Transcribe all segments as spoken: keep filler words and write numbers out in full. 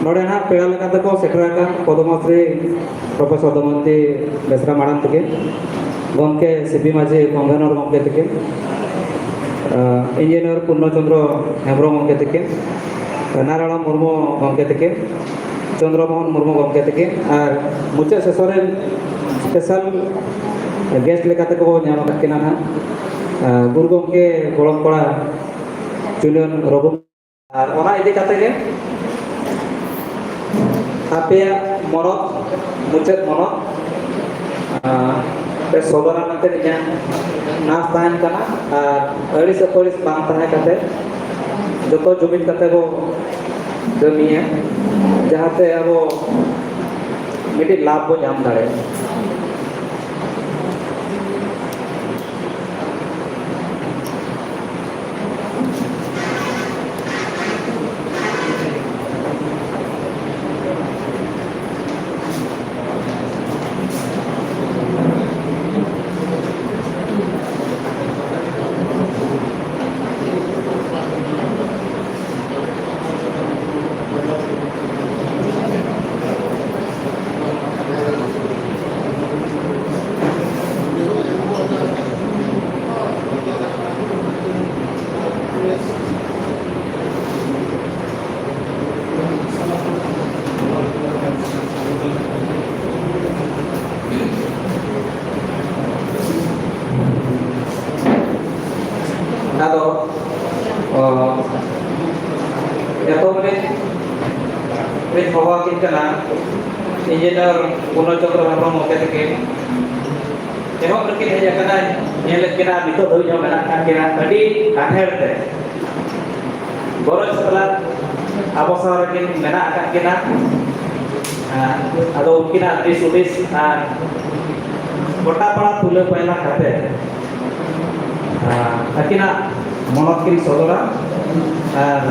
ᱱᱚᱰᱮ ᱱᱟᱦᱟᱜ ᱯᱮᱲᱟ ᱞᱮᱠᱟ ᱛᱮᱠᱚ ᱥᱮᱴᱮᱨ ᱟᱠᱟᱱ ᱯᱚᱫᱽᱢᱚᱥᱨᱤ ᱯᱨᱚᱯᱷᱮᱥᱚᱨ ᱫᱚᱢᱚᱭᱚᱱᱛᱤ ᱵᱮᱥᱨᱟ ᱢᱟᱲᱟᱝ ᱛᱤᱠᱤᱱ, ᱜᱚᱢᱠᱮ ᱥᱤ ᱯᱤ ᱢᱟᱹᱡᱷᱤ ᱠᱚᱱᱵᱷᱮᱱᱚᱨ ᱜᱚᱢᱠᱮ ᱛᱤᱠᱤᱱ, ᱤᱧᱡᱤᱱᱤᱭᱟᱨ ᱯᱩᱨᱱᱚ ᱪᱚᱸᱫᱽᱨᱚ ᱦᱮᱢᱵᱨᱚᱢ ᱜᱚᱢᱠᱮ ᱛᱤᱠᱤᱱ, ᱱᱟᱨᱟᱭᱚᱬ ᱢᱩᱨᱢᱩ ᱜᱚᱢᱠᱮ ᱛᱤᱠᱤᱱ, ᱪᱚᱸᱫᱽᱨᱚ ᱢᱳᱦᱚᱱ ᱢᱩᱨᱢᱩ ᱜᱚᱢᱠᱮ ᱛᱤᱠᱤᱱ, ᱟᱨ ᱢᱩᱪᱟᱹᱫ ᱥᱮᱥᱚᱱ ᱨᱮᱱ ᱥᱯᱮᱥᱟᱞ ᱜᱮᱥᱴ ᱞᱮᱠᱟ ᱛᱮᱠᱚ ᱧᱟᱢ ᱟᱠᱟᱫ ᱠᱤᱱᱟ ᱱᱟᱦᱟᱜ, ᱜᱩᱨᱩ ᱜᱚᱢᱠᱮ ᱜᱚᱲᱚᱢ ᱠᱚᱲᱟ ᱪᱩᱞᱟᱹᱱ ᱨᱚᱜᱷᱩ ᱟᱨ ᱚᱱᱟ ᱤᱫᱤ ᱠᱟᱛᱮ ᱜᱮ ᱟᱯᱮᱭᱟᱜ ᱢᱚᱱᱚᱛ, ᱢᱩᱪᱟᱹᱫ ᱢᱚᱱᱚᱛ, ᱟᱸ, ᱯᱮ ᱥᱚᱫᱚᱨᱟ ᱢᱮᱱᱛᱮ ᱤᱧᱟᱹᱜ ᱱᱟᱥ ᱛᱟᱦᱮᱱ ᱠᱟᱱᱟ᱾ ᱟᱨ ᱟᱹᱲᱤᱥ ᱟᱹᱯᱟᱹᱲᱤᱥ ᱵᱟᱝ ᱛᱟᱦᱮᱸ ᱠᱟᱛᱮ ᱡᱚᱛᱚ ᱡᱩᱢᱤᱫ ᱠᱟᱛᱮ ᱵᱚ ᱠᱟᱹᱢᱤᱭᱟ, ᱡᱟᱦᱟᱸᱛᱮ ᱟᱵᱚ ᱢᱤᱫᱴᱤᱡ ᱞᱟᱵᱷ ᱵᱚ ᱧᱟᱢ ᱫᱟᱲᱮᱭᱟᱜᱼᱟ᱾ ᱟᱫᱚ, ᱚ, ᱮᱛᱚᱦᱚᱵ ᱨᱮ ᱢᱤᱫ ᱦᱚᱦᱚ ᱟᱹᱠᱤᱱ ᱠᱟᱱᱟ, ᱤᱧᱡᱤᱱᱤᱭᱟᱨ ᱯᱩᱨᱱᱚ ᱪᱚᱸᱫᱽᱨᱚ ᱦᱮᱢᱵᱨᱚᱢ ᱜᱚᱢᱠᱮ ᱛᱟᱹᱠᱤᱱ᱾ ᱮᱦᱚᱵ ᱨᱮᱠᱤᱱ ᱦᱮᱡ ᱟᱠᱟᱱᱟ, ᱧᱮᱞᱮᱫ ᱠᱤᱱᱟ ᱱᱤᱛᱚᱜ ᱫᱷᱟᱹᱵᱤᱡ ᱦᱚᱸ ᱢᱮᱱᱟᱜ ᱟᱠᱟᱫ ᱠᱤᱱᱟ ᱟᱹᱰᱤ ᱟᱱᱦᱮᱲ ᱛᱮ᱾ ᱜᱚᱨᱚᱡᱽ ᱥᱟᱞᱟᱜ ᱟᱵᱚ ᱥᱟᱶ ᱨᱮᱠᱤᱱ ᱢᱮᱱᱟᱜ ᱟᱠᱟᱫ ᱠᱤᱱᱟ᱾ ᱟᱨ ᱟᱫᱚ ᱩᱱᱠᱤᱱᱟᱜ ᱫᱤᱥ ᱦᱩᱫᱤᱥ ᱟᱨ ᱜᱚᱴᱟ ᱯᱟᱲᱟ ᱛᱩᱞᱟᱹ ᱯᱟᱭᱞᱟ ᱠᱟᱛᱮ, ᱟᱨ ᱟᱹᱠᱤᱱᱟᱜ ᱢᱚᱱᱚᱛ ᱠᱤᱱ ᱥᱚᱫᱚᱨᱟ᱾ ᱟᱨ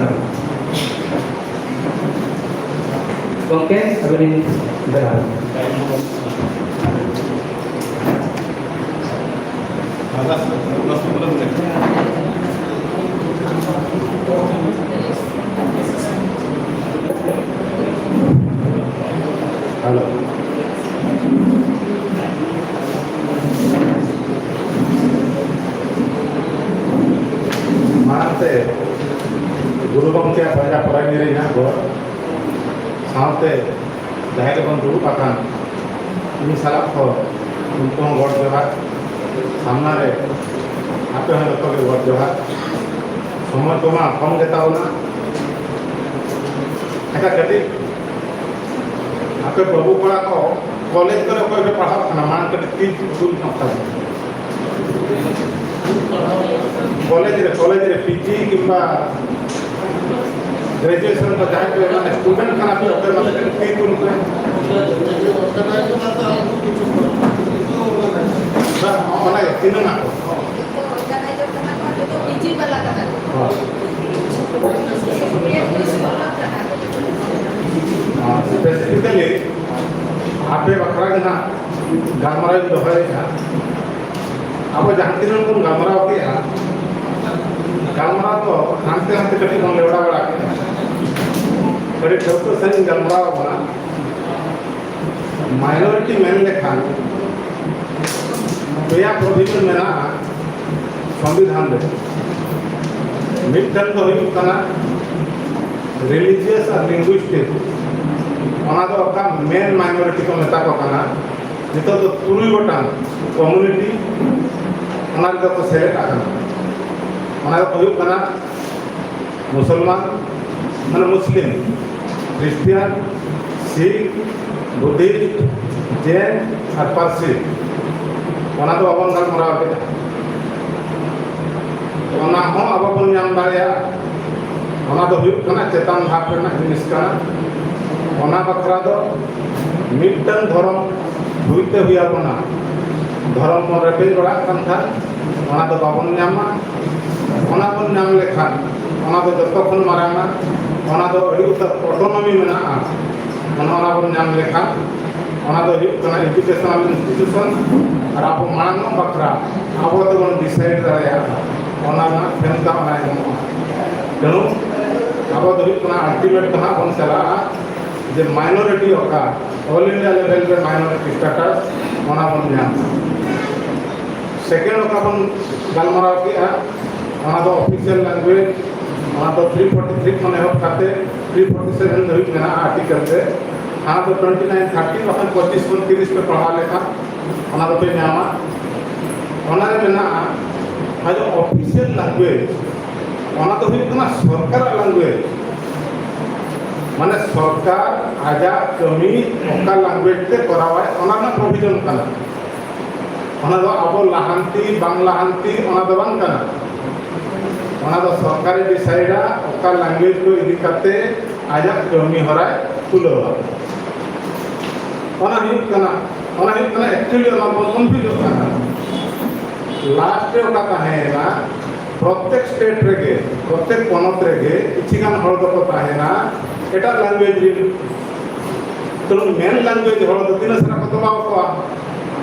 ᱜᱚᱢᱠᱮ, ᱟᱹᱵᱤᱱ ᱵᱮᱱᱟᱣ᱾ ᱢᱟᱲᱟᱝ ᱛᱮ ᱜᱩᱨᱩ ᱜᱚᱢᱠᱮᱭᱟᱜ ᱵᱟᱨᱭᱟ ᱯᱚᱨᱟᱭᱱᱤ ᱨᱮ ᱤᱧᱟᱹᱜ ᱜᱚᱰ, ᱥᱟᱶᱛᱮ ᱡᱟᱦᱟᱸᱭ ᱜᱮᱵᱚᱱ ᱫᱩᱲᱩᱵ ᱟᱠᱟᱱ, ᱩᱱᱤ ᱥᱟᱞᱟᱜ ᱠᱚ ᱩᱱᱠᱩ ᱦᱚᱸ ᱜᱚᱰ ᱡᱚᱦᱟᱨ᱾ ᱥᱟᱢᱱᱟ ᱨᱮ ᱟᱯᱮ ᱦᱚᱸ ᱡᱚᱛᱚ ᱜᱮ ᱜᱚᱰ ᱡᱚᱦᱟᱨ᱾ ᱥᱚᱢᱚᱭ ᱠᱚᱢᱟ ᱠᱚᱢ ᱜᱮᱛᱟ ᱵᱚᱱᱟ᱾ ᱟᱪᱪᱷᱟ, ᱠᱟᱹᱴᱤᱡ ᱟᱯᱮ ᱵᱟᱹᱵᱩ ᱠᱚᱲᱟ ᱠᱚ ᱠᱚᱞᱮᱡᱽ ᱠᱚᱨᱮ ᱚᱠᱚᱭ ᱯᱮ ᱯᱟᱲᱦᱟᱜ ᱠᱟᱱᱟ? ᱢᱟᱲᱟᱝ ᱠᱟᱹᱴᱤᱡ ᱛᱤ ᱛᱩᱞ ᱧᱚᱜ ᱛᱟᱵᱚᱱ᱾ ᱠᱚᱞᱮᱡᱽ ᱨᱮ, ᱠᱚᱞᱮᱡᱽ ᱨᱮ ᱯᱤᱡᱤ ᱠᱤᱝᱵᱟ ᱜᱨᱮᱡᱩᱭᱮᱥᱚᱱ ᱠᱚ ᱡᱟᱦᱟᱸᱭ ᱯᱮ, ᱢᱟᱱᱮ, ᱥᱴᱩᱰᱮᱱᱴ ᱠᱟᱱᱟ ᱯᱮ, ᱚᱠᱚᱭ ᱢᱟᱥᱮ ᱠᱟᱹᱴᱤᱡ ᱛᱤ ᱛᱩᱞ ᱯᱮ᱾ ᱵᱟᱝ, ᱚᱱᱟ ᱜᱮ, ᱛᱤᱱᱟᱹᱜ ᱟᱠᱚ? ᱦᱳᱭ᱾ ᱟᱨ specifically ᱟᱯᱮ ᱵᱟᱠᱷᱨᱟ ᱜᱮ ᱱᱟᱜ ᱜᱟᱞᱢᱟᱨᱟᱣ ᱤᱧ ᱫᱚᱦᱚᱭᱮᱫᱼᱟ᱾ ᱟᱵᱚ ᱡᱟᱦᱟᱸ ᱛᱤᱱᱟᱹᱜ ᱵᱚᱱ ᱜᱟᱞᱢᱟᱨᱟᱣ ᱠᱮᱫᱼᱟ, ᱜᱟᱞᱢᱟᱨᱟᱣ ᱫᱚ ᱦᱟᱱᱛᱮ ᱱᱟᱛᱮ ᱠᱟᱹᱴᱤᱡ ᱵᱚᱱ ᱞᱮᱣᱲᱟ ᱵᱟᱲᱟ ᱠᱮᱫᱼᱟ᱾ ᱟᱹᱰᱤ ᱴᱷᱟᱹᱣᱠᱟᱹ ᱥᱟᱺᱦᱤᱡ ᱤᱧ ᱜᱟᱞᱢᱟᱨᱟᱣ ᱟᱵᱚᱱᱟ᱾ ᱢᱟᱭᱱᱚᱨᱤᱴᱤ ᱢᱮᱱ ᱞᱮᱠᱷᱟᱱ ᱯᱮᱭᱟ ᱯᱨᱚᱵᱷᱤᱡᱚᱱ ᱢᱮᱱᱟᱜᱼᱟ ᱥᱚᱝᱵᱤᱫᱷᱟᱱ ᱨᱮ᱾ ᱢᱤᱫᱴᱟᱝ ᱫᱚ ᱦᱩᱭᱩᱜ ᱠᱟᱱᱟ ᱨᱤᱞᱤᱡᱤᱭᱟᱥ ᱟᱨ ᱞᱤᱝᱜᱩᱭᱤᱥᱴᱤᱠ, ᱚᱱᱟ ᱫᱚ ᱚᱠᱟ ᱢᱮᱱ ᱢᱟᱭᱱᱚᱨᱤᱴᱤ ᱠᱚ ᱢᱮᱛᱟ ᱠᱚ ᱠᱟᱱᱟ᱾ ᱱᱤᱛᱚᱜ ᱫᱚ ᱛᱩᱨᱩᱭ ᱜᱚᱴᱟᱝ ᱠᱚᱢᱩᱱᱤᱴᱤ ᱚᱱᱟ ᱨᱮᱫᱚ ᱠᱚ ᱥᱮᱞᱮᱫ ᱟᱠᱟᱱᱟ᱾ ᱚᱱᱟ ᱫᱚᱠᱚ ᱦᱩᱭᱩᱜ ᱠᱟᱱᱟ ᱢᱩᱥᱚᱞᱢᱟᱱ, ᱢᱟᱱᱮ ᱢᱩᱥᱞᱤᱢ, ᱠᱷᱨᱤᱥᱴᱤᱭᱟᱱ, ᱥᱤᱠᱷ, ᱵᱩᱫᱷᱤᱥᱴ, ᱡᱮᱱ ᱟᱨ ᱯᱟᱨᱥᱤ᱾ ᱚᱱᱟ ᱫᱚ ᱵᱟᱵᱚᱱ ᱜᱟᱞᱢᱟᱨᱟᱣ ᱠᱮᱫᱟ᱾ ᱚᱱᱟ ᱦᱚᱸ ᱟᱵᱚ ᱵᱚᱱ ᱧᱟᱢ ᱫᱟᱲᱮᱭᱟᱜᱼᱟ᱾ ᱚᱱᱟ ᱫᱚ ᱦᱩᱭᱩᱜ ᱠᱟᱱᱟ ᱪᱮᱛᱟᱱ ᱫᱷᱟᱯ ᱨᱮᱱᱟᱜ ᱡᱤᱱᱤᱥ ᱠᱟᱱᱟ᱾ ᱚᱱᱟ ᱵᱟᱠᱷᱨᱟ ᱫᱚ ᱢᱤᱫᱴᱟᱝ ᱫᱷᱚᱨᱚᱢ ᱦᱩᱭᱛᱮ ᱦᱩᱭ ᱟᱵᱚᱱᱟ᱾ ᱫᱷᱚᱨᱚᱢ ᱵᱚᱱ ᱨᱮᱯᱮᱡ ᱵᱟᱲᱟᱜ ᱠᱟᱱ ᱠᱷᱟᱱ ᱚᱱᱟ ᱫᱚ ᱵᱟᱵᱚᱱ ᱧᱟᱢᱟ᱾ ᱚᱱᱟ ᱵᱚᱱ ᱧᱟᱢ ᱞᱮᱠᱷᱟᱱ ᱚᱱᱟ ᱫᱚ ᱡᱚᱛᱚ ᱠᱷᱚᱱ ᱢᱟᱨᱟᱝᱟ᱾ ᱚᱱᱟ ᱫᱚ ᱟᱹᱰᱤ ᱩᱛᱟᱹᱨ ᱚᱴᱳᱱᱚᱢᱤ ᱢᱮᱱᱟᱜᱼᱟ᱾ ᱚᱱᱟ, ᱚᱱᱟ ᱵᱚᱱ ᱧᱟᱢ ᱞᱮᱠᱷᱟᱱ ᱚᱱᱟ ᱫᱚ ᱦᱩᱭᱩᱜ ᱠᱟᱱᱟ ᱮᱰᱩᱠᱮᱥᱚᱱᱟᱞ ᱤᱱᱥᱴᱤᱴᱤᱭᱩᱥᱚᱱ᱾ ᱟᱨ ᱟᱵᱚ ᱢᱟᱲᱟᱝᱚᱜ ᱵᱟᱠᱷᱨᱟ ᱟᱵᱚ ᱛᱮᱵᱚᱱ ᱰᱤᱥᱟᱭᱤᱰ ᱫᱟᱲᱮᱭᱟᱜᱼᱟ᱾ ᱚᱱᱟ ᱨᱮᱱᱟᱜ ᱠᱷᱮᱢᱛᱟ ᱚᱱᱟ ᱮᱢᱚᱜᱼᱟ᱾ ᱛᱮᱱᱩ ᱟᱵᱚ ᱫᱚ ᱦᱩᱭᱩᱜ ᱠᱟᱱᱟ ᱟᱞᱴᱤᱢᱮᱴ ᱫᱚ ᱦᱟᱸᱜ ᱵᱚᱱ ᱪᱟᱞᱟᱜᱼᱟ ᱡᱮ ᱢᱟᱭᱱᱚᱨᱤᱴᱤ ᱚᱠᱟ, ᱚᱞ ᱤᱱᱰᱤᱭᱟ ᱞᱮᱵᱮᱞ ᱨᱮ ᱢᱟᱭᱱᱚᱨᱤᱴᱤ ᱥᱴᱮᱴᱟᱥ, ᱚᱱᱟ ᱵᱚᱱ ᱧᱟᱢᱟ᱾ ᱥᱮᱠᱮᱱᱰ ᱚᱠᱟ ᱵᱚᱱ ᱜᱟᱞᱢᱟᱨᱟᱣ ᱠᱮᱜᱼᱟ, ᱚᱱᱟ ᱫᱚ ᱚᱯᱷᱤᱥᱤᱭᱟᱞ ᱞᱮᱝᱜᱩᱭᱮᱡᱽ, ᱚᱱᱟ ᱫᱚ ᱛᱷᱨᱤ ᱯᱷᱳᱨᱴᱤ ᱛᱷᱨᱤ ᱠᱷᱚᱱ ᱮᱦᱚᱵ ᱠᱟᱛᱮ ᱛᱷᱨᱤ ᱯᱷᱳᱨᱴᱤ ᱥᱮᱵᱷᱮᱱ ᱫᱷᱟᱹᱵᱤᱡ ᱢᱮᱱᱟᱜᱼᱟ ᱟᱨᱴᱤᱠᱮᱞ ᱨᱮ᱾ ᱚᱱᱟ ᱫᱚ ᱴᱩᱭᱮᱱᱴᱤ ᱱᱟᱭᱤᱱ ᱛᱷᱟᱨᱴᱤ ᱵᱟᱠᱷᱟᱱ ᱯᱚᱸᱪᱤᱥ ᱠᱷᱚᱱ ᱛᱤᱨᱤᱥ ᱯᱮ ᱯᱟᱲᱦᱟᱣ ᱞᱮᱠᱷᱟᱱ ᱚᱱᱟ ᱫᱚᱯᱮ ᱧᱟᱢᱟ᱾ ᱚᱱᱟ ᱨᱮ ᱢᱮᱱᱟᱜᱼᱟ ᱟᱡᱟᱜ ᱚᱯᱷᱤᱥᱤᱭᱟᱞ ᱞᱮᱝᱜᱩᱭᱮᱡᱽ, ᱚᱱᱟ ᱫᱚ ᱦᱩᱭᱩᱜ ᱠᱟᱱᱟ ᱥᱚᱨᱠᱟᱨᱟᱜ ᱞᱮᱝᱜᱩᱭᱮᱡᱽ᱾ ᱢᱟᱱᱮ ᱥᱚᱨᱠᱟᱨ ᱟᱡᱟᱜ ᱠᱟᱹᱢᱤ ᱚᱠᱟ ᱞᱮᱝᱜᱩᱭᱮᱡᱽ ᱛᱮ ᱠᱚᱨᱟᱣᱟᱭ, ᱚᱱᱟ ᱨᱮᱱᱟᱜ ᱯᱨᱚᱵᱷᱤᱡᱚᱱ ᱠᱟᱱᱟ᱾ ᱚᱱᱟ ᱫᱚ ᱟᱵᱚ ᱞᱟᱦᱟᱱᱛᱤ ᱵᱟᱝ ᱞᱟᱦᱟᱱᱛᱤ ᱚᱱᱟ ᱫᱚ ᱵᱟᱝ ᱠᱟᱱᱟ᱾ ᱚᱱᱟ ᱫᱚ ᱥᱚᱨᱠᱟᱨᱮ ᱰᱤᱥᱟᱭᱤᱰᱟ ᱚᱠᱟ ᱞᱮᱝᱜᱩᱭᱮᱡᱽ ᱠᱚ ᱤᱫᱤ ᱠᱟᱛᱮ ᱟᱡᱟᱜ ᱠᱟᱹᱢᱤ ᱦᱚᱨᱟᱭ ᱛᱩᱞᱟᱹᱣᱟ᱾ ᱚᱱᱟ ᱦᱩᱭᱩᱜ ᱠᱟᱱᱟ, ᱚᱱᱟ ᱦᱩᱭᱩᱜ ᱠᱟᱱᱟ ᱮᱠᱪᱩᱭᱮᱞᱤ ᱚᱱᱟ ᱵᱚᱱ ᱠᱚᱱᱯᱷᱤᱭᱩᱡᱚᱜ ᱠᱟᱱᱟ᱾ ᱞᱟᱥᱴ ᱨᱮ ᱚᱠᱟ ᱛᱟᱦᱮᱸᱭᱮᱱᱟ, ᱯᱨᱚᱛᱮᱠ ᱥᱴᱮᱴ ᱨᱮᱜᱮ, ᱯᱨᱚᱛᱮᱠ ᱯᱚᱱᱚᱛ ᱨᱮᱜᱮ ᱠᱤᱪᱷᱤ ᱜᱟᱱ ᱦᱚᱲ ᱫᱚᱠᱚ ᱛᱟᱦᱮᱸᱱᱟ ᱮᱴᱟᱜ ᱞᱮᱝᱜᱩᱭᱮᱡᱽ ᱨᱮᱱ᱾ ᱛᱚ ᱢᱮᱱ ᱞᱮᱝᱜᱩᱭᱮᱡᱽ ᱦᱚᱲ ᱫᱚ ᱛᱤᱱᱟᱹᱜ ᱥᱟᱨᱟ ᱠᱚ ᱫᱚᱵᱟᱣ ᱠᱚᱣᱟ᱾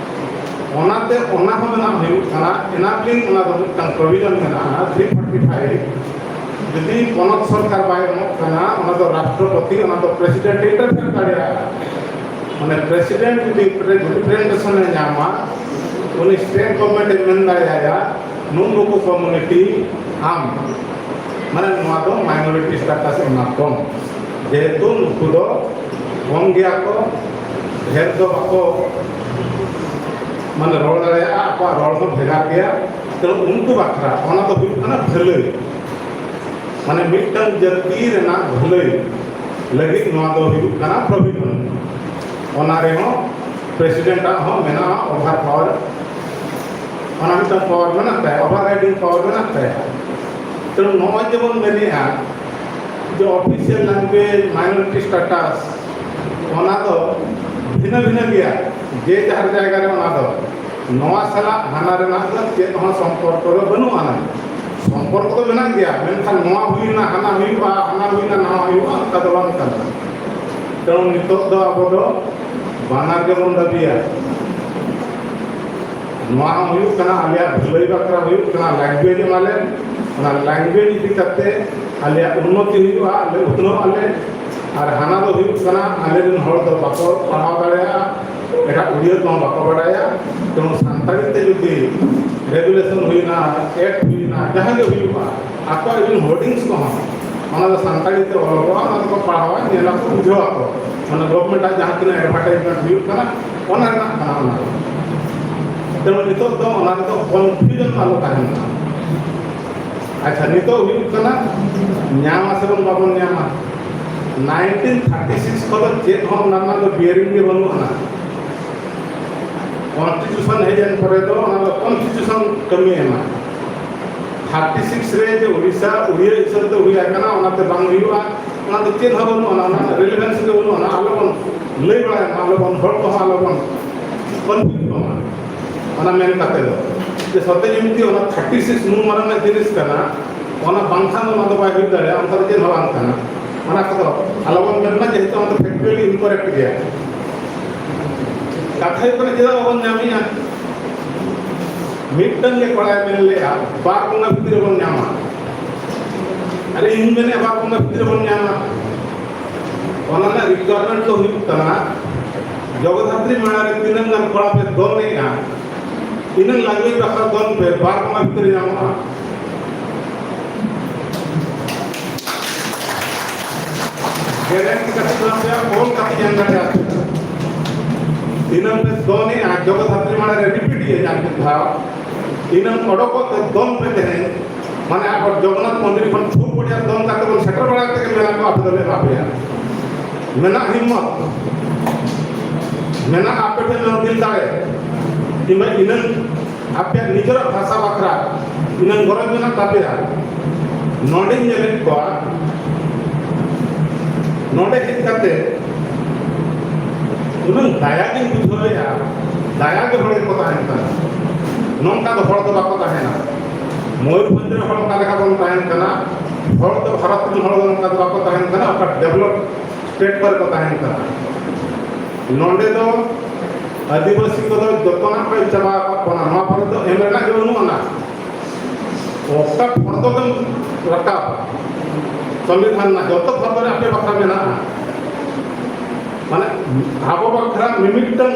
ᱚᱱᱟᱛᱮ ᱚᱱᱟ ᱦᱚᱸ ᱢᱮᱱᱟᱜ ᱦᱩᱭᱩᱜ ᱠᱟᱱᱟ, ᱮᱱᱟᱵᱞᱤᱝ ᱚᱱᱟ ᱫᱚ ᱢᱤᱫᱴᱟᱝ ᱯᱨᱚᱵᱷᱤᱡᱚᱱ ᱢᱮᱱᱟᱜᱼᱟ ᱛᱷᱨᱤ ᱯᱷᱳᱨᱴᱤ ᱯᱷᱟᱭᱤᱵᱷ᱾ ᱡᱩᱫᱤ ᱯᱚᱱᱚᱛ ᱥᱚᱨᱠᱟᱨ ᱵᱟᱭ ᱮᱢᱚᱜ ᱠᱟᱱᱟ, ᱚᱱᱟ ᱫᱚ ᱨᱟᱥᱴᱨᱚᱯᱚᱛᱤ, ᱚᱱᱟ ᱫᱚ ᱯᱨᱮᱥᱤᱰᱮᱱᱴ ᱤᱱᱴᱟᱨᱯᱷᱮᱭᱟᱨ ᱫᱟᱲᱮᱭᱟᱜᱼᱟ᱾ ᱢᱟᱱᱮ ᱯᱨᱮᱥᱤᱰᱮᱱᱴ ᱡᱩᱫᱤ ᱨᱤᱯᱨᱮᱡᱮᱱᱴᱮᱥᱚᱱ ᱮ ᱧᱟᱢᱟ, ᱩᱱᱤ ᱥᱴᱮᱴ ᱜᱚᱵᱷᱚᱨᱱᱢᱮᱱᱴ ᱮ ᱢᱮᱱ ᱫᱟᱲᱮᱭᱟᱭᱟ, ᱱᱩᱱᱩᱠᱩ ᱠᱚᱢᱩᱱᱤᱴᱤ ᱟᱢ, ᱢᱟᱱᱮ ᱱᱚᱣᱟ ᱫᱚ ᱢᱟᱭᱱᱚᱨᱤᱴᱤ ᱥᱴᱮᱴᱟᱥ ᱮᱢᱟ ᱠᱚᱢ, ᱡᱮᱦᱮᱛᱩ ᱱᱩᱠᱩ ᱫᱚ ᱠᱚᱢ ᱜᱮᱭᱟ ᱠᱚ, ᱰᱷᱮᱨ ᱫᱚ ᱵᱟᱠᱚ ᱢᱟᱱᱮ ᱨᱚᱲ ᱫᱟᱲᱮᱭᱟᱜᱼᱟ, ᱟᱠᱚᱣᱟᱜ ᱨᱚᱲ ᱦᱚᱸ ᱵᱷᱮᱜᱟᱨ ᱜᱮᱭᱟ᱾ ᱛᱚ ᱩᱱᱠᱩ ᱵᱟᱠᱷᱨᱟ ᱚᱱᱟ ᱫᱚ ᱦᱩᱭᱩᱜ ᱠᱟᱱᱟ ᱵᱷᱟᱹᱞᱟᱹᱭ, ᱢᱟᱱᱮ ᱢᱤᱫᱴᱟᱝ ᱡᱟᱹᱛᱤ ᱨᱮᱱᱟᱜ ᱵᱷᱟᱹᱞᱟᱹᱭ ᱞᱟᱹᱜᱤᱫ ᱱᱚᱣᱟ ᱫᱚ ᱦᱩᱭᱩᱜ ᱠᱟᱱᱟ ᱯᱨᱚᱵᱷᱤᱰᱮᱱᱴ᱾ ᱚᱱᱟ ᱨᱮᱦᱚᱸ ᱯᱨᱮᱥᱤᱰᱮᱱᱴ ᱟᱜ ᱦᱚᱸ ᱢᱮᱱᱟᱜᱼᱟ ᱚᱵᱷᱟᱨ ᱯᱟᱣᱟᱨ, ᱚᱱᱟ ᱢᱤᱫᱴᱟᱝ ᱯᱟᱣᱟᱨ ᱢᱮᱱᱟᱜ ᱛᱟᱭᱟ, ᱚᱵᱷᱟᱨ ᱨᱟᱭᱰᱤᱝ ᱯᱟᱣᱟᱨ ᱢᱮᱱᱟᱜ ᱛᱟᱭᱟ᱾ ᱛᱮ ᱱᱚᱜᱼᱚᱭ ᱡᱮᱵᱚᱱ ᱢᱮᱱᱮᱜᱼᱟ ᱡᱮ ᱚᱯᱷᱤᱥᱤᱭᱟᱞ ᱞᱮᱝᱜᱩᱭᱮᱡᱽ, ᱢᱟᱭᱱᱚᱨᱤᱴᱤ ᱥᱴᱮᱴᱟᱥ, ᱚᱱᱟ ᱫᱚ ᱵᱷᱤᱱᱟᱹ ᱵᱷᱤᱱᱟᱹ ᱜᱮᱭᱟ ᱡᱮ ᱡᱟᱦᱟᱨ ᱡᱟᱭᱜᱟ ᱨᱮ᱾ ᱚᱱᱟ ᱫᱚ ᱱᱚᱣᱟ ᱥᱟᱞᱟᱜ ᱦᱟᱱᱟ ᱨᱮᱱᱟᱜ ᱫᱚ ᱪᱮᱫ ᱦᱚᱸ ᱥᱚᱢᱯᱚᱨᱠᱚ ᱫᱚ ᱵᱟᱹᱱᱩᱜ ᱟᱱᱟ᱾ ᱥᱚᱢᱯᱚᱨᱠᱚ ᱫᱚ ᱢᱮᱱᱟᱜ ᱜᱮᱭᱟ, ᱢᱮᱱᱠᱷᱟᱱ ᱱᱚᱣᱟ ᱦᱩᱭᱱᱟ ᱦᱟᱱᱟ ᱦᱩᱭᱩᱜᱼᱟ, ᱦᱟᱱᱟ ᱦᱩᱭᱱᱟ ᱱᱚᱣᱟ ᱦᱩᱭᱩᱜᱼᱟ, ᱚᱱᱠᱟ ᱫᱚ ᱵᱟᱝ ᱠᱟᱱᱟ᱾ ᱛᱮ ᱱᱤᱛᱚᱜ ᱫᱚ ᱟᱵᱚ ᱫᱚ ᱵᱟᱱᱟᱨ ᱜᱮᱵᱚᱱ ᱫᱟᱹᱵᱤᱭᱟ᱾ ᱱᱚᱣᱟ ᱦᱚᱸ ᱦᱩᱭᱩᱜ ᱠᱟᱱᱟ ᱟᱞᱮᱭᱟᱜ ᱵᱷᱟᱹᱞᱟᱹᱭ ᱵᱟᱠᱷᱨᱟ ᱦᱩᱭᱩᱜ ᱠᱟᱱᱟ ᱞᱮᱝᱜᱩᱭᱮᱡᱽ ᱮᱢᱟᱞᱮ, ᱚᱱᱟ ᱞᱮᱝᱜᱩᱭᱮᱡᱽ ᱤᱫᱤ ᱠᱟᱛᱮ ᱟᱞᱮᱭᱟᱜ ᱩᱱᱱᱚᱛᱤ ᱦᱩᱭᱩᱜᱼᱟ, ᱟᱞᱮ ᱩᱛᱱᱟᱹᱣ ᱟᱞᱮ᱾ ᱟᱨ ᱦᱟᱱᱟ ᱫᱚ ᱦᱩᱭᱩᱜ ᱠᱟᱱᱟ, ᱟᱞᱮ ᱨᱮᱱ ᱦᱚᱲ ᱫᱚ ᱵᱟᱠᱚ ᱯᱟᱲᱦᱟᱣ ᱫᱟᱲᱮᱭᱟᱜᱼᱟ, ᱮᱴᱟᱜ ᱩᱲᱤᱭᱟᱹ ᱠᱚᱦᱚᱸ ᱵᱟᱠᱚ ᱵᱟᱰᱟᱭᱟ᱾ ᱛᱮᱢᱚᱱ ᱥᱟᱱᱛᱟᱲᱤ ᱛᱮ ᱡᱩᱫᱤ ᱨᱮᱜᱩᱞᱮᱥᱚᱱ ᱦᱩᱭᱱᱟ, ᱮᱠᱴ ᱦᱩᱭᱱᱟ, ᱡᱟᱦᱟᱸ ᱜᱮ ᱦᱩᱭᱩᱜᱼᱟ, ᱟᱠᱚᱣᱟᱜ ᱡᱩᱫᱤ ᱦᱳᱨᱰᱤᱝᱥ ᱠᱚᱦᱚᱸ ᱚᱱᱟ ᱫᱚ ᱥᱟᱱᱛᱟᱲᱤ ᱛᱮ ᱚᱞᱚᱜᱚᱜᱼᱟ, ᱚᱱᱟ ᱫᱚᱠᱚ ᱯᱟᱲᱦᱟᱣᱟ, ᱧᱮᱞᱟᱠᱚ, ᱵᱩᱡᱷᱟᱹᱣᱟᱠᱚ᱾ ᱚᱱᱟ ᱜᱚᱵᱷᱢᱮᱱᱴ ᱟᱜ ᱡᱟᱦᱟᱸ ᱛᱤᱱᱟᱹᱜ ᱮᱰᱵᱷᱟᱨᱴᱟᱭᱤᱡᱽᱢᱮᱱᱴ ᱦᱩᱭᱩᱜ ᱠᱟᱱᱟ, ᱚᱱᱟ ᱨᱮᱱᱟᱜ ᱠᱟᱱᱟ ᱚᱱᱟ ᱫᱚ᱾ ᱛᱮᱢᱚᱱ ᱱᱤᱛᱚᱜ ᱫᱚ ᱚᱱᱟ ᱨᱮᱫᱚ ᱠᱚᱱᱯᱷᱤᱭᱩᱡᱚᱱ ᱟᱞᱚ ᱛᱟᱦᱮᱱ ᱢᱟ᱾ ᱟᱪᱪᱷᱟ, ᱱᱤᱛᱚᱜ ᱦᱩᱭᱩᱜ ᱠᱟᱱᱟ, ᱧᱟᱢᱟ ᱥᱮ ᱵᱚᱱ ᱵᱟᱵᱚᱱ ᱧᱟᱢᱟ? ᱱᱟᱭᱤᱱᱴᱤᱱ ᱛᱷᱟᱨᱴᱤ ᱥᱤᱠᱥ ᱠᱷᱚᱱ ᱫᱚ ᱪᱮᱫ ᱦᱚᱸ ᱚᱱᱟ ᱨᱮᱱᱟᱜ ᱫᱚ ᱵᱤᱭᱟᱨᱤᱝ ᱜᱮ ᱵᱟᱹᱱᱩᱜ ᱟᱱᱟ᱾ ᱠᱚᱱᱥᱴᱤᱴᱤᱭᱩᱥᱚᱱ ᱦᱮᱡ ᱮᱱ ᱯᱚᱨᱮ ᱫᱚ ᱚᱱᱟ ᱫᱚ ᱠᱚᱱᱥᱴᱤᱴᱤᱭᱩᱥᱚᱱ ᱠᱟᱹᱢᱤ ᱮᱢᱟ᱾ ᱛᱷᱟᱨᱴᱤ ᱥᱤᱠᱥ ᱨᱮ ᱡᱮ ᱳᱰᱤᱥᱟ ᱩᱲᱤᱭᱟ ᱦᱤᱥᱟᱹᱵ ᱛᱮ ᱦᱩᱭ ᱟᱠᱟᱱᱟ, ᱚᱱᱟᱛᱮ ᱵᱟᱝ ᱦᱩᱭᱩᱜᱼᱟ, ᱚᱱᱟ ᱫᱚ ᱪᱮᱫ ᱦᱚᱸ ᱵᱟᱹᱱᱩᱜ ᱟᱱᱟ, ᱚᱱᱟ ᱨᱮᱞᱤᱵᱷᱮᱱᱥ ᱜᱮ ᱵᱟᱹᱱᱩᱜ ᱟᱱᱟ᱾ ᱟᱞᱚ ᱵᱚᱱ ᱞᱟᱹᱭ ᱵᱟᱲᱟᱭ ᱢᱟ, ᱟᱞᱚ ᱵᱚᱱ, ᱦᱚᱲ ᱠᱚᱦᱚᱸ ᱟᱞᱚ ᱵᱚᱱ ᱠᱚᱱᱯᱷᱤᱭᱩᱡᱽ ᱠᱚᱢᱟ᱾ ᱚᱱᱟ ᱢᱮᱱ ᱠᱟᱛᱮ ᱫᱚ ᱡᱮ ᱥᱚᱛᱮ ᱡᱩᱫᱤ ᱚᱱᱟ ᱛᱷᱟᱨᱴᱤ ᱥᱤᱠᱥ ᱱᱩᱱ ᱢᱟᱨᱟᱝ ᱨᱮᱱᱟᱜ ᱡᱤᱱᱤᱥ ᱠᱟᱱᱟ, ᱚᱱᱟ ᱵᱟᱝᱠᱷᱟᱱ ᱫᱚ ᱚᱱᱟ ᱫᱚ ᱵᱟᱭ ᱦᱩᱭ ᱫᱟᱲᱮᱭᱟᱜᱼᱟ, ᱚᱱᱠᱟ ᱫᱚ ᱪᱮᱫ ᱦᱚᱸ ᱵᱟᱝ ᱠᱟᱱᱟ᱾ ᱚᱱᱟ ᱠᱚᱫᱚ ᱟᱞᱚ ᱵᱚᱱ ᱢᱮᱱ ᱢᱟ, ᱡᱮᱦᱮᱛᱩ ᱚᱱᱟ ᱫᱚ ᱯᱷᱮᱠᱪᱩᱭᱟᱞᱤ ᱤᱱᱠᱚᱨᱮᱠᱴ ᱜᱮᱭᱟ᱾ ᱠᱟᱛᱷᱟ ᱦᱩᱭᱩᱜ ᱠᱟᱱᱟ, ᱪᱮᱫᱟᱜ ᱵᱟᱵᱚᱱ ᱧᱟᱢᱮᱜᱼᱟ? ᱢᱤᱫᱴᱟᱝ ᱜᱮ ᱠᱚᱲᱟᱭ ᱢᱮᱱ ᱞᱮᱜᱼᱟ, ᱵᱟᱨ ᱵᱚᱸᱜᱟ ᱵᱷᱤᱛᱤᱨ ᱨᱮᱵᱚᱱ ᱧᱟᱢᱟ᱾ ᱟᱨ ᱤᱧ ᱢᱮᱱᱮᱫᱼᱟ, ᱵᱟᱨ ᱵᱚᱸᱜᱟ ᱵᱷᱤᱛᱤᱨ ᱨᱮᱵᱚᱱ ᱧᱟᱢᱟ᱾ ᱚᱱᱟ ᱨᱮᱱᱟᱜ ᱨᱤᱠᱣᱟᱨᱢᱮᱱᱴ ᱫᱚ ᱦᱩᱭᱩᱜ ᱠᱟᱱᱟ, ᱡᱚᱜᱚᱫᱷᱟᱛᱨᱤ ᱢᱮᱞᱟ ᱨᱮ ᱛᱤᱱᱟᱹᱜ ᱜᱟᱱ ᱠᱚᱲᱟ ᱯᱮ ᱫᱚᱱᱮᱜᱼᱟ, ᱤᱱᱟᱹᱜ ᱞᱟᱝᱜᱚᱡ ᱵᱟᱠᱷᱨᱟ ᱫᱚᱱ ᱯᱮ, ᱵᱟᱨ ᱵᱚᱸᱜᱟ ᱵᱷᱤᱛᱤᱨ ᱨᱮ ᱧᱟᱢᱚᱜᱼᱟ᱾ ᱜᱮᱨᱮᱱᱴᱤ ᱠᱟᱛᱮ ᱫᱚ ᱟᱯᱮᱭᱟᱜ ᱚᱞ ᱠᱟᱛᱮ ᱮᱢ ᱫᱟᱲᱮᱭᱟᱜᱼᱟ᱾ ᱤᱱᱟᱹᱝ ᱯᱮ ᱫᱚᱱᱮᱜᱼᱟ, ᱡᱚᱜᱚ ᱫᱷᱟᱹᱨᱛᱤ ᱢᱟᱲᱟᱝ ᱨᱮ ᱨᱤᱯᱤᱴ ᱤᱭᱟᱹ ᱧᱟᱢ ᱠᱮᱫ ᱫᱷᱟᱣ, ᱤᱱᱟᱹᱝ ᱚᱰᱚᱠᱚᱜ ᱛᱮ ᱫᱚᱱ ᱯᱮ ᱛᱮᱦᱮᱧ, ᱢᱟᱱᱮ ᱟᱵᱚ ᱡᱚᱜᱚᱱᱱᱟᱛᱷ ᱢᱚᱱᱫᱤᱨ ᱠᱷᱚᱱ ᱪᱷᱩ ᱯᱚᱨᱡᱚᱱᱛᱚ ᱫᱚᱱ ᱠᱟᱛᱮ ᱵᱚᱱ ᱥᱮᱴᱮᱨ ᱵᱟᱲᱟ ᱠᱟᱛᱮ ᱜᱮ ᱢᱮᱱᱟᱜ ᱠᱚ, ᱟᱯᱮ ᱫᱚᱞᱮ ᱮᱢᱟ ᱯᱮᱭᱟ᱾ ᱢᱮᱱᱟᱜ ᱦᱤᱢᱢᱚᱛ, ᱢᱮᱱᱟᱜ ᱟᱯᱮ ᱴᱷᱮᱱ ᱫᱤᱞ ᱫᱟᱲᱮ, ᱠᱤᱝᱵᱟ ᱤᱱᱟᱹᱝ ᱟᱯᱮᱭᱟᱜ ᱱᱤᱡᱮᱨᱟᱜ ᱵᱷᱟᱥᱟ ᱵᱟᱠᱷᱨᱟ ᱤᱱᱟᱹᱝ ᱜᱚᱨᱚᱡᱽ ᱢᱮᱱᱟᱜ ᱛᱟᱯᱮᱭᱟ᱾ ᱱᱚᱰᱮᱧ ᱧᱮᱞᱮᱫ ᱠᱚᱣᱟ, ᱱᱚᱰᱮ ᱦᱮᱡ ᱠᱟᱛᱮ ᱩᱱᱟᱹᱝ ᱫᱟᱭᱟ ᱜᱤᱧ ᱵᱩᱡᱷᱟᱹᱣᱮᱫᱼᱟ, ᱫᱟᱭᱟ ᱜᱮ ᱦᱚᱲ ᱜᱮᱠᱚ ᱛᱟᱦᱮᱱ ᱠᱟᱱᱟ᱾ ᱱᱚᱝᱠᱟ ᱫᱚ ᱦᱚᱲ ᱫᱚ ᱵᱟᱠᱚ ᱛᱟᱦᱮᱱᱟ᱾ ᱢᱚᱭᱩᱨᱵᱷᱚᱸᱡᱽ ᱨᱮ ᱦᱚᱲ ᱚᱠᱟ ᱞᱮᱠᱟ ᱵᱚᱱ ᱛᱟᱦᱮᱱ ᱠᱟᱱᱟ, ᱦᱚᱲ ᱫᱚ ᱵᱷᱟᱨᱚᱛ ᱨᱮᱱ ᱦᱚᱲ ᱫᱚ ᱱᱚᱝᱠᱟ ᱫᱚ ᱵᱟᱠᱚ ᱛᱟᱦᱮᱱ ᱠᱟᱱᱟ, ᱚᱠᱟ ᱰᱮᱵᱷᱞᱚᱯ ᱥᱴᱮᱴ ᱠᱚᱨᱮ ᱠᱚ ᱛᱟᱦᱮᱱ ᱠᱟᱱᱟ᱾ ᱱᱚᱰᱮ ᱫᱚ ᱟᱹᱫᱤᱵᱟᱹᱥᱤ ᱠᱚᱫᱚ ᱡᱚᱛᱚᱱᱟᱜ ᱠᱚ ᱮᱢ ᱪᱟᱵᱟ ᱟᱠᱟᱫ ᱵᱚᱱᱟ᱾ ᱱᱚᱣᱟ ᱯᱚᱨᱮ ᱫᱚ ᱮᱢ ᱨᱮᱱᱟᱜ ᱜᱮ ᱵᱟᱹᱱᱩᱜ ᱟᱱᱟ᱾ ᱚᱠᱟ ᱯᱷᱚᱨᱫᱚ ᱜᱮᱢ ᱨᱟᱠᱟᱵ, ᱥᱚᱝᱵᱤᱫᱷᱟᱱ ᱨᱮᱱᱟᱜ ᱡᱚᱛᱚ ᱫᱷᱚᱨᱢᱚ ᱨᱮ ᱟᱯᱮ ᱵᱟᱠᱷᱨᱟ ᱢᱮᱱᱟᱜᱼᱟ᱾ ᱢᱟᱱᱮ ᱟᱵᱚ ᱵᱟᱠᱷᱨᱟ ᱢᱤᱢᱤᱫᱴᱟᱝ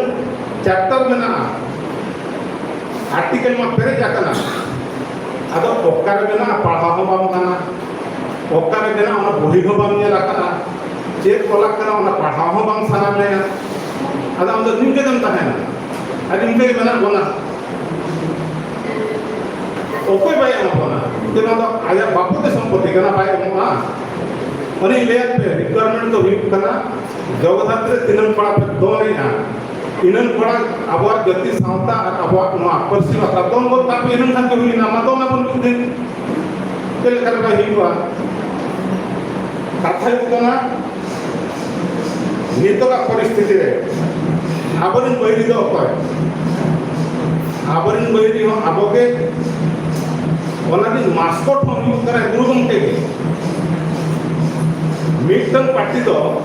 ᱪᱮᱯᱴᱟᱨ ᱢᱮᱱᱟᱜᱼᱟ, ᱟᱨᱴᱤᱠᱮᱞ ᱢᱟ ᱯᱮᱨᱮᱡ ᱟᱠᱟᱱᱟ᱾ ᱟᱫᱚ ᱚᱠᱟᱨᱮ ᱢᱮᱱᱟᱜᱼᱟ ᱯᱟᱲᱦᱟᱣ ᱦᱚᱸ ᱵᱟᱢ ᱜᱟᱱᱟ, ᱚᱠᱟᱨᱮ ᱢᱮᱱᱟᱜᱼᱟ ᱚᱱᱟ ᱵᱚᱦᱤ ᱦᱚᱸ ᱵᱟᱢ ᱧᱮᱞ ᱟᱠᱟᱫᱼᱟ, ᱪᱮᱫ ᱚᱞ ᱟᱠᱟᱱᱟ ᱚᱱᱟ ᱯᱟᱲᱦᱟᱣ ᱦᱚᱸ ᱵᱟᱝ ᱥᱟᱱᱟ ᱢᱮᱭᱟ᱾ ᱟᱫᱚ ᱟᱢ ᱫᱚ ᱱᱤᱝᱠᱟᱹ ᱜᱮᱢ ᱛᱟᱦᱮᱱᱟ᱾ ᱟᱨ ᱱᱤᱝᱠᱟᱹ ᱜᱮ ᱢᱮᱱᱟᱜ ᱵᱚᱱᱟ᱾ ᱚᱠᱚᱭ ᱵᱟᱭ ᱮᱢᱟ ᱵᱚᱱᱟ? ᱡᱮ ᱱᱚᱣᱟ ᱫᱚ ᱟᱭᱟᱜ ᱵᱟᱯᱩ ᱛᱮ ᱥᱚᱢᱯᱚᱛᱤ ᱠᱟᱱᱟ, ᱵᱟᱭ ᱮᱢᱚᱜᱼᱟ᱾ ᱩᱱᱤ ᱞᱟᱹᱭᱟᱫ ᱯᱮ ᱨᱤᱠᱣᱟᱨᱢᱮᱱᱴ ᱫᱚ ᱦᱩᱭᱩᱜ ᱠᱟᱱᱟ ᱡᱚᱜᱚᱫᱷᱟᱛᱨᱤ ᱨᱮ ᱛᱤᱱᱟᱹᱝ ᱯᱟᱲᱟ ᱯᱮ ᱫᱚᱱᱮᱜᱼᱟ, ᱤᱱᱟᱹᱝ ᱯᱟᱲᱟ ᱟᱵᱚᱣᱟᱜ ᱡᱟᱹᱛᱤ ᱥᱟᱶᱛᱟ ᱟᱨ ᱟᱵᱚᱣᱟᱜ ᱱᱚᱣᱟ ᱯᱟᱹᱨᱥᱤ ᱵᱷᱟᱥᱟ ᱫᱚᱱ ᱜᱚᱫ ᱠᱟᱜ ᱯᱮ, ᱤᱱᱟᱹᱝ ᱠᱷᱟᱱ ᱜᱮ ᱦᱩᱭᱱᱟ, ᱢᱟ ᱫᱚᱱ ᱟᱵᱚᱱ ᱢᱤᱫ ᱫᱤᱱ᱾ ᱪᱮᱫ ᱞᱮᱠᱟ ᱨᱮ ᱵᱟᱭ ᱦᱩᱭᱩᱜᱼᱟ? ᱠᱟᱛᱷᱟ ᱦᱩᱭᱩᱜ ᱠᱟᱱᱟ, ᱱᱤᱛᱚᱜᱟᱜ ᱯᱚᱨᱤᱥᱛᱷᱤᱛᱤ ᱨᱮ ᱟᱵᱚᱨᱮᱱ ᱵᱟᱹᱭᱨᱤ ᱫᱚ ᱚᱠᱚᱭ? ᱟᱵᱚᱨᱮᱱ ᱵᱟᱹᱭᱨᱤ ᱦᱚᱸ ᱟᱵᱚᱜᱮ᱾ ᱚᱱᱟ ᱨᱤᱱ ᱢᱟᱥᱠᱚᱴ ᱦᱚᱸ ᱦᱩᱭᱩᱜ ᱠᱟᱱᱟ ᱜᱩᱨᱩ ᱜᱚᱢᱠᱮ ᱜᱮ᱾ ᱢᱤᱫᱴᱟᱝ ᱯᱟᱨᱴᱤ ᱫᱚ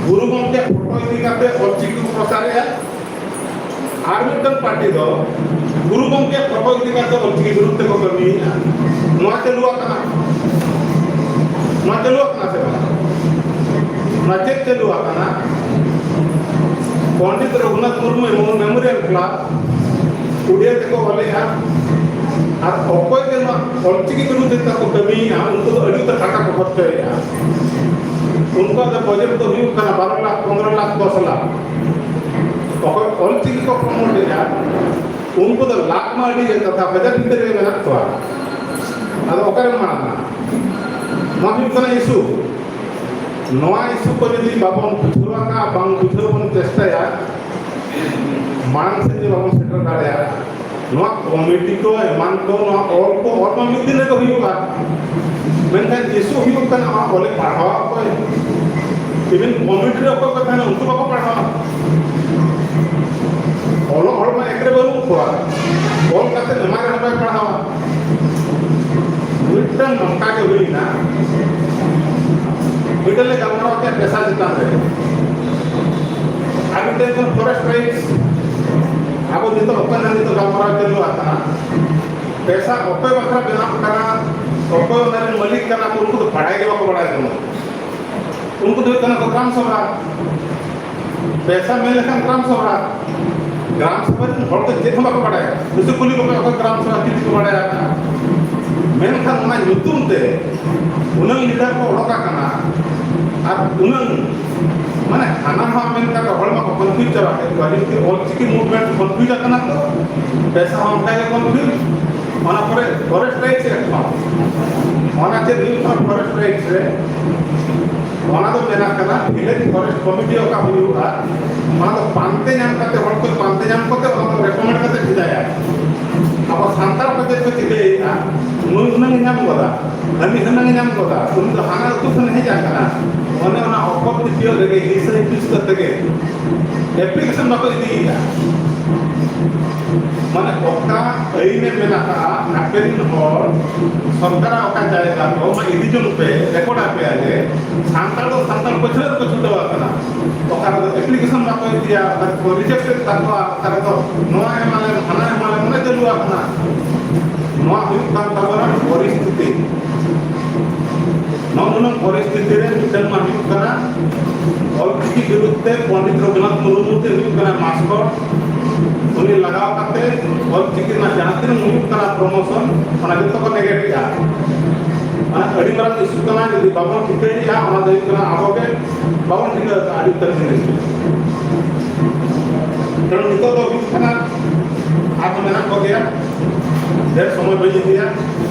ᱜᱩᱨᱩ ᱜᱚᱢᱠᱮ ᱯᱷᱳᱴᱳ ᱤᱫᱤ ᱠᱟᱛᱮ ᱚᱞᱪᱤᱠᱤ ᱠᱚ ᱯᱨᱚᱪᱟᱨᱮᱜᱼᱟ, ᱟᱨ ᱢᱤᱫᱴᱟᱝ ᱯᱟᱨᱴᱤ ᱫᱚ ᱜᱩᱨᱩ ᱜᱚᱢᱠᱮ ᱯᱷᱳᱴᱳ ᱤᱫᱤ ᱠᱟᱛᱮ ᱚᱞᱪᱤᱠᱤ ᱵᱤᱨᱩᱫᱷ ᱛᱮᱠᱚ ᱠᱟᱹᱢᱤᱭᱮᱫᱼᱟ᱾ ᱱᱚᱣᱟ ᱪᱟᱹᱞᱩ ᱟᱠᱟᱱᱟ, ᱱᱚᱣᱟ ᱪᱟᱹᱞᱩ ᱟᱠᱟᱱᱟ ᱥᱮ ᱵᱟᱝ? ᱱᱚᱣᱟ ᱪᱮᱫ ᱪᱟᱹᱞᱩ ᱟᱠᱟᱱᱟ? ᱯᱚᱱᱰᱤᱛ ᱨᱚᱜᱷᱩᱱᱟᱛᱷ ᱢᱩᱨᱢᱩ ᱢᱮᱢᱳᱨᱤᱭᱟᱞ ᱠᱞᱟᱵᱽ ᱩᱰᱤᱭᱟ ᱛᱮᱠᱚ ᱚᱞᱮᱜᱼᱟ᱾ ᱟᱨ ᱚᱠᱚᱭ ᱜᱮ ᱱᱚᱣᱟ ᱚᱞᱪᱤᱠᱤ ᱵᱤᱨᱩᱫᱷ ᱛᱮ ᱠᱚ ᱠᱟᱹᱢᱤᱭᱮᱫᱼᱟ, ᱩᱱᱠᱩ ᱫᱚ ᱟᱹᱰᱤ ᱩᱛᱟᱹᱨ ᱴᱟᱠᱟ ᱠᱚ ᱠᱷᱚᱨᱪᱟᱭᱮᱫᱼᱟ᱾ ᱩᱱᱠᱩᱣᱟᱜ ᱫᱚ ᱵᱟᱡᱮᱴ ᱫᱚ ᱦᱩᱭᱩᱜ ᱠᱟᱱᱟ ᱵᱟᱨᱚ ᱞᱟᱠᱷ, ᱯᱚᱱᱨᱚ ᱞᱟᱠᱷ, ᱫᱚᱥ ᱞᱟᱠᱷ᱾ ᱚᱠᱚᱭ ᱚᱞᱪᱤᱠᱤ ᱠᱚ ᱯᱨᱚᱢᱳᱴ ᱮᱫᱼᱟ, ᱩᱱᱠᱩ ᱫᱚ ᱞᱟᱠᱷ ᱢᱟ ᱟᱹᱰᱤ ᱠᱟᱛᱷᱟ ᱵᱷᱮᱜᱟᱨ ᱵᱷᱤᱛᱤᱨ ᱨᱮᱜᱮ ᱢᱮᱱᱟᱜ ᱠᱚᱣᱟ᱾ ᱟᱫᱚ ᱚᱠᱟᱨᱮ ᱢᱟᱲᱟᱝᱟ? ᱱᱚᱣᱟ ᱦᱩᱭᱩᱜ ᱠᱟᱱᱟ ᱤᱥᱩ᱾ ᱱᱚᱣᱟ ᱤᱥᱩ ᱠᱚ ᱡᱩᱫᱤ ᱵᱟᱵᱚᱱ ᱵᱩᱡᱷᱟᱹᱣᱟ, ᱵᱟᱝ ᱵᱩᱡᱷᱟᱹᱣ ᱵᱚᱱ ᱪᱮᱥᱴᱟᱭᱟ, ᱢᱟᱲᱟᱝ ᱥᱮᱫ ᱜᱮ ᱵᱟᱵᱚᱱ ᱥᱮᱴᱮᱨ ᱫᱟᱲᱮᱭᱟᱜᱼᱟ᱾ ᱱᱚᱣᱟ ᱠᱚᱢᱤᱴᱤ ᱠᱚ ᱮᱢᱟᱱ ᱠᱚ, ᱱᱚᱣᱟ ᱚᱞ ᱠᱚ, ᱚᱞ ᱢᱟ ᱢᱤᱫ ᱫᱤᱱ ᱨᱮᱜᱮ ᱦᱩᱭᱩᱜᱼᱟ, ᱢᱮᱱᱠᱷᱟᱱ ᱤᱥᱩ ᱦᱩᱭᱩᱜ ᱠᱟᱱᱟ ᱚᱱᱟ ᱚᱞᱮ ᱯᱟᱲᱦᱟᱣᱟ ᱚᱠᱚᱭ? ᱤᱵᱷᱮᱱ ᱠᱚᱢᱤᱴᱤ ᱨᱮ ᱚᱠᱚᱭ ᱠᱚ ᱛᱟᱦᱮᱱᱟ ᱩᱱᱠᱩ ᱵᱟᱠᱚ ᱯᱟᱲᱦᱟᱣᱟ᱾ ᱚᱞᱚᱜ ᱦᱚᱲ ᱢᱟ ᱮᱠᱨᱮ ᱵᱟᱹᱱᱩᱜ ᱠᱚᱣᱟ, ᱚᱞ ᱠᱟᱛᱮ ᱮᱢᱟᱭ ᱨᱮᱦᱚᱸ ᱵᱟᱭ ᱯᱟᱲᱦᱟᱣᱟ᱾ ᱢᱤᱫᱴᱟᱝ ᱱᱚᱝᱠᱟ ᱜᱮ ᱦᱩᱭᱱᱟ, ᱢᱤᱫᱴᱟᱝ ᱞᱮ ᱜᱟᱞᱢᱟᱨᱟᱣ ᱠᱮᱫ ᱯᱮᱥᱟ ᱪᱮᱛᱟᱱ ᱨᱮ, ᱟᱨ ᱢᱤᱫᱴᱟᱝ ᱠᱟᱱᱟ ᱯᱷᱚᱨᱮᱥᱴ ᱨᱟᱭᱤᱴᱥ᱾ ᱟᱵᱚ ᱱᱤᱛᱚᱜ ᱚᱠᱚᱭ ᱱᱟᱜ ᱱᱤᱛᱚᱜ ᱜᱟᱞᱢᱟᱨᱟᱣ ᱪᱟᱹᱞᱩ ᱟᱠᱟᱱᱟ, ᱯᱮᱥᱟ ᱚᱠᱚᱭ ᱵᱟᱠᱷᱨᱟ ᱵᱮᱱᱟᱣ ᱠᱟᱱᱟ, ᱚᱠᱚᱭ ᱚᱱᱟ ᱨᱮᱱ ᱢᱟᱹᱞᱤᱠ ᱠᱟᱱᱟ ᱠᱚ, ᱩᱱᱠᱩ ᱫᱚ ᱵᱟᱲᱟᱭ ᱜᱮ ᱵᱟᱠᱚ ᱵᱟᱲᱟᱭ ᱠᱟᱱᱟ᱾ ᱩᱱᱠᱩ ᱫᱚ ᱦᱩᱭᱩᱜ ᱠᱟᱱᱟ ᱠᱚ ᱜᱨᱟᱢ ᱥᱚᱵᱷᱟ᱾ ᱯᱮᱥᱟ ᱢᱮᱱ ᱞᱮᱠᱷᱟᱱ ᱜᱨᱟᱢ ᱥᱚᱵᱷᱟ, ᱜᱨᱟᱢ ᱥᱚᱵᱷᱟ ᱨᱮᱱ ᱦᱚᱲ ᱫᱚ ᱪᱮᱫ ᱦᱚᱸ ᱵᱟᱠᱚ ᱵᱟᱲᱟᱭᱟ᱾ ᱵᱮᱥᱤ ᱠᱩᱞᱤ ᱠᱚᱯᱮ, ᱚᱠᱚᱭ ᱜᱨᱟᱢ ᱥᱚᱵᱷᱟ ᱪᱮᱫ ᱠᱚ ᱵᱟᱲᱟᱭᱟ? ᱢᱮᱱᱠᱷᱟᱱ ᱚᱱᱟ ᱧᱩᱛᱩᱢ ᱛᱮ ᱩᱱᱟᱹᱝ ᱞᱤᱰᱟᱨ ᱠᱚ ᱚᱰᱚᱠ ᱟᱠᱟᱱᱟ ᱟᱨ ᱩᱱᱟᱹᱝ ᱢᱟᱱᱮ ᱦᱟᱱᱟ ᱱᱚᱣᱟ ᱢᱮᱱ ᱠᱟᱛᱮ ᱦᱚᱲ ᱢᱟᱠᱚ ᱠᱚᱱᱯᱷᱤᱭᱩᱡᱽ ᱪᱟᱵᱟ ᱠᱮᱫ ᱠᱚᱣᱟ᱾ ᱡᱩᱫᱤ ᱚᱞ ᱪᱤᱠᱤ ᱢᱩᱵᱷᱢᱮᱱᱴ ᱠᱚᱱᱯᱷᱤᱭᱩᱡᱽ ᱟᱠᱟᱱᱟ ᱠᱚ, ᱯᱮᱥᱟ ᱦᱚᱸ ᱚᱱᱠᱟ ᱜᱮ ᱠᱚᱱᱯᱷᱤᱭᱩᱡᱽ᱾ ᱚᱱᱟ ᱯᱚᱨᱮ ᱯᱷᱚᱨᱮᱥᱴ ᱨᱟᱭᱤᱴᱥ ᱮᱠᱴ ᱦᱚᱸ, ᱚᱱᱟ ᱪᱮᱫ ᱦᱩᱭᱩᱜ ᱠᱟᱱᱟ ᱯᱷᱚᱨᱮᱥᱴ ᱨᱟᱭᱤᱴᱥ ᱨᱮ, ᱚᱱᱟ ᱫᱚ ᱢᱮᱱᱟᱜ ᱠᱟᱱᱟ ᱵᱷᱤᱞᱮᱡᱽ ᱯᱷᱚᱨᱮᱥᱴ ᱠᱚᱢᱤᱴᱤ ᱚᱠᱟ ᱦᱩᱭᱩᱜᱼᱟ, ᱚᱱᱟ ᱫᱚ ᱯᱟᱱᱛᱮ ᱧᱟᱢ ᱠᱟᱛᱮ, ᱦᱚᱲ ᱠᱚ ᱯᱟᱱᱛᱮ ᱧᱟᱢ ᱠᱟᱛᱮ ᱚᱱᱟ ᱠᱚ ᱨᱮᱠᱚᱢᱮᱱᱰ ᱠᱟᱛᱮ ᱵᱷᱮᱡᱟᱭᱟ᱾ ᱟᱵᱚ ᱥᱟᱱᱛᱟᱲ ᱠᱚ ᱪᱮᱫ ᱠᱚ ᱪᱤᱠᱟᱹᱭᱮᱫᱼᱟ, ᱱᱩᱭ ᱦᱩᱱᱟᱹᱝ ᱧᱟᱢ ᱜᱚᱫᱟ, ᱦᱟᱹᱱᱤ ᱦᱩᱱᱟᱹᱝ ᱧᱟᱢ ᱜᱚᱫᱟ, ᱩᱱᱤ ᱫᱚ ᱦᱟᱱᱟ ᱟᱹᱛᱩ ᱠᱷᱚᱱ ᱦᱮᱡ ᱟᱠᱟᱱᱟ᱾ ᱚᱱᱮ ᱚᱱᱟ ᱚᱠᱚᱨ ᱛᱤᱯᱤᱭᱟᱹ ᱨᱮᱜᱮ ᱦᱤᱥᱟᱹ ᱦᱤᱯᱤᱥ ᱠᱟᱛᱮ ᱜᱮ ᱮᱯᱞᱤᱠᱮᱥᱚᱱ ᱵᱟᱠᱚ ᱤᱫᱤᱭᱮᱫᱼᱟ᱾ ᱢᱟᱱᱮ ᱚᱠᱟ ᱟᱹᱭᱤᱱ ᱮ ᱢᱮᱱᱟᱜ ᱟᱠᱟᱫᱼᱟ, ᱟᱯᱮ ᱨᱤᱱ ᱦᱚᱲ ᱥᱚᱨᱠᱟᱨᱟᱜ ᱚᱠᱟ ᱡᱟᱭᱜᱟ ᱠᱚ ᱢᱟ ᱤᱫᱤ ᱡᱚᱝ ᱯᱮ, ᱨᱮᱠᱚᱨᱰ ᱟᱯᱮᱭᱟ ᱡᱮ ᱥᱟᱱᱛᱟᱲ ᱫᱚ ᱥᱟᱱᱛᱟᱲ ᱯᱟᱹᱪᱷᱞᱟᱹ ᱨᱮᱠᱚ ᱪᱷᱩᱴᱟᱹᱣ ᱟᱠᱟᱱᱟ᱾ ᱚᱠᱟ ᱨᱮᱫᱚ ᱮᱯᱞᱤᱠᱮᱥᱚᱱ ᱵᱟᱠᱚ ᱤᱫᱤᱭᱟ, ᱚᱠᱟ ᱨᱮᱠᱚ ᱨᱤᱡᱮᱠᱴ ᱮᱫ ᱛᱟᱠᱚᱣᱟ, ᱚᱠᱟ ᱨᱮᱫᱚ ᱱᱚᱣᱟ ᱮᱢᱟᱞᱮᱢ, ᱦᱟᱱᱟ ᱮᱢᱟᱞᱮᱢ, ᱚᱱᱟ ᱪᱟᱹᱞᱩ ᱟᱠᱟᱱᱟ᱾ ᱱᱚᱣᱟ ᱦᱩᱭᱩᱜ ᱠᱟᱱ ᱛᱟᱵᱚᱱᱟ ᱯᱚᱨᱤᱥᱛᱷᱤᱛᱤ᱾ ᱱᱚᱜᱼᱚ ᱱᱩᱱᱟᱹᱜ ᱯᱚᱨᱤᱥᱛᱷᱤᱛᱤ ᱨᱮ ᱢᱤᱫᱴᱟᱝ ᱢᱟ ᱦᱩᱭᱩᱜ ᱠᱟᱱᱟ, ᱚᱞᱪᱤᱠᱤ ᱵᱤᱨᱩᱫᱷ ᱛᱮ ᱯᱚᱱᱰᱤᱛ ᱨᱚᱜᱷᱩᱱᱟᱛᱷ ᱢᱩᱨᱢᱩ ᱛᱮ ᱦᱩᱭᱩᱜ ᱠᱟᱱᱟ ᱢᱟᱥᱴᱚᱨ, ᱩᱱᱤ ᱞᱟᱜᱟᱣ ᱠᱟᱛᱮ ᱚᱞᱪᱤᱠᱤ ᱨᱮᱱᱟᱜ ᱡᱟᱦᱟᱸ ᱛᱤᱱᱟᱹᱜ ᱦᱩᱭᱩᱜ ᱠᱟᱱᱟ ᱯᱨᱚᱢᱳᱥᱚᱱ, ᱚᱱᱟ ᱡᱚᱛᱚ ᱠᱚ ᱱᱮᱜᱮᱴ ᱮᱫᱼᱟ᱾ ᱚᱱᱟ ᱟᱹᱰᱤ ᱢᱟᱨᱟᱝ ᱤᱥᱩ ᱠᱟᱱᱟ, ᱡᱩᱫᱤ ᱵᱟᱵᱚᱱ ᱴᱷᱤᱠᱟᱹᱭᱮᱫᱼᱟ, ᱚᱱᱟ ᱫᱚ ᱦᱩᱭᱩᱜ ᱠᱟᱱᱟ ᱟᱵᱚ ᱜᱮ ᱵᱟᱵᱚᱱ ᱴᱷᱤᱠᱟᱹ ᱟᱠᱟᱫᱼᱟ ᱟᱹᱰᱤ ᱩᱛᱟᱹᱨ ᱡᱤᱱᱤᱥ ᱜᱮ᱾ ᱠᱟᱨᱚᱱ ᱱᱤᱛᱚᱜ ᱫᱚ ᱦᱩᱭᱩᱜ ᱠᱟᱱᱟ, ᱟᱨᱦᱚᱸ ᱢᱮᱱᱟᱜ ᱠᱚᱜᱮᱭᱟ, ᱰᱷᱮᱨ ᱥᱚᱢᱚᱭ ᱵᱟᱹᱧ ᱤᱫᱤᱭᱟ᱾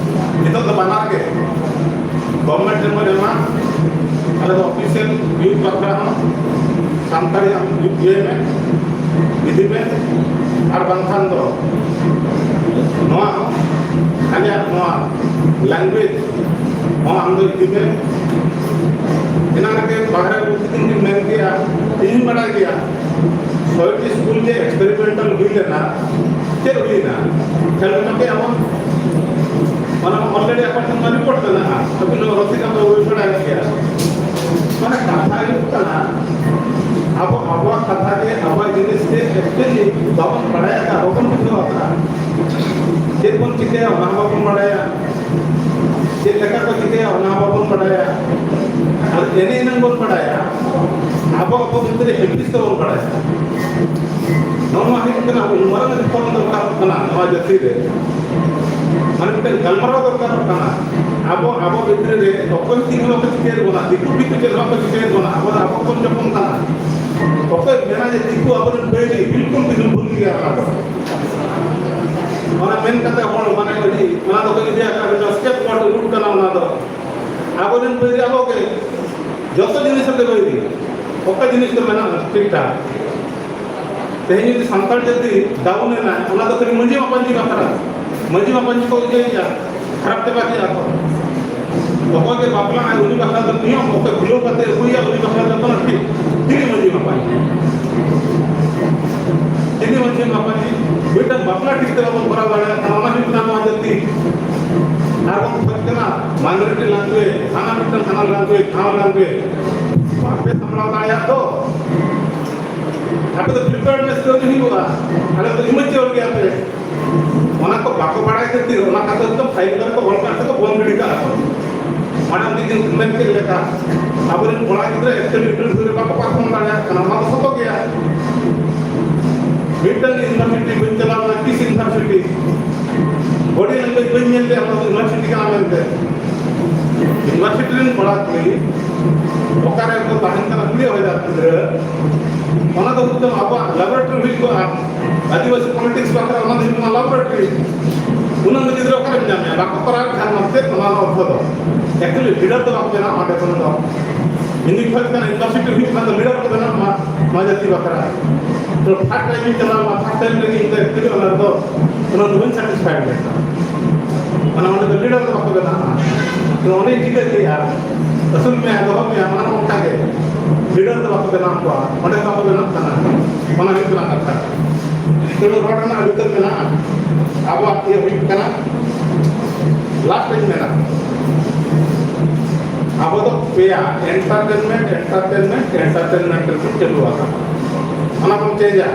ᱱᱤᱛᱚᱜ ᱫᱚ ᱵᱟᱱᱟᱨ ᱜᱮ ᱜᱚᱵᱷᱚᱨᱱᱢᱮᱱᱴ ᱨᱮ ᱵᱚᱱ ᱮᱢᱟ᱾ ᱟᱞᱮ ᱫᱚ ᱚᱯᱷᱤᱥᱤᱭᱟᱞ ᱵᱷᱤᱭᱩ ᱵᱟᱠᱷᱨᱟ ᱦᱚᱸ ᱥᱟᱱᱛᱟᱲᱤ ᱟᱢ ᱤᱭᱩ ᱯᱤ ᱟᱭ ᱢᱮ, ᱤᱫᱤ ᱢᱮ, ᱟᱨ ᱵᱟᱝᱠᱷᱟᱱ ᱫᱚ ᱱᱚᱣᱟ ᱦᱚᱸ ᱟᱞᱮᱭᱟᱜ ᱱᱚᱣᱟ ᱞᱮᱝᱜᱩᱭᱮᱡᱽ ᱦᱚᱸ ᱟᱢ ᱫᱚ ᱤᱫᱤ ᱢᱮ᱾ ᱮᱱᱟᱝ ᱨᱮᱜᱮ ᱵᱟᱦᱨᱮ ᱵᱩᱫᱷᱤ ᱫᱤᱱ ᱢᱮᱱ ᱠᱮᱜᱼᱟ, ᱤᱧ ᱵᱟᱲᱟᱭ ᱜᱮᱭᱟ, ᱥᱚᱭᱴᱤ ᱥᱠᱩᱞ ᱡᱮ ᱮᱠᱥᱯᱮᱨᱤᱢᱮᱱᱴᱟᱞ ᱦᱩᱭ ᱞᱮᱱᱟ, ᱪᱮᱫ ᱦᱩᱭᱱᱟ? ᱠᱷᱮᱞ ᱦᱚᱪᱚ ᱠᱮᱜᱼᱟ ᱵᱚᱱ᱾ ᱚᱱᱟ ᱢᱟ already ᱟᱠᱚ ᱴᱷᱮᱱ ᱢᱟ ᱨᱤᱯᱳᱨᱴ ᱢᱮᱱᱟᱜᱼᱟ, ᱟᱹᱵᱤᱱ ᱦᱚᱸ ᱨᱚᱥᱤᱫ ᱟᱢ ᱫᱚ ᱦᱩᱭ ᱵᱟᱲᱟᱭ ᱜᱮᱭᱟ᱾ ᱢᱟᱱᱮ ᱠᱟᱛᱷᱟ ᱦᱩᱭᱩᱜ ᱠᱟᱱᱟ, ᱟᱵᱚ ᱟᱵᱚᱣᱟᱜ ᱠᱟᱛᱷᱟ ᱜᱮ, ᱟᱵᱚᱣᱟᱜ ᱡᱤᱱᱤᱥ ᱜᱮ actually ᱵᱟᱵᱚᱱ ᱵᱟᱲᱟᱭ ᱟᱠᱟᱫ, ᱵᱟᱵᱚᱱ ᱵᱩᱡᱷᱟᱹᱣ ᱟᱠᱟᱫ᱾ ᱪᱮᱫ ᱵᱚᱱ ᱪᱤᱠᱟᱹᱭᱟ ᱚᱱᱟ ᱦᱚᱸ ᱵᱟᱵᱚᱱ ᱵᱟᱲᱟᱭᱟ᱾ ᱪᱮᱫ ᱞᱮᱠᱟ ᱠᱚ ᱪᱤᱠᱟᱹᱭᱟ, ᱚᱱᱟ ᱵᱟᱵᱚᱱ ᱵᱟᱰᱟᱭᱟ᱾ ᱟᱨ ᱮᱱᱮ ᱮᱱᱟᱝ ᱵᱚᱱ ᱵᱟᱰᱟᱭᱟ, ᱟᱵᱚ ᱟᱵᱚ ᱵᱷᱤᱛᱨᱤ ᱨᱮ ᱦᱮᱵᱤᱴᱥ ᱫᱚᱵᱚᱱ ᱵᱟᱰᱟᱭᱟ᱾ ᱱᱚᱣᱟ ᱦᱩᱭᱩᱜ ᱠᱟᱱᱟ ᱟᱵᱚ ᱢᱟᱨᱟᱝ ᱨᱤᱯᱷᱚᱨᱢ ᱫᱚᱨᱠᱟᱨᱚᱜ ᱠᱟᱱᱟ ᱱᱚᱣᱟ ᱡᱟᱹᱛᱤ ᱨᱮ᱾ ᱢᱟᱱᱮ ᱢᱤᱫᱴᱮᱱ ᱜᱟᱞᱢᱟᱨᱟᱣ ᱫᱚᱨᱠᱟᱨᱚᱜ ᱠᱟᱱᱟ᱾ ᱟᱵᱚ ᱟᱵᱚ ᱵᱷᱤᱛᱨᱤ ᱨᱮ ᱚᱠᱚᱭ ᱪᱮᱫ ᱦᱚᱸ ᱵᱟᱠᱚ ᱪᱤᱠᱟᱹᱭᱮᱫ ᱵᱚᱱᱟ, ᱫᱤᱠᱩ ᱯᱤᱠᱩ ᱪᱮᱫ ᱦᱚᱸ ᱵᱟᱠᱚ ᱪᱤᱠᱟᱹᱭᱮᱫ ᱵᱚᱱᱟ, ᱟᱵᱚ ᱫᱚ ᱟᱵᱚ ᱵᱚᱱ ᱡᱚᱯᱚᱱ ᱠᱟᱱᱟ᱾ ᱚᱠᱚᱭ ᱢᱮᱱᱟ ᱡᱮ ᱫᱤᱠᱩ ᱟᱵᱚᱨᱮᱱ ᱵᱟᱹᱭᱨᱤ, ᱵᱤᱞᱠᱩᱞ ᱵᱤᱞᱠᱩᱞ ᱵᱷᱩᱞ ᱜᱮᱭᱟ ᱚᱱᱟ ᱫᱚ᱾ ᱚᱱᱟ ᱢᱮᱱ ᱠᱟᱛᱮ ᱦᱚᱲ ᱢᱟᱱᱮ ᱟᱹᱰᱤ ᱚᱱᱟ ᱫᱚᱠᱚ ᱤᱫᱤᱭᱟ ᱠᱟᱜ ᱨᱮᱫᱚ ᱥᱴᱮᱯ ᱯᱷᱚᱨᱣᱟᱨᱰ ᱨᱩᱴ ᱠᱟᱱᱟ ᱚᱱᱟ ᱫᱚ᱾ ᱟᱵᱚᱨᱮᱱ ᱵᱟᱹᱭᱨᱤ ᱟᱵᱚ ᱜᱮ, ᱡᱚᱛᱚ ᱡᱤᱱᱤᱥ ᱨᱮᱜᱮ ᱵᱟᱹᱭᱨᱤ᱾ ᱚᱠᱟ ᱡᱤᱱᱤᱥ ᱫᱚ ᱢᱮᱱᱟᱜᱼᱟ ᱴᱷᱤᱠ ᱴᱷᱟᱠ? ᱛᱮᱦᱮᱧ ᱡᱩᱫᱤ ᱥᱟᱱᱛᱟᱲ ᱡᱟᱹᱛᱤ ᱰᱟᱣᱩᱱ ᱮᱱᱟ, ᱚᱱᱟ ᱫᱚ ᱠᱷᱟᱹᱞᱤ ᱢᱟᱹᱡᱷᱤ ᱢᱟᱯᱟᱧᱡᱤ ᱵᱟᱠᱷᱨᱟ᱾ ᱢᱟᱹᱡᱷᱤ ᱢᱟᱯᱟᱧᱡᱤ ᱠᱚ ᱤᱭᱟᱹᱭᱮᱫᱼᱟ, ᱠᱷᱟᱨᱟᱯ ᱪᱟᱵᱟ ᱠᱮᱫᱼᱟ ᱠᱚ᱾ ᱚᱠᱚᱭ ᱜᱮ ᱵᱟᱯᱞᱟᱜᱼᱟᱭ ᱩᱱᱤ ᱵᱟᱠᱷᱨᱟ ᱫᱚ ᱱᱤᱭᱚᱢ, ᱚᱠᱚᱭ ᱵᱷᱩᱞᱟᱹᱣ ᱠᱟᱛᱮ ᱟᱹᱜᱩᱭᱟ ᱩᱱᱤ ᱵᱟᱠᱷᱨᱟ ᱫᱚ ᱠᱳᱱᱳ ᱴᱷᱤᱠ᱾ ᱛᱤᱱᱤ ᱢᱟᱹᱡᱷᱤ ᱢᱟᱯᱟᱧᱡᱤ, ᱛᱤᱱᱤ ᱢᱟᱹᱡᱷᱤ ᱢᱟᱯᱟᱧᱡᱤ ᱢᱤᱫᱴᱟᱝ ᱵᱟᱯᱞᱟ ᱴᱷᱤᱠ ᱛᱮ ᱵᱟᱵᱚᱱ ᱠᱚᱨᱟᱣ ᱫᱟᱲᱮᱭᱟᱜ ᱠᱟᱱᱟ, ᱚᱱᱟ ᱦᱩᱭᱩᱜ ᱠᱟᱱᱟ ᱱᱚᱣᱟ ᱡᱟᱹᱛᱤ᱾ ᱟᱨ ᱵᱚᱱ ᱠᱷᱚᱡ ᱠᱟᱱᱟ ᱢᱟᱭᱱᱚᱨᱤᱴᱤ ᱞᱮᱝᱜᱩᱭᱮᱡᱽ, ᱦᱟᱱᱟ ᱢᱤᱫᱴᱟᱝ ᱦᱟᱱᱟ ᱞᱮᱝᱜᱩᱭᱮᱡᱽ, ᱱᱟᱣᱟ ᱞᱮᱝᱜᱩᱭᱮᱡᱽ᱾ ᱵᱟᱯᱮ ᱥᱟᱢᱵᱲᱟᱣ ᱫᱟᱲᱮᱭᱟᱜ ᱫᱚ᱾ ᱟᱯᱮ ᱫᱚ ᱯᱨᱤᱯᱮᱭᱟᱨᱰᱱᱮᱥ ᱫᱚ ᱟᱹᱣᱨᱤ ᱦᱩᱭᱩᱜᱼᱟ᱾ ᱟᱞᱮ ᱫᱚ ᱤᱢᱮᱪᱩᱨ ᱜᱮᱭᱟ ᱯᱮ᱾ ᱚᱱᱟ ᱠᱚ ᱵᱟᱠᱚ ᱵᱟᱲᱟᱭ ᱠᱷᱟᱹᱛᱤᱨ ᱚᱱᱟ ᱠᱟᱛᱷᱟ ᱫᱚ ᱯᱷᱟᱭᱤᱞ ᱠᱚᱨᱮ ᱠᱚ ᱚᱞ ᱠᱟᱜ ᱛᱮᱠᱚ ᱵᱚᱱᱫ ᱜᱤᱰᱤ ᱠᱟᱜᱼᱟ ᱠᱚ᱾ ᱢᱟᱲᱟᱝ ᱫᱤᱱ ᱢᱮᱱ ᱠᱮᱫ ᱞᱮᱠᱟ, ᱟᱵᱚᱨᱮᱱ ᱠᱚᱲᱟ ᱜᱤᱫᱽᱨᱟᱹ ᱮᱠᱪᱩᱭᱮᱞᱤ ᱤᱱᱴᱟᱨᱵᱷᱤᱭᱩ ᱨᱮ ᱵᱟᱠᱚ ᱯᱟᱨᱯᱷᱚᱨᱢ ᱫᱟᱲᱮᱭᱟᱜ ᱠᱟᱱᱟ, ᱚᱱᱟ ᱫᱚ ᱥᱚᱛᱚ ᱜᱮᱭᱟ᱾ ᱢᱤᱫᱴᱟᱝ ᱤᱭᱩᱱᱤᱵᱷᱟᱨᱥᱤᱴᱤ ᱵᱟᱹᱧ ᱪᱟᱞᱟᱣ ᱞᱮᱱᱟ, ᱠᱤᱥ ᱤᱭᱩᱱᱤᱵᱷᱟᱨᱥᱤᱴᱤ, ᱵᱚᱰᱤ ᱞᱮᱝᱜᱩᱭᱮᱡᱽ ᱵᱟᱹᱧ ᱧᱮᱞ ᱞᱮᱫᱟ, ᱚᱱᱟ ᱫᱚ ᱤᱭᱩᱱᱤᱵᱷᱟᱨᱥᱤᱴᱤ ᱠᱟᱱᱟ ᱢᱮᱱᱛᱮ᱾ ᱤᱭᱩᱱᱤᱵᱷᱟᱨᱥᱤᱴᱤ ᱨᱮᱱ ᱠᱚᱲᱟ ᱠᱩᱲᱤ ᱚᱠᱟᱨᱮ ᱠᱚ ᱛᱟᱦᱮᱱ ᱠᱟᱱᱟ, ᱠᱩᱲᱤ ᱦᱟᱡᱟᱨ ᱜᱤᱫᱽᱨᱟᱹ, ᱚᱱᱟ ᱫᱚ ᱮᱠᱫᱚᱢ ᱟᱵᱚᱣᱟᱜ ᱞᱮᱵᱚᱨᱮᱴᱚᱨᱤ ᱦᱩᱭ ᱠᱚᱜᱼᱟ᱾ ᱟᱹᱫᱤᱵᱟᱹᱥᱤ ᱯᱚᱞᱤᱴᱤᱠᱥ ᱵᱟᱠᱷᱨᱟ ᱚᱱᱟ ᱫᱚ ᱦᱩᱭᱩᱜ ᱠᱟᱱᱟ ᱞᱮᱵᱚᱨᱮᱴᱚᱨᱤ᱾ ᱩᱱᱟᱹᱜ ᱜᱤᱫᱽᱨᱟᱹ ᱚᱠᱟᱨᱮᱢ ᱧᱟᱢᱮᱭᱟ? ᱵᱟᱠᱚ ᱠᱚᱨᱟᱣᱮᱫ ᱠᱷᱟᱱ ᱢᱟ ᱪᱮᱫ ᱚᱱᱟ ᱨᱮᱱᱟᱜ ᱚᱨᱛᱷᱚ ᱫᱚ? ᱮᱠᱪᱩᱭᱮᱞᱤ ᱞᱤᱰᱟᱨ ᱫᱚ ᱵᱟᱠᱚ ᱵᱮᱱᱟᱜ ᱚᱸᱰᱮ ᱠᱷᱚᱱ ᱫᱚ᱾ ᱤᱧ ᱫᱩᱧ ᱠᱷᱚᱡ ᱠᱟᱱᱟ ᱤᱭᱩᱱᱤᱵᱷᱟᱨᱥᱤᱴᱤ ᱦᱩᱭᱩᱜ ᱠᱷᱟᱱ ᱫᱚ ᱞᱤᱰᱟᱨ ᱠᱚ ᱵᱮᱱᱟᱜ ᱢᱟ ᱱᱚᱣᱟ ᱡᱟᱹᱛᱤ ᱵᱟᱠᱷᱨᱟ᱾ ᱛᱚ ᱯᱷᱟᱥᱴ ᱴᱟᱭᱤᱢ ᱤᱧ ᱪᱟᱞᱟᱣ ᱞᱮᱱᱟ, ᱯᱷᱟᱥᱴ ᱴᱟᱭᱤᱢ ᱨᱮᱜᱮ ᱤᱧ ᱫᱚ ᱮᱠᱪᱩᱭᱮᱞᱤ ᱚᱱᱟ ᱨᱮᱫᱚ ᱚᱱᱟ ᱫᱚ ᱵᱟᱹᱧ ᱥᱟᱴᱤᱥᱯᱷᱟᱭᱮᱰ ᱞᱮᱱᱟ᱾ ᱚᱱᱟ ᱚᱸᱰᱮ ᱫᱚ ᱞᱤᱰᱟᱨ ᱫᱚ ᱵᱟᱠᱚ ᱵᱮᱱᱟᱜᱼᱟ᱾ ᱛᱚ ᱚᱸᱰᱮᱧ ᱴᱷᱤᱠᱟᱹ ᱠᱮᱜᱼᱟ, ᱟᱹᱥᱩᱞ ᱢᱮᱭᱟ, ᱫᱚᱦᱚ ᱢᱮᱭᱟ, ᱚᱱᱟ ᱦᱚᱸ ᱚᱱᱠᱟ ᱜᱮ᱾ ᱞᱤᱰᱟᱨ ᱫᱚ ᱵᱟᱠᱚ ᱵᱮᱱᱟᱣ ᱠᱚᱣᱟ, ᱚᱸᱰᱮ ᱫᱚ ᱵᱟᱠᱚ ᱵᱮᱱᱟᱜ ᱠᱟᱱᱟ᱾ ᱚᱱᱟ ᱦᱩᱭᱩᱜ ᱠᱟᱱᱟ ᱠᱟᱛᱷᱟ᱾ ᱛᱮᱢᱚᱱ ᱨᱚᱲ ᱨᱮᱱᱟᱜ ᱟᱹᱰᱤ ᱩᱛᱟᱹᱨ ᱢᱮᱱᱟᱜᱼᱟ᱾ ᱟᱵᱚᱣᱟᱜ ᱤᱭᱟᱹ ᱦᱩᱭᱩᱜ ᱠᱟᱱᱟ, ᱞᱟᱥᱴ ᱤᱧ ᱢᱮᱱᱟ, ᱟᱵᱚ ᱫᱚ ᱯᱮᱭᱟ, ᱮᱱᱴᱟᱨᱴᱮᱱᱢᱮᱱᱴ, ᱮᱱᱴᱟᱨᱴᱮᱱᱢᱮᱱᱴ, ᱮᱱᱴᱟᱨᱴᱮᱱᱢᱮᱱᱴ ᱨᱮᱵᱚᱱ ᱪᱟᱹᱞᱩ ᱟᱠᱟᱱᱟ᱾ ᱚᱱᱟ ᱵᱚᱱ ᱪᱮᱧᱡᱟ᱾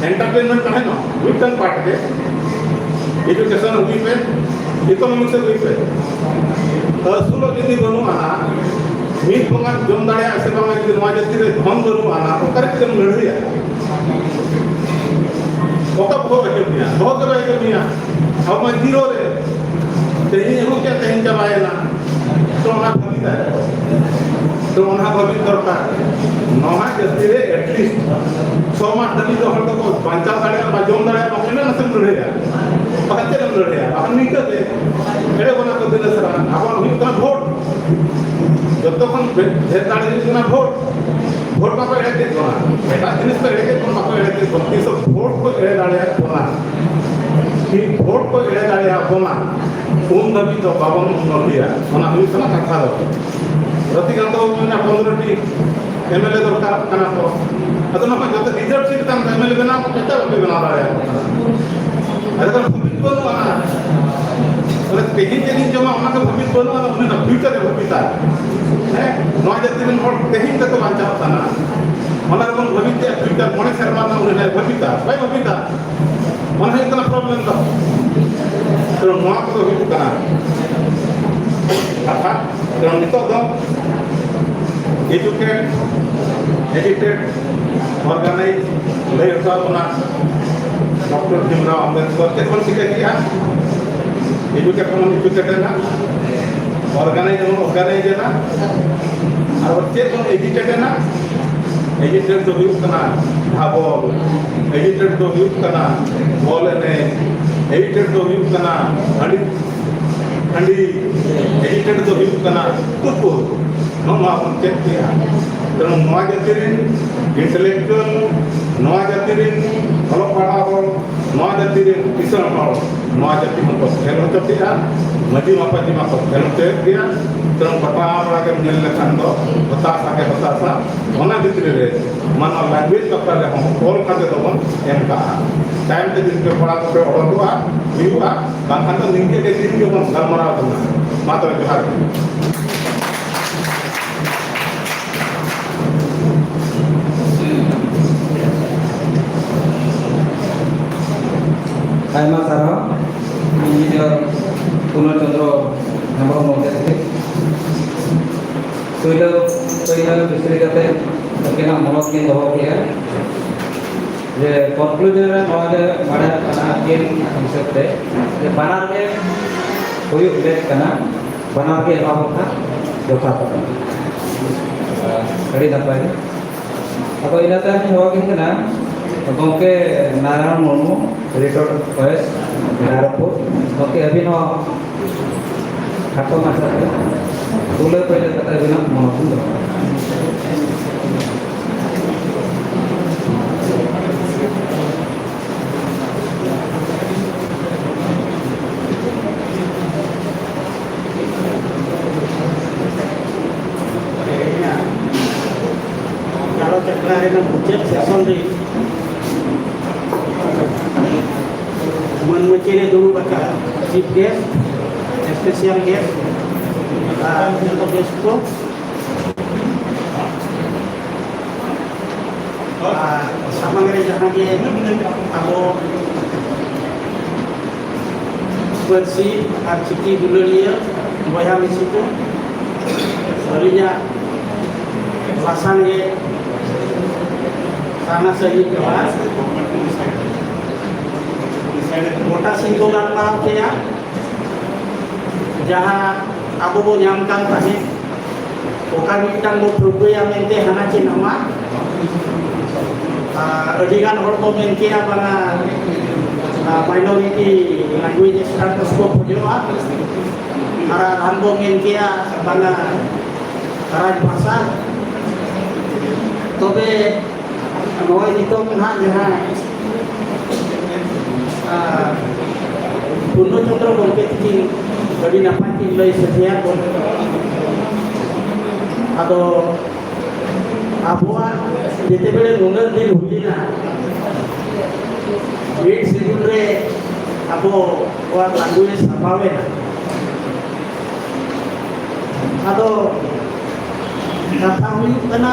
ᱮᱱᱴᱟᱨᱴᱮᱱᱢᱮᱱᱴ ᱛᱟᱦᱮᱱᱟ ᱢᱤᱫᱴᱟᱝ ᱯᱟᱨᱴ ᱜᱮ, ᱮᱰᱩᱠᱮᱥᱚᱱ ᱦᱩᱭ ᱯᱮ, ᱤᱠᱳᱱᱚᱢᱤᱠ ᱥᱮᱫ ᱦᱩᱭ ᱯᱮ᱾ ᱟᱹᱥᱩᱞᱚᱜ ᱡᱩᱫᱤ ᱵᱟᱹᱱᱩᱜᱼᱟ ᱱᱟᱜ, ᱢᱤᱫ ᱵᱚᱸᱜᱟ ᱡᱚᱢ ᱫᱟᱲᱮᱭᱟᱜᱼᱟ ᱥᱮ ᱵᱟᱝᱟ? ᱡᱩᱫᱤ ᱱᱚᱣᱟ ᱡᱟᱹᱛᱤ ᱨᱮ ᱫᱷᱚᱱ ᱵᱟᱹᱱᱩᱜᱼᱟ ᱱᱟᱜ, ᱚᱠᱟᱨᱮ ᱪᱮᱫ ᱮᱢ ᱞᱟᱹᱲᱦᱟᱹᱭᱟ? ᱚᱠᱟ ᱵᱚᱦᱚᱜ ᱨᱮ ᱦᱤᱡᱩᱜ ᱜᱮᱭᱟ? ᱵᱚᱦᱚᱜ ᱨᱮ ᱵᱟᱭ ᱦᱤᱡᱩᱜ ᱜᱮᱭᱟ᱾ ᱟᱵᱚ ᱢᱟ ᱡᱤᱨᱳ ᱨᱮ᱾ ᱛᱮᱦᱮᱧ ᱟᱹᱜᱩ ᱠᱮᱫ, ᱛᱮᱦᱮᱧ ᱪᱟᱵᱟᱭᱮᱱᱟ᱾ ᱛᱚ ᱚᱱᱟ ᱵᱷᱟᱹᱜᱤ ᱛᱟᱭ᱾ ᱛᱚ ᱚᱱᱟ ᱵᱷᱟᱹᱜᱤ ᱫᱚᱨᱠᱟᱨ᱾ ᱱᱚᱣᱟ ᱡᱟᱹᱛᱤ ᱨᱮ at least ᱪᱷᱚ ᱢᱟᱥ ᱫᱷᱟᱹᱵᱤᱡ ᱫᱚ ᱦᱚᱲ ᱫᱚᱠᱚ ᱵᱟᱧᱪᱟᱣ ᱫᱟᱲᱮᱭᱟᱜᱼᱟ, ᱵᱟ ᱡᱚᱢ ᱫᱟᱲᱮᱭᱟᱜᱼᱟ, ᱵᱟ ᱚᱱᱟ ᱱᱟᱥᱮᱢ ᱞᱟᱹᱲᱦᱟᱹᱭᱟ᱾ ᱵᱟᱠᱷᱟᱱ ᱪᱮᱫ ᱮᱢ ᱞᱟᱹᱲᱦᱟᱹᱭᱟ? ᱵᱟᱠᱷᱟᱱ ᱱᱤᱝᱠᱟᱹ ᱜᱮ ᱮᱲᱮ ᱵᱚᱱᱟ ᱠᱚ ᱫᱤᱱ ᱟᱥᱲᱟ᱾ ᱟᱵᱚᱣᱟᱜ ᱦᱩᱭᱩᱜ ᱠᱟᱱᱟ ᱵᱷᱳᱴ᱾ ᱡᱚᱛᱚ ᱠᱷᱚᱱ ᱰᱷᱮᱨ ᱫᱟᱲᱮ ᱦᱩᱭᱩᱜ ᱠᱟᱱᱟ ᱵᱷᱳᱴ᱾ ᱵᱷᱳᱴ ᱵᱟᱠᱚ ᱮᱲᱮ ᱠᱮᱫ ᱵᱚᱱᱟ, ᱮᱴᱟᱜ ᱡᱤᱱᱤᱥ ᱠᱚ ᱮᱲᱮ ᱠᱮᱫ ᱵᱚᱱᱟ, ᱵᱟᱠᱚ ᱮᱲᱮ ᱠᱮᱫ ᱵᱚᱱᱟ, ᱛᱤᱥ ᱦᱚᱸ ᱵᱷᱳᱴ ᱠᱚ ᱮᱲᱮ ᱫᱟᱲᱮᱭᱟᱜ ᱵᱚᱱᱟ᱾ ᱴᱷᱤᱠ ᱵᱷᱳᱴ ᱠᱚ ᱮᱲᱮ ᱫᱟᱲᱮᱭᱟᱜ ᱵᱚᱱᱟ, ᱩᱱ ᱫᱷᱟᱹᱵᱤᱡ ᱫᱚ ᱵᱟᱵᱚᱱ ᱩᱱᱱᱚᱛᱤᱭᱟ᱾ ᱚᱱᱟ ᱦᱩᱭᱩᱜ ᱠᱟᱱᱟ ᱠᱟᱛᱷᱟ ᱫᱚ᱾ ᱨᱚᱛᱤᱠᱟᱱᱛ ᱵᱟᱵᱩ ᱢᱮᱱᱟ ᱯᱚᱱᱨᱚ ᱴᱤ ᱮᱢ ᱮᱞ ᱮ ᱫᱚᱨᱠᱟᱨᱚᱜ ᱠᱟᱱᱟ ᱠᱚ᱾ ᱟᱫᱚ ᱱᱚᱣᱟ ᱡᱚᱛᱚ ᱨᱤᱡᱟᱨᱵᱷ ᱥᱤᱴ ᱠᱟᱱ ᱫᱚ ᱮᱢ ᱮᱞ ᱮ ᱵᱮᱱᱟᱣ ᱠᱚ ᱪᱮᱫᱟᱜ ᱵᱟᱯᱮ ᱵᱮᱱᱟᱣ ᱫᱟᱲᱮᱭᱟᱜ ᱠᱟᱱᱟ? ᱟᱫᱚ ᱠᱷᱟᱱ ᱵᱷᱟᱹᱵᱤᱛ ᱵᱟᱹᱱᱩᱜᱼᱟ᱾ ᱚᱱᱟ ᱛᱮᱦᱮᱧ ᱪᱮᱫ ᱤᱧ ᱡᱚᱢᱟ, ᱚᱱᱟ ᱫᱚ ᱵᱷᱟᱹᱵᱤᱛ ᱵᱟᱹᱱᱩᱜᱼᱟ, ᱩᱱᱤ ᱫᱚ ᱯᱷᱤᱭᱩᱪᱟᱨ ᱮ ᱵᱷᱟᱹᱵᱤᱛᱟ᱾ ᱦᱮᱸ, ᱱᱚᱣᱟ ᱡᱟᱹᱛᱤ ᱨᱮᱱ ᱦᱚᱲ ᱛᱮᱦᱮᱧ ᱛᱮᱠᱚ ᱵᱟᱧᱪᱟᱣ ᱠᱟᱱᱟ᱾ ᱚᱱᱟ ᱨᱮᱵᱚᱱ ᱵᱷᱟᱹᱵᱤᱛᱮᱜᱼᱟ, ᱯᱷᱤᱭᱩᱪᱟᱨ ᱢᱚᱬᱮ ᱥᱮᱨᱢᱟ ᱨᱮᱱᱟᱜ ᱩᱱᱤ ᱦᱚᱸᱭ ᱵᱷᱟᱹᱵᱤᱛᱟ, ᱵᱟᱭ ᱵᱷᱟᱹᱵᱤᱛᱟ? ᱚᱱᱟ ᱦᱩᱭᱩᱜ ᱠᱟᱱᱟ ᱯᱨᱚᱵᱞᱮᱢ ᱫᱚ᱾ ᱛᱚ ᱱᱚᱣᱟ ᱠᱚᱫᱚ ᱦᱩᱭᱩᱜ ᱠᱟᱱᱟ ᱠᱟᱛᱷᱟ᱾ ᱛᱚ ᱱᱤᱛᱚᱜ ᱫᱚ ᱮᱡᱩᱠᱮᱴ, ᱮᱡᱩᱠᱮᱴ, ᱚᱨᱜᱟᱱᱟᱭᱤᱡᱽ ᱞᱟᱹᱭ ᱦᱚᱴᱚ ᱟᱵᱚᱱᱟ ᱰᱚᱠᱴᱚᱨ ᱵᱷᱤᱢᱨᱟᱣ ᱟᱢᱵᱮᱫᱠᱚᱨ ᱪᱮᱫ ᱵᱚᱱ ᱪᱤᱠᱟᱹ ᱠᱮᱜᱼᱟ? ᱮᱡᱩᱠᱮᱴ ᱵᱚᱱ ᱮᱡᱩᱠᱮᱴ ᱮᱱᱟ, ᱚᱨᱜᱟᱱᱟᱭᱤᱡᱽ ᱵᱚᱱ ᱚᱨᱜᱟᱱᱟᱭᱤᱡᱽ ᱮᱱᱟ, ᱟᱨ ᱪᱮᱫ ᱵᱚᱱ ᱮᱡᱤᱴᱮᱴ ᱮᱱᱟ? ᱮᱡᱤᱴᱮᱴ ᱫᱚ ᱦᱩᱭᱩᱜ ᱠᱟᱱᱟ ᱰᱷᱟᱵᱚᱞ, ᱮᱡᱤᱴᱮᱴ ᱫᱚ ᱦᱩᱭᱩᱜ ᱠᱟᱱᱟ ᱵᱚᱞ ᱮᱱᱮᱡ, ᱮᱡᱤᱴᱮᱴ ᱫᱚ ᱦᱩᱭᱩᱜ ᱠᱟᱱᱟ ᱦᱟᱺᱰᱤ, ᱦᱟᱺᱰᱤ, ᱮᱡᱤᱴᱮᱴ ᱫᱚ ᱦᱩᱭᱩᱜ ᱠᱟᱱᱟ ᱛᱩᱯᱩ᱾ ᱱᱚᱣᱟ ᱵᱚᱱ ᱪᱮᱫ ᱠᱮᱜᱼᱟ᱾ ᱛᱮᱱᱩ ᱱᱚᱣᱟ ᱡᱟᱹᱛᱤ ᱨᱮᱱ ᱤᱱᱴᱮᱞᱮᱠᱪᱩᱣᱟᱞ, ᱱᱚᱣᱟ ᱡᱟᱹᱛᱤ ᱨᱮᱱ ᱚᱞᱚᱜ ᱯᱟᱲᱦᱟᱣ ᱦᱚᱲ, ᱱᱚᱣᱟ ᱡᱟᱹᱛᱤ ᱨᱮᱱ ᱠᱤᱥᱟᱹᱬ ᱦᱚᱲ, ᱱᱚᱣᱟ ᱡᱟᱹᱛᱤ ᱦᱚᱸᱠᱚ ᱠᱷᱮᱞ ᱦᱚᱪᱚ ᱠᱮᱜᱼᱟ᱾ ᱢᱟᱹᱡᱷᱤ ᱢᱟᱯᱟᱡᱷᱤ ᱢᱟᱠᱚ ᱠᱷᱮᱞ ᱦᱚᱪᱚᱭᱮᱫ ᱜᱮᱭᱟ᱾ ᱛᱮᱱᱩ ᱜᱚᱴᱟ ᱯᱟᱲᱟ ᱜᱮᱢ ᱧᱮᱞ ᱞᱮᱠᱷᱟᱱ ᱫᱚ ᱦᱚᱛᱟᱥᱟ ᱜᱮ ᱦᱚᱛᱟᱥᱟ᱾ ᱚᱱᱟ ᱵᱷᱤᱛᱨᱤ ᱨᱮ ᱢᱟᱱᱚ ᱞᱮᱝᱜᱩᱭᱮᱡᱽ ᱵᱟᱠᱷᱨᱟ ᱨᱮᱦᱚᱸ ᱚᱞ ᱠᱟᱛᱮ ᱫᱚᱵᱚᱱ ᱮᱢ ᱠᱟᱜᱼᱟ᱾ ᱛᱟᱭᱚᱢ ᱛᱮ ᱡᱩᱫᱤ ᱯᱮ ᱯᱟᱲᱦᱟᱣ ᱠᱟᱛᱮ ᱚᱰᱚᱠᱚᱜᱼᱟ, ᱦᱩᱭᱩᱜᱼᱟ, ᱵᱟᱝᱠᱷᱟᱱ ᱫᱚ ᱱᱤᱝᱠᱟᱹ ᱜᱮ ᱫᱤᱱ ᱜᱮᱵᱚᱱ ᱜᱟᱞᱢᱟᱨᱟᱣ ᱠᱟᱱᱟ᱾ ᱢᱟ ᱛᱚᱵᱮ ᱡᱚᱦᱟᱨ ᱜᱮ᱾ ᱟᱭᱢᱟ ᱥᱟᱨᱦᱟᱣ᱾ ᱤᱧ ᱫᱚ ᱢᱚᱱᱚᱛ ᱠᱤᱱ ᱫᱚᱦᱚ ᱠᱮᱜᱼᱟ ᱡᱮ conclusion ᱨᱮ ᱱᱚᱣᱟ ᱜᱮ ᱵᱟᱲᱟᱭᱚᱜ ᱠᱟᱱᱟ ᱟᱹᱠᱤᱱ ᱦᱤᱥᱟᱹᱵ ᱛᱮ ᱡᱮ ᱵᱟᱱᱟᱨ ᱜᱮ ᱦᱩᱭᱩᱜ ᱞᱮᱠ ᱠᱟᱱᱟ, ᱵᱟᱱᱟᱨ ᱜᱮ ᱮᱢᱟ ᱠᱚ ᱠᱷᱟᱱ ᱡᱚᱛᱷᱟᱛ ᱠᱟᱱᱟ᱾ ᱟᱹᱰᱤ ᱱᱟᱯᱟᱭ᱾ ᱟᱫᱚ ᱤᱱᱟᱹ ᱛᱟᱭᱚᱢ ᱤᱧ ᱦᱚᱦᱚ ᱟᱹᱵᱤᱱ ᱠᱟᱱᱟ ᱜᱚᱢᱠᱮ ᱱᱟᱨᱟᱭᱚᱱ ᱢᱩᱨᱢᱩ, retired forest, ᱵᱤᱞᱟᱨᱟᱢᱯᱩᱨ᱾ ᱜᱚᱢᱠᱮ ᱟᱹᱵᱤᱱ ᱦᱚᱸ ᱠᱷᱟᱴᱚ ᱢᱟᱪᱷᱟ ᱛᱮ ᱛᱩᱞᱟᱹ ᱯᱟᱹᱭᱞᱟᱹ ᱠᱟᱛᱮ ᱟᱹᱵᱤᱱᱟᱜ ᱢᱚᱱᱚᱛ ᱵᱤᱱ ᱫᱚᱦᱚ ᱠᱟᱜᱼᱟ᱾ ᱜᱟᱞᱚᱪ ᱟᱠᱷᱲᱟ ᱨᱮᱱᱟᱜ ᱢᱩᱪᱟᱹᱫ ᱥᱮᱥᱚᱱ ᱨᱮ ᱢᱟᱹᱱ ᱢᱟᱹᱪᱤ ᱨᱮ ᱫᱩᱲᱩᱵ ᱟᱠᱟᱱ chief guest, special guest ᱟᱨ ᱡᱚᱛᱚ guest ᱠᱚ, ᱟᱨ ᱥᱟᱢᱟᱝ ᱨᱮ ᱡᱟᱦᱟᱸ ᱜᱮ ᱟᱵᱚ ᱯᱟᱹᱨᱥᱤ ᱟᱨ ᱪᱤᱠᱤ ᱫᱩᱞᱟᱹᱲᱤᱭᱟᱹ ᱵᱚᱭᱦᱟ ᱢᱤᱥᱤ ᱠᱚ, ᱟᱹᱞᱤᱧᱟᱜ ᱞᱟᱥᱟᱱ ᱜᱮ ᱥᱟᱨᱱᱟ ᱥᱟᱹᱦᱤᱡ ᱡᱚᱦᱟᱨ᱾ ᱜᱚᱴᱟ ᱥᱤᱧ ᱠᱚ ᱜᱟᱞᱢᱟᱨᱟᱣ ᱠᱮᱭᱟ, ᱡᱟᱦᱟᱸ ᱟᱵᱚ ᱵᱚ ᱧᱟᱢ ᱠᱟᱱ ᱛᱟᱦᱮᱸᱫ, ᱚᱠᱟ ᱢᱤᱫᱴᱟᱝ ᱵᱚ ᱴᱷᱟᱹᱣᱠᱟᱹᱭᱟ ᱢᱮᱱᱛᱮ ᱦᱟᱱᱟ ᱪᱮ ᱱᱟᱣᱟ᱾ ᱟᱨ ᱟᱹᱰᱤ ᱜᱟᱱ ᱦᱚᱲ ᱠᱚ ᱢᱮᱱ ᱠᱮᱜᱼᱟ, ᱵᱟᱝᱟ, ᱟᱨ minority language status ᱠᱚ ᱠᱷᱚᱡᱚᱜᱼᱟ᱾ ᱟᱨ ᱟᱨᱦᱚᱸ ᱵᱚ ᱢᱮᱱ ᱠᱮᱜᱼᱟ, ᱵᱟᱝᱟ, ᱨᱟᱡᱽ ᱵᱷᱟᱥᱟ᱾ ᱛᱚᱵᱮ ᱱᱚᱜᱼᱚᱭ ᱱᱤᱛᱚᱜ ᱱᱟᱦᱟᱜ ᱡᱟᱦᱟᱸ, ᱟᱨ, ᱯᱩᱨᱱᱚ ᱪᱚᱱᱫᱨᱚ ᱜᱚᱢᱠᱮ ᱛᱤᱠᱤᱱ ᱟᱹᱰᱤ ᱱᱟᱯᱟᱭ ᱠᱤᱱ ᱞᱟᱹᱭ ᱥᱟᱰᱮᱭᱟᱫ ᱵᱚᱱ᱾ ᱟᱫᱚ ᱟᱵᱚᱣᱟᱜ ᱡᱮᱛᱮ ᱵᱮᱲᱮ ᱱᱩᱱᱟᱹᱜ ᱫᱤᱱ ᱦᱩᱭᱮᱱᱟ, Eighth Schedule ᱨᱮ ᱟᱵᱚᱣᱟᱜ language ᱥᱟᱯᱟᱣᱮᱱᱟ᱾ ᱟᱫᱚ ᱠᱟᱛᱷᱟ ᱦᱩᱭᱩᱜ ᱠᱟᱱᱟ,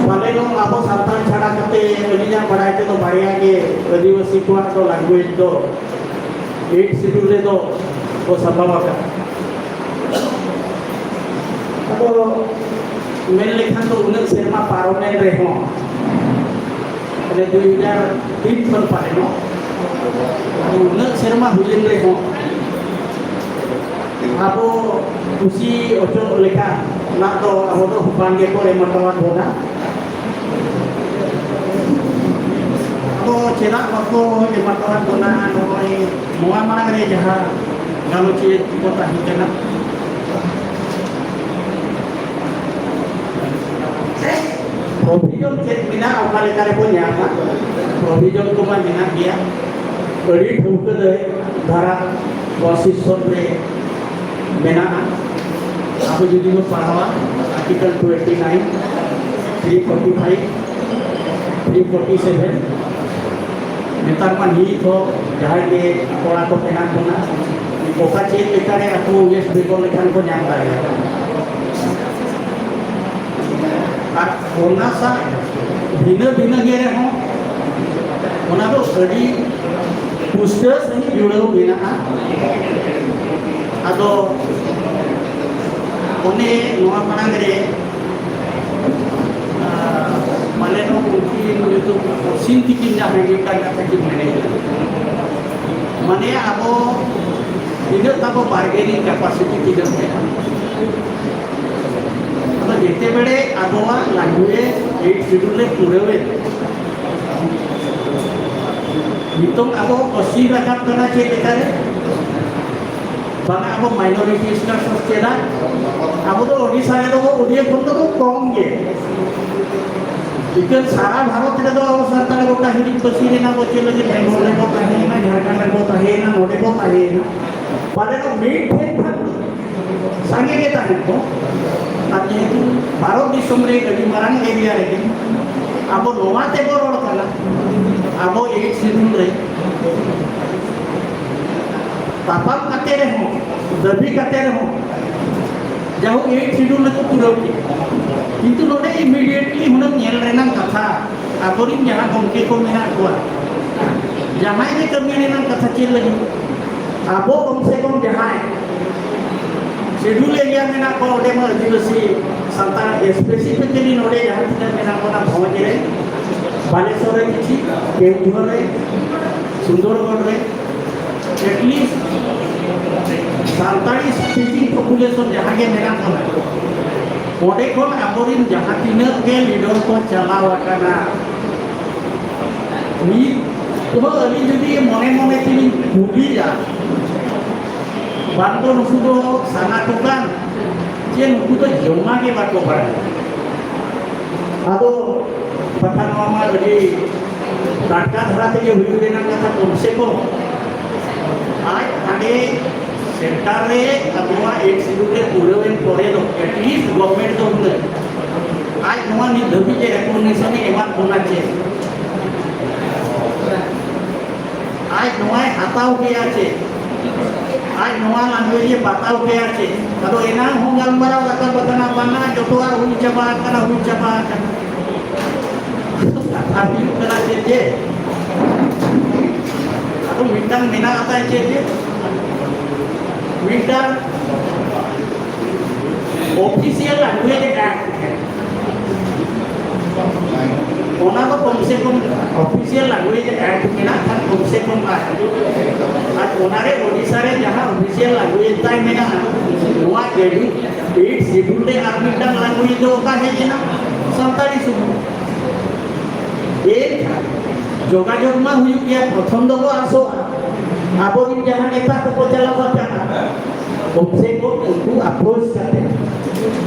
ᱯᱟᱞᱮᱱᱚᱜ ᱟᱵᱚ ᱥᱟᱱᱛᱟᱲ ᱪᱷᱟᱲᱟ ᱠᱟᱛᱮ ᱟᱹᱞᱤᱧᱟᱜ ᱵᱟᱲᱟᱭ ᱛᱮᱫᱚ ᱵᱟᱨᱭᱟ ᱜᱮ ᱟᱹᱫᱤᱵᱟᱹᱥᱤ ᱠᱚᱣᱟᱜ ᱫᱚ language ᱫᱚ Eighth Schedule ᱨᱮᱫᱚ ᱠᱚ ᱥᱟᱯᱟᱣ ᱟᱠᱟᱫᱟ᱾ ᱟᱫᱚ ᱢᱮᱱ ᱞᱮᱠᱷᱟᱱ ᱫᱚ ᱩᱱᱟᱹᱜ ᱥᱮᱨᱢᱟ ᱯᱟᱨᱚᱢᱮᱱ ᱨᱮᱦᱚᱸ, ᱢᱟᱱᱮ ᱫᱩᱭ ᱦᱟᱡᱟᱨ ᱛᱤᱱ ᱠᱷᱚᱱ ᱯᱟᱞᱮᱱᱚᱜ, ᱩᱱᱟᱹᱜ ᱥᱮᱨᱢᱟ ᱦᱩᱭᱮᱱ ᱨᱮᱦᱚᱸ, ᱟᱵᱚ ᱠᱩᱥᱤ ᱚᱪᱚᱜ ᱞᱮᱠᱟ ᱱᱟᱜ ᱫᱚ ᱟᱵᱚ ᱫᱚ ᱵᱟᱝ ᱜᱮᱠᱚ ᱮᱢ ᱦᱚᱴᱚᱣᱟᱫ ᱵᱚᱱᱟ᱾ ᱟᱫᱚ ᱪᱮᱫᱟᱜ ᱵᱟᱠᱚ ᱮᱢ ᱦᱚᱴᱚᱣᱟᱫ ᱵᱚᱱᱟ? ᱱᱚᱜᱼᱚᱭ ᱱᱚᱣᱟ ᱢᱟᱲᱟᱝ ᱨᱮ ᱡᱟᱦᱟᱸ ᱜᱟᱞᱚᱪᱤᱭᱟᱹ ᱠᱚ ᱛᱟᱦᱮᱸ ᱠᱟᱱᱟ, ᱯᱨᱚᱵᱷᱤᱡᱚᱱ ᱪᱮᱫ ᱢᱮᱱᱟᱜᱼᱟ, ᱚᱠᱟ ᱞᱮᱠᱟ ᱨᱮᱵᱚ ᱧᱟᱢᱟ? ᱯᱨᱚᱵᱷᱤᱡᱚᱱ ᱠᱚᱢᱟ ᱢᱮᱱᱟᱜ ᱜᱮᱭᱟ, ᱟᱹᱰᱤ ᱴᱷᱟᱹᱣᱠᱟᱹ ᱫᱷᱟᱨᱟ ᱠᱚᱱᱥᱴᱤᱴᱤᱭᱩᱥᱚᱱ ᱨᱮ ᱢᱮᱱᱟᱜᱼᱟ᱾ ᱟᱵᱚ ᱡᱩᱫᱤ ᱵᱚ ᱯᱟᱲᱦᱟᱣᱟ, article twenty nine, three forty five, three forty seven, ᱱᱮᱛᱟᱨ ᱢᱟ ᱱᱤᱛ ᱦᱚᱸ ᱡᱟᱦᱟᱸᱭ ᱜᱮ ᱠᱚᱲᱟ ᱠᱚ ᱢᱮᱱᱟᱜ ᱵᱚᱱᱟ, ᱚᱠᱟ ᱪᱮᱫ ᱞᱮᱠᱟᱨᱮ ᱟᱠᱚ ᱳᱭᱮᱥᱴ ᱵᱮᱝᱜᱚᱞ ᱞᱮᱠᱷᱟᱱ ᱠᱚ ᱧᱟᱢ ᱫᱟᱲᱮᱭᱟᱜᱼᱟ᱾ ᱟᱨ ᱚᱱᱟ ᱥᱟᱶ ᱵᱷᱤᱱᱟᱹ ᱵᱷᱤᱱᱟᱹ ᱜᱮ ᱨᱮᱦᱚᱸ, ᱚᱱᱟ ᱫᱚ ᱟᱹᱰᱤ ᱯᱩᱥᱴᱟᱹᱣ ᱥᱟᱺᱦᱤᱡ ᱡᱩᱲᱟᱹᱣ ᱢᱮᱱᱟᱜᱼᱟ᱾ ᱟᱫᱚ ᱚᱱᱮ ᱱᱚᱣᱟ ᱢᱟᱲᱟᱝ ᱨᱮ, ᱟᱨ ᱯᱟᱞᱮᱱ ᱩᱱᱠᱤᱱ ᱧᱩᱛᱩᱢ ᱥᱤᱱ ᱛᱤᱠᱤᱱ ᱡᱟᱦᱟᱸᱭ ᱢᱤᱫᱴᱟᱝ ᱠᱟᱛᱷᱟ ᱠᱤᱱ ᱢᱮᱱᱮᱫ, ᱢᱟᱱᱮ ᱟᱵᱚ ᱛᱤᱱᱟᱹᱜ ᱛᱟᱵᱚ ᱵᱟᱨᱜᱮᱱᱤᱝ ᱠᱮᱯᱟᱥᱤᱴᱤ ᱛᱤᱱᱟᱹᱜ ᱢᱮᱱᱟᱜᱼᱟ? ᱟᱫᱚ ᱡᱮᱛᱮ ᱵᱮᱲᱮ ᱟᱵᱚᱣᱟᱜ ᱞᱟᱝᱜᱩᱭᱮᱡᱽ ᱮᱭᱤᱴ ᱥᱤᱰᱩᱞ ᱨᱮ ᱯᱩᱨᱟᱹᱣᱮᱱ, ᱱᱤᱛᱚᱝ ᱟᱵᱚ ᱠᱚᱥᱤ ᱨᱟᱠᱟᱵ ᱠᱟᱱᱟ ᱪᱮᱫ ᱞᱮᱠᱟᱨᱮ? ᱵᱟᱝᱟ, ᱟᱵᱚ ᱢᱟᱭᱱᱚᱨᱤᱴᱤ ᱥᱴᱮᱴᱟᱥ ᱪᱮᱫᱟᱜ? ᱟᱵᱚ ᱫᱚ ᱳᱰᱤᱥᱟ ᱨᱮᱫᱚ ᱵᱚ ᱳᱰᱤᱭᱟ ᱠᱷᱚᱱ ᱫᱚᱵᱚ ᱠᱚᱢ ᱜᱮ᱾ ᱤᱠᱟᱹᱱ ᱥᱟᱨᱟ ᱵᱷᱟᱨᱚᱛ ᱨᱮᱫᱚ ᱟᱵᱚ ᱥᱟᱱᱛᱟᱲ ᱜᱚᱴᱟ ᱦᱤᱲᱤᱧ ᱯᱟᱹᱥᱤᱨ ᱮᱱᱟ ᱵᱚ, ᱪᱮᱫ ᱞᱟᱹᱜᱤᱫ ᱵᱮᱝᱜᱚᱞ ᱨᱮᱵᱚ ᱛᱟᱦᱮᱸᱭᱮᱱᱟ, ᱡᱷᱟᱲᱠᱷᱚᱸᱰ ᱨᱮᱵᱚ ᱛᱟᱦᱮᱸᱭᱮᱱᱟ, ᱱᱚᱰᱮ ᱵᱚ ᱛᱟᱦᱮᱸᱭᱮᱱᱟ᱾ ᱯᱟᱞᱮᱱ ᱢᱤᱫ ᱴᱷᱮᱱ ᱠᱷᱟᱱ ᱥᱟᱸᱜᱮ ᱜᱮ ᱛᱟᱦᱮᱸ ᱠᱚ᱾ ᱟᱨ ᱡᱮᱦᱮᱛᱩ ᱵᱷᱟᱨᱚᱛ ᱫᱤᱥᱚᱢ ᱨᱮ ᱟᱹᱰᱤ ᱢᱟᱨᱟᱝ ᱮᱨᱤᱭᱟ ᱨᱮᱜᱮ ᱟᱵᱚ ᱱᱚᱣᱟ ᱛᱮᱵᱚ ᱨᱚᱲ ᱠᱟᱱᱟ, ᱟᱵᱚ ᱮᱭᱤᱴ ᱥᱤᱰᱩᱞ ᱨᱮ ᱛᱟᱯᱟᱢ ᱠᱟᱛᱮ ᱨᱮᱦᱚᱸ, ᱫᱟᱹᱵᱤ ᱠᱟᱛᱮ ᱨᱮᱦᱚᱸ, ᱡᱟᱦᱳᱠ ᱮᱭᱤᱴ ᱥᱤᱰᱩᱞ ᱨᱮᱠᱚ ᱯᱩᱨᱟᱹᱣ ᱠᱮᱫᱟ᱾ ᱠᱤᱱᱛᱩ ᱱᱚᱰᱮ ᱤᱢᱤᱰᱤᱭᱮᱴᱞᱤ ᱦᱩᱱᱟᱹᱝ ᱧᱮᱞ ᱨᱮᱱᱟᱜ ᱠᱟᱛᱷᱟ, ᱟᱵᱚᱨᱤᱱ ᱡᱟᱦᱟᱸ ᱜᱚᱢᱠᱮ ᱠᱚ ᱢᱮᱱᱟᱜ ᱠᱚᱣᱟ, ᱡᱟᱦᱟᱸᱭ ᱜᱮ ᱠᱟᱹᱢᱤ ᱨᱮᱱᱟᱜ ᱠᱟᱛᱷᱟ ᱪᱮᱫ ᱞᱟᱹᱜᱤᱫ? ᱟᱵᱚ ᱠᱚᱢ ᱥᱮ ᱠᱚᱢ ᱡᱟᱦᱟᱸᱭ ᱥᱤᱰᱩᱞ ᱮᱨᱤᱭᱟ ᱢᱮᱱᱟᱜ ᱠᱚᱣᱟ, ᱚᱸᱰᱮ ᱢᱟ ᱟᱹᱫᱤᱵᱟᱹᱥᱤ ᱥᱟᱱᱛᱟᱲ specifically ᱱᱚᱰᱮ ᱡᱟᱦᱟᱸ ᱛᱤᱱᱟᱹᱜ ᱢᱮᱱᱟᱜ ᱵᱚᱱᱟ ᱵᱷᱚᱸᱡᱽ ᱨᱮ, ᱵᱟᱞᱮᱥᱚᱨ ᱨᱮ ᱠᱤᱪᱷᱤ, ᱠᱮᱣᱡᱷᱚᱨ ᱨᱮ, ᱥᱩᱱᱫᱚᱨᱜᱚᱲ ᱨᱮ, at least Santali speaking population ᱡᱟᱦᱟᱸ ᱜᱮ ᱢᱮᱱᱟᱜ ᱵᱚᱱᱟ, ᱚᱸᱰᱮ ᱠᱷᱚᱱ ᱟᱵᱚᱨᱤᱱ ᱡᱟᱦᱟᱸ ᱛᱤᱱᱟᱹᱜ ᱜᱮ leader ᱠᱚ ᱪᱟᱞᱟᱣ ᱟᱠᱟᱱᱟ, ᱢᱤᱫ ᱠᱚᱦᱚᱸ ᱟᱹᱞᱤᱧ ᱡᱩᱫᱤ ᱢᱚᱱᱮ ᱢᱚᱱᱮ ᱛᱮᱞᱤᱧ ᱠᱩᱞᱤᱭᱟ, ᱵᱟᱝ ᱫᱚ ᱱᱩᱠᱩ ᱫᱚ ᱥᱟᱱᱟ ᱠᱚ ᱠᱟᱱ, ᱡᱮ ᱱᱩᱠᱩ ᱫᱚ ᱡᱚᱢᱟ ᱜᱮ ᱵᱟᱠᱚ ᱵᱟᱲᱟᱭᱟ᱾ ᱟᱫᱚ ᱠᱟᱛᱷᱟ ᱱᱚᱣᱟ ᱢᱟ ᱟᱹᱰᱤ ᱴᱟᱴᱠᱟ ᱫᱷᱟᱨᱟ ᱛᱮᱜᱮ ᱦᱩᱭᱩᱜ ᱨᱮᱱᱟᱜ ᱠᱟᱛᱷᱟ, ᱠᱚᱢ ᱥᱮ ᱠᱚᱢ ᱟᱡ ᱦᱟᱸᱰᱮ center ᱨᱮ ᱟᱵᱚᱣᱟᱜ eighth schedule ᱨᱮ ᱯᱩᱨᱟᱹᱣ ᱮᱱ ᱯᱚᱨᱮ ᱫᱚ at least government ᱫᱚ ᱦᱩᱱᱟᱹᱝ ᱟᱡ ᱱᱚᱣᱟ ᱱᱤᱛ ᱫᱷᱟᱹᱵᱤᱡ ᱮ recognition ᱮ ᱮᱢᱟᱫ ᱵᱚᱱᱟ ᱪᱮ? ᱟᱡ ᱱᱚᱣᱟᱭ ᱦᱟᱛᱟᱣ ᱠᱮᱭᱟ ᱪᱮ? ᱟᱡ ᱱᱚᱣᱟ language ᱮ ᱵᱟᱛᱟᱣ ᱠᱮᱭᱟ ᱪᱮ? ᱟᱫᱚ ᱮᱱᱟᱝ ᱦᱚᱸ ᱜᱟᱞᱢᱟᱨᱟᱣ ᱨᱟᱠᱟᱵ ᱟᱠᱟᱱᱟ, ᱵᱟᱝᱟ ᱡᱚᱛᱚᱣᱟᱜ ᱦᱩᱭ ᱪᱟᱵᱟ ᱟᱠᱟᱱᱟ, ᱦᱩᱭ ᱪᱟᱵᱟ ᱟᱠᱟᱱᱟ᱾ ᱠᱟᱛᱷᱟ ᱦᱩᱭᱩᱜ ᱠᱟᱱᱟ ᱪᱮᱫ ᱡᱮ, ᱟᱫᱚ ᱢᱤᱫᱴᱟᱝ ᱢᱮᱱᱟᱜ ᱟᱠᱟᱫ ᱪᱮᱫ ᱡᱮ, ᱢᱤᱫᱴᱟᱝ official language act, ᱚᱱᱟ ᱫᱚ ᱠᱚᱢ ᱥᱮ ᱠᱚᱢ official language act ᱢᱮᱱᱟᱜ ᱠᱷᱟᱱ ᱠᱚᱢ ᱥᱮ ᱠᱚᱢ ᱟᱨ, ᱟᱨ ᱚᱱᱟᱨᱮ ᱳᱰᱤᱥᱟ ᱨᱮ ᱡᱟᱦᱟᱸ official language ᱛᱟᱭ ᱢᱮᱱᱟᱜᱼᱟ, ᱱᱚᱣᱟ eighth schedule ᱨᱮ ᱟᱨ ᱢᱤᱫᱴᱟᱝ language ᱫᱚ ᱚᱠᱟ ᱦᱮᱡ ᱮᱱᱟ? ᱥᱟᱱᱛᱟᱲᱤ ᱥᱩᱢᱩᱝ᱾ ᱮᱱᱠᱷᱟᱱ ᱡᱳᱜᱟᱡᱳᱜᱽ ᱢᱟ ᱦᱩᱭᱩᱜ ᱜᱮᱭᱟ, ᱯᱨᱚᱛᱷᱚᱢ ᱫᱚᱠᱚ ᱟᱥᱚᱜᱼᱟ ᱟᱵᱚᱨᱮᱱ ᱡᱟᱦᱟᱸ ᱱᱮᱛᱟ ᱠᱚᱠᱚ ᱪᱟᱞᱟᱣ ᱟᱠᱟᱱᱟ, ᱠᱚᱢ ᱥᱮ ᱠᱚᱢ ᱩᱱᱠᱩ approach ᱠᱟᱛᱮ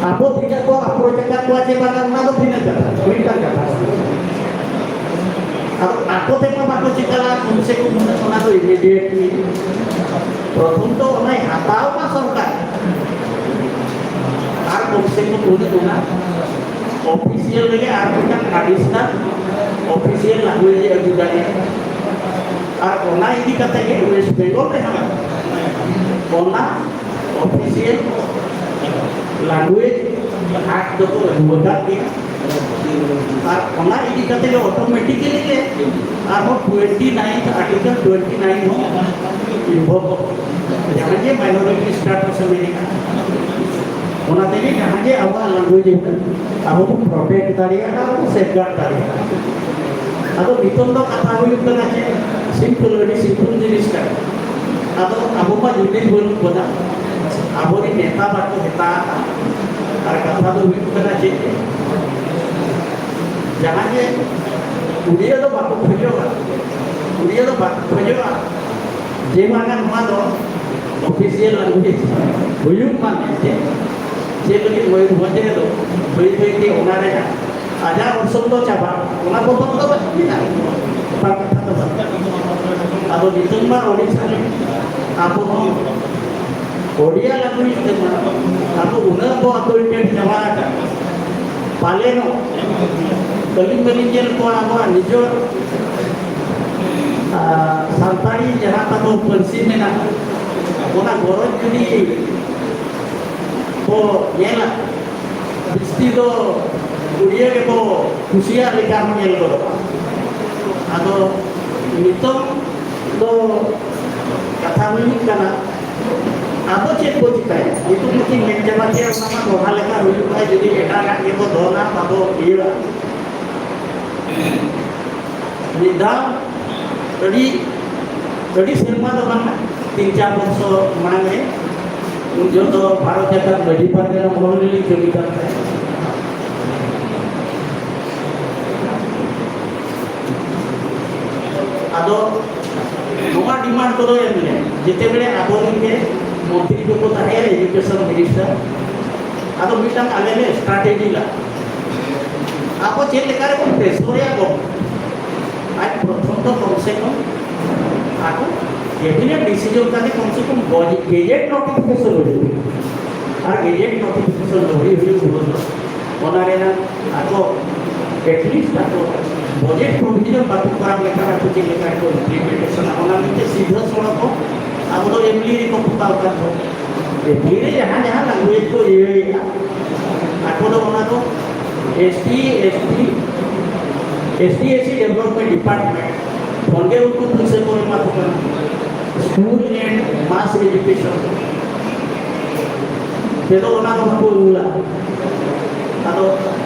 ᱟᱵᱚ ᱛᱤᱱᱟᱹᱜ ᱠᱚ approach ᱟᱠᱟᱫ ᱠᱚᱣᱟ ᱪᱮ ᱵᱟᱝᱟ, ᱚᱱᱟ ᱫᱚ ᱵᱷᱤᱱᱟᱹ ᱠᱟᱛᱷᱟ, ᱢᱤᱫᱴᱟᱝ ᱠᱟᱛᱷᱟ᱾ ᱟᱫᱚ ᱟᱠᱚ ᱛᱮᱢᱟ ᱵᱟᱠᱚ ᱪᱤᱠᱟᱹᱜᱼᱟ, ᱠᱚᱢ ᱥᱮ ᱠᱚᱢ ᱩᱱᱟᱹᱜ ᱚᱱᱟ ᱫᱚ immediately ᱯᱨᱚᱛᱷᱚᱢ ᱫᱚ ᱚᱱᱟᱭ ᱦᱟᱛᱟᱣ ᱢᱟ ᱥᱚᱨᱠᱟᱨ, ᱟᱨ ᱠᱚᱢ ᱥᱮ ᱠᱚᱢ ᱩᱱᱟᱹᱜ ᱚᱱᱟ official ᱨᱮᱜᱮ ᱟᱨ ᱢᱤᱫᱴᱟᱝ additional official language ᱮ ᱟᱹᱜᱩ ᱫᱟᱲᱮᱭᱟᱜᱼᱟ᱾ ᱟᱨ ᱚᱱᱟ ᱤᱫᱤ ᱠᱟᱛᱮ ᱜᱮ West Bengal ᱨᱮᱦᱚᱸ ᱚᱱᱟ official language act ᱫᱚᱠᱚ ᱟᱹᱜᱩ ᱟᱠᱟᱫ ᱜᱮᱭᱟ᱾ ᱟᱨ ᱚᱱᱟ ᱤᱫᱤ ᱠᱟᱛᱮ ᱜᱮ automatically ᱜᱮ ᱟᱨᱦᱚᱸ twenty nine, article twenty nine ᱦᱚᱸ invoke ᱡᱟᱦᱟᱸ ᱡᱮ minority status ᱢᱮᱱᱟᱜᱼᱟ᱾ ᱚᱱᱟ ᱛᱮᱜᱮ ᱡᱟᱦᱟᱸ ᱜᱮ ᱟᱵᱚᱣᱟᱜ language ᱟᱵᱚ ᱵᱚᱱ protect ᱫᱟᱲᱮᱭᱟᱜᱼᱟ, ᱟᱨ ᱵᱚᱱ safeguard ᱫᱟᱲᱮᱭᱟᱜᱼᱟ᱾ ᱟᱫᱚ ᱱᱤᱛᱚᱝ ᱫᱚ ᱠᱟᱛᱷᱟ ᱦᱩᱭᱩᱜ ᱠᱟᱱᱟ ᱪᱮᱫ, simple, ᱟᱹᱰᱤ simple ᱡᱤᱱᱤᱥ ᱠᱟᱱᱟ᱾ ᱟᱫᱚ ᱟᱵᱚ ᱢᱟ ᱡᱩᱢᱤᱫ ᱵᱟᱹᱱᱩᱜ ᱵᱚᱱᱟ, ᱟᱵᱚᱨᱮᱱ ᱱᱮᱛᱟ ᱵᱟᱠᱚ ᱢᱮᱛᱟ ᱟᱠᱟᱫ᱾ ᱟᱨ ᱠᱟᱛᱷᱟ ᱫᱚ ᱦᱩᱭᱩᱜ ᱠᱟᱱᱟ ᱪᱮᱫ, ᱡᱟᱦᱟᱸ ᱜᱮ ᱩᱲᱤᱭᱟ ᱫᱚ ᱵᱟᱠᱚ ᱠᱷᱚᱡᱚᱜᱼᱟ, ᱩᱲᱤᱭᱟ ᱫᱚ ᱵᱟᱠᱚ ᱠᱷᱚᱡᱚᱜᱼᱟ ᱡᱮ ᱵᱟᱝᱟ ᱱᱚᱣᱟ ᱫᱚ official language ᱦᱩᱭᱩᱜ ᱢᱟ ᱢᱮᱱᱛᱮ᱾ ᱪᱮᱫ ᱞᱟᱹᱜᱤᱫ ᱢᱚᱭᱩᱨᱵᱷᱚᱸᱡᱽ ᱨᱮᱫᱚ ᱵᱟᱹᱭ ᱵᱟᱹᱭ ᱛᱮ ᱚᱱᱟ ᱨᱮᱱᱟᱜ ᱟᱡᱟᱜ ᱚᱨᱥᱚᱝ ᱫᱚ ᱪᱟᱵᱟᱜ, ᱚᱱᱟ ᱵᱚᱫᱚᱞ ᱫᱚ ᱵᱟᱝ ᱢᱮᱱᱟᱜᱼᱟ᱾ ᱚᱱᱟ ᱠᱟᱛᱷᱟ ᱫᱚ ᱵᱟᱝ᱾ ᱟᱫᱚ ᱱᱤᱛᱚᱝ ᱢᱟ ᱳᱰᱤᱥᱟ ᱨᱮ ᱟᱵᱚ ᱦᱚᱸ ᱳᱰᱤᱭᱟ language ᱛᱮ ᱢᱟ ᱟᱵᱚ ᱩᱱᱟᱹᱜ ᱵᱚ acquainted ᱪᱟᱵᱟ ᱟᱠᱟᱱ, ᱯᱟᱞᱮᱱᱚᱜ ᱟᱹᱞᱤᱧ ᱢᱟᱞᱤᱧ ᱧᱮᱞ ᱠᱚᱣᱟ ᱟᱵᱚᱣᱟᱜ ᱱᱤᱡᱚᱨ, ᱟᱨ, ᱥᱟᱱᱛᱟᱲᱤ ᱡᱟᱦᱟᱸ ᱛᱟᱵᱚ ᱯᱟᱹᱨᱥᱤ ᱢᱮᱱᱟᱜᱼᱟ, ᱚᱱᱟ ᱜᱚᱨᱚᱡᱽ ᱡᱩᱫᱤ ᱵᱚ ᱧᱮᱞᱟ, ᱡᱟᱹᱥᱛᱤ ᱫᱚ ᱩᱲᱤᱭᱟᱹ ᱜᱮᱵᱚ ᱠᱩᱥᱤᱭᱟᱜ ᱞᱮᱠᱟ ᱦᱚᱸ ᱧᱮᱞ ᱜᱚᱫᱚᱜᱼᱟ᱾ ᱟᱫᱚ ᱱᱤᱛᱚᱝ ᱫᱚ ᱠᱟᱛᱷᱟ ᱦᱩᱭᱩᱜ ᱠᱟᱱᱟ, ᱟᱵᱚ ᱪᱮᱫ ᱵᱚ ᱪᱤᱠᱟᱹᱭᱟ? ᱱᱤᱛᱚᱜ ᱢᱟᱠᱤᱱ ᱢᱮᱱ ᱪᱟᱵᱟ ᱠᱮᱫ, ᱚᱱᱟ ᱢᱟ ᱫᱚᱦᱲᱟ ᱞᱮᱠᱟ ᱦᱩᱭᱩᱜᱼᱟ, ᱡᱩᱫᱤ ᱮᱴᱟᱜᱟᱜ ᱜᱮᱵᱚ ᱫᱚᱱᱟ, ᱵᱟᱵᱚ ᱤᱭᱟᱹᱜᱼᱟ᱾ ᱢᱤᱫ ᱫᱷᱟᱣ ᱟᱹᱰᱤ, ᱟᱹᱰᱤ ᱥᱮᱨᱢᱟ ᱫᱚ ᱵᱟᱝᱟ, ᱛᱤᱱ ᱪᱟᱨ ᱵᱚᱨᱥᱚ ᱢᱟᱲᱟᱝ ᱨᱮ, ᱩᱱ ᱡᱚᱦᱚᱜ ᱫᱚ ᱵᱷᱟᱨᱚᱛ ᱡᱟᱠᱟᱛ ᱢᱟᱹᱡᱷᱤ ᱯᱟᱨᱜᱟᱱᱟ ᱢᱚᱦᱚᱞ ᱨᱮᱞᱤᱧ ᱠᱟᱹᱢᱤ ᱠᱟᱱ ᱛᱟᱦᱮᱸᱫ᱾ ᱟᱫᱚ ᱱᱚᱣᱟ demand ᱠᱚᱫᱚ ᱮᱢ ᱞᱮ, ᱡᱮᱛᱮ ᱵᱮᱲᱮ ᱟᱵᱚᱨᱮᱱ ᱜᱮ ᱢᱚᱱᱛᱨᱤ ᱠᱚᱠᱚ ᱛᱟᱦᱮᱸ, education minister, ᱟᱫᱚ ᱢᱤᱫᱴᱟᱝ ᱟᱞᱮ ᱞᱮ strategy ᱞᱟᱜᱼᱟ᱾ ᱟᱵᱚ ᱪᱮᱫ ᱞᱮᱠᱟ ᱨᱮᱵᱚᱱ pressure ᱮᱫ ᱠᱚ, ᱟᱡ ᱯᱨᱚᱛᱷᱚᱢ ᱫᱚ ᱠᱚᱢ ᱥᱮ ᱠᱚᱢ ᱟᱠᱚ cabinet decision ᱠᱟᱛᱮ ᱠᱚᱢ ᱥᱮ ᱠᱚᱢ gazette notification ᱦᱩᱭᱩᱜ, ᱟᱨ gazette notification ᱫᱚ ᱦᱩᱭ ᱦᱩᱭᱩᱜ ᱵᱷᱳᱨ ᱫᱚ ᱚᱱᱟ ᱨᱮᱱᱟᱜ ᱟᱠᱚ at least ᱟᱠᱚ budget provision ᱵᱟᱠᱚ ᱠᱚᱨᱟᱣ ᱞᱮᱠᱷᱟᱱ ᱟᱠᱚ ᱪᱮᱫ ᱞᱮᱠᱟ ᱠᱚ implementation ᱟ, ᱚᱱᱟ ᱢᱤᱫᱴᱮᱱ ᱥᱤᱫᱷᱟᱹ ᱥᱚᱲᱚᱠ ᱠᱚ ᱟᱵᱚ ᱫᱚ MLA ᱨᱮᱠᱚ ᱯᱚᱛᱟᱣ ᱠᱟᱱ ᱫᱚ᱾ MLA ᱨᱮ ᱡᱟᱦᱟᱸ ᱡᱟᱦᱟᱸ language ᱠᱚ ᱤᱭᱟᱹᱭᱮᱫᱼᱟ, ᱟᱠᱚ ᱫᱚ ᱚᱱᱟ ᱫᱚ ST, ST, ST, SC development department ᱠᱷᱚᱱ ᱜᱮ ᱩᱱᱠᱩ ᱯᱩᱭᱥᱟᱹ ᱠᱚ ᱮᱢᱟ ᱠᱚ ᱠᱟᱱᱟ᱾ School and mass education ᱛᱮᱫᱚ ᱚᱱᱟ ᱫᱚ ᱵᱟᱠᱚ ᱩᱞᱟ᱾ ᱟᱫᱚ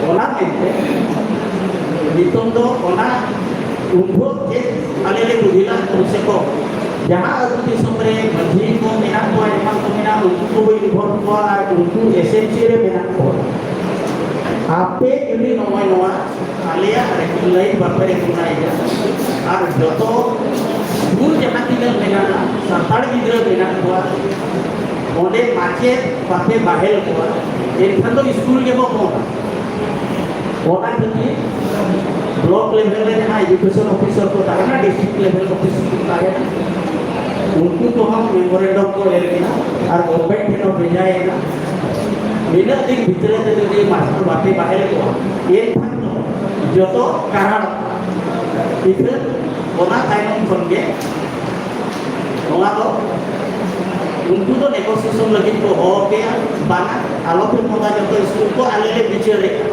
ᱚᱱᱟ ᱢᱮᱱᱛᱮ ᱱᱤᱛᱚᱝ ᱫᱚ ᱚᱱᱟ ᱩᱱᱵᱷᱳᱨ ᱪᱮᱫ ᱟᱞᱮ ᱞᱮ ᱵᱩᱡᱷᱟᱹᱣᱟ, ᱠᱚᱢ ᱥᱮ ᱠᱚᱢ ᱡᱟᱦᱟᱸ ᱟᱹᱛᱩ ᱫᱤᱥᱚᱢ ᱨᱮ ᱢᱟᱹᱡᱷᱤ ᱠᱚ ᱢᱮᱱᱟᱜ ᱠᱚᱣᱟ, ᱮᱢᱟᱱ ᱠᱚ ᱢᱮᱱᱟᱜ, ᱩᱱᱠᱩ ᱠᱚ ᱵᱚ ᱤᱱᱵᱷᱚᱞᱵᱷ ᱠᱚᱣᱟ ᱟᱨ ᱩᱱᱠᱩ ᱮᱥ ᱮᱢ ᱥᱤ ᱨᱮ ᱢᱮᱱᱟᱜ ᱠᱚᱣᱟ᱾ ᱟᱯᱮ ᱡᱩᱫᱤ ᱱᱚᱜᱼᱚᱭ ᱱᱚᱣᱟ ᱟᱞᱮᱭᱟᱜ ᱨᱮ ᱞᱟᱹᱭ ᱵᱟᱯᱮ ᱨᱮᱠᱚᱜᱱᱟᱭᱤᱡᱟ ᱟᱨ ᱡᱚᱛᱚ ᱥᱠᱩᱞ ᱡᱟᱦᱟᱸ ᱛᱤᱱᱟᱹᱜ ᱢᱮᱱᱟᱜᱼᱟ, ᱥᱟᱱᱛᱟᱲ ᱜᱤᱫᱽᱨᱟᱹ ᱢᱮᱱᱟᱜ ᱠᱚᱣᱟ, ᱚᱸᱰᱮ ᱢᱟᱪᱮᱫ ᱵᱟᱯᱮ ᱵᱟᱦᱮᱞ ᱠᱚᱣᱟ, ᱮᱱᱠᱷᱟᱱ ᱫᱚ ᱥᱠᱩᱞ ᱜᱮᱵᱚ ᱵᱚᱱᱫᱟ᱾ ᱚᱱᱟ ᱠᱷᱟᱹᱛᱤᱨ ᱵᱞᱚᱠ ᱞᱮᱵᱮᱞ ᱨᱮ ᱡᱟᱦᱟᱸ ᱮᱰᱩᱠᱮᱥᱚᱱ ᱚᱯᱷᱤᱥᱟᱨ ᱠᱚ ᱛᱟᱦᱮᱱᱟ, ᱰᱤᱥᱴᱨᱤᱠᱴ ᱞᱮᱵᱮᱞ ᱚᱯᱷᱤᱥᱟᱨ ᱠᱚ ᱛᱟᱦᱮᱱᱟ, ᱩᱱᱠᱩ ᱠᱚᱦᱚᱸ ᱢᱮᱢᱳᱨᱮᱱᱰᱟᱢ ᱠᱚ ᱮᱢ ᱮᱱᱟ ᱟᱨ ᱜᱚᱵᱷᱚᱨᱱᱢᱮᱱᱴ ᱴᱷᱮᱱ ᱦᱚᱸ ᱵᱷᱮᱡᱟᱭᱮᱱᱟ᱾ ᱱᱤᱱᱟᱹᱜ ᱫᱤᱱ ᱵᱷᱤᱛᱨᱤ ᱛᱮ ᱡᱩᱫᱤ ᱢᱟᱥᱴᱟᱨ ᱵᱟᱯᱮ ᱵᱟᱦᱮᱞ ᱠᱚᱣᱟ, ᱮᱱᱠᱷᱟᱱ ᱫᱚ ᱡᱚᱛᱚ ᱠᱟᱨᱟᱲ ᱤᱠᱷᱟᱹᱱ ᱚᱱᱟ ᱛᱟᱭᱱᱚᱢ ᱠᱷᱚᱱ ᱜᱮ ᱱᱚᱣᱟ ᱫᱚ ᱩᱱᱠᱩ ᱫᱚ ᱱᱮᱜᱳᱥᱤᱭᱮᱥᱚᱱ ᱞᱟᱹᱜᱤᱫ ᱠᱚ ᱦᱚᱦᱚ ᱠᱮᱜᱼᱟ, ᱵᱟᱝᱟ, ᱟᱞᱚᱯᱮ ᱵᱚᱸᱜᱟ, ᱡᱚᱛᱚ ᱥᱠᱩᱞ ᱠᱚ ᱟᱞᱮ ᱞᱮ ᱵᱤᱪᱟᱹᱨᱮᱜᱼᱟ᱾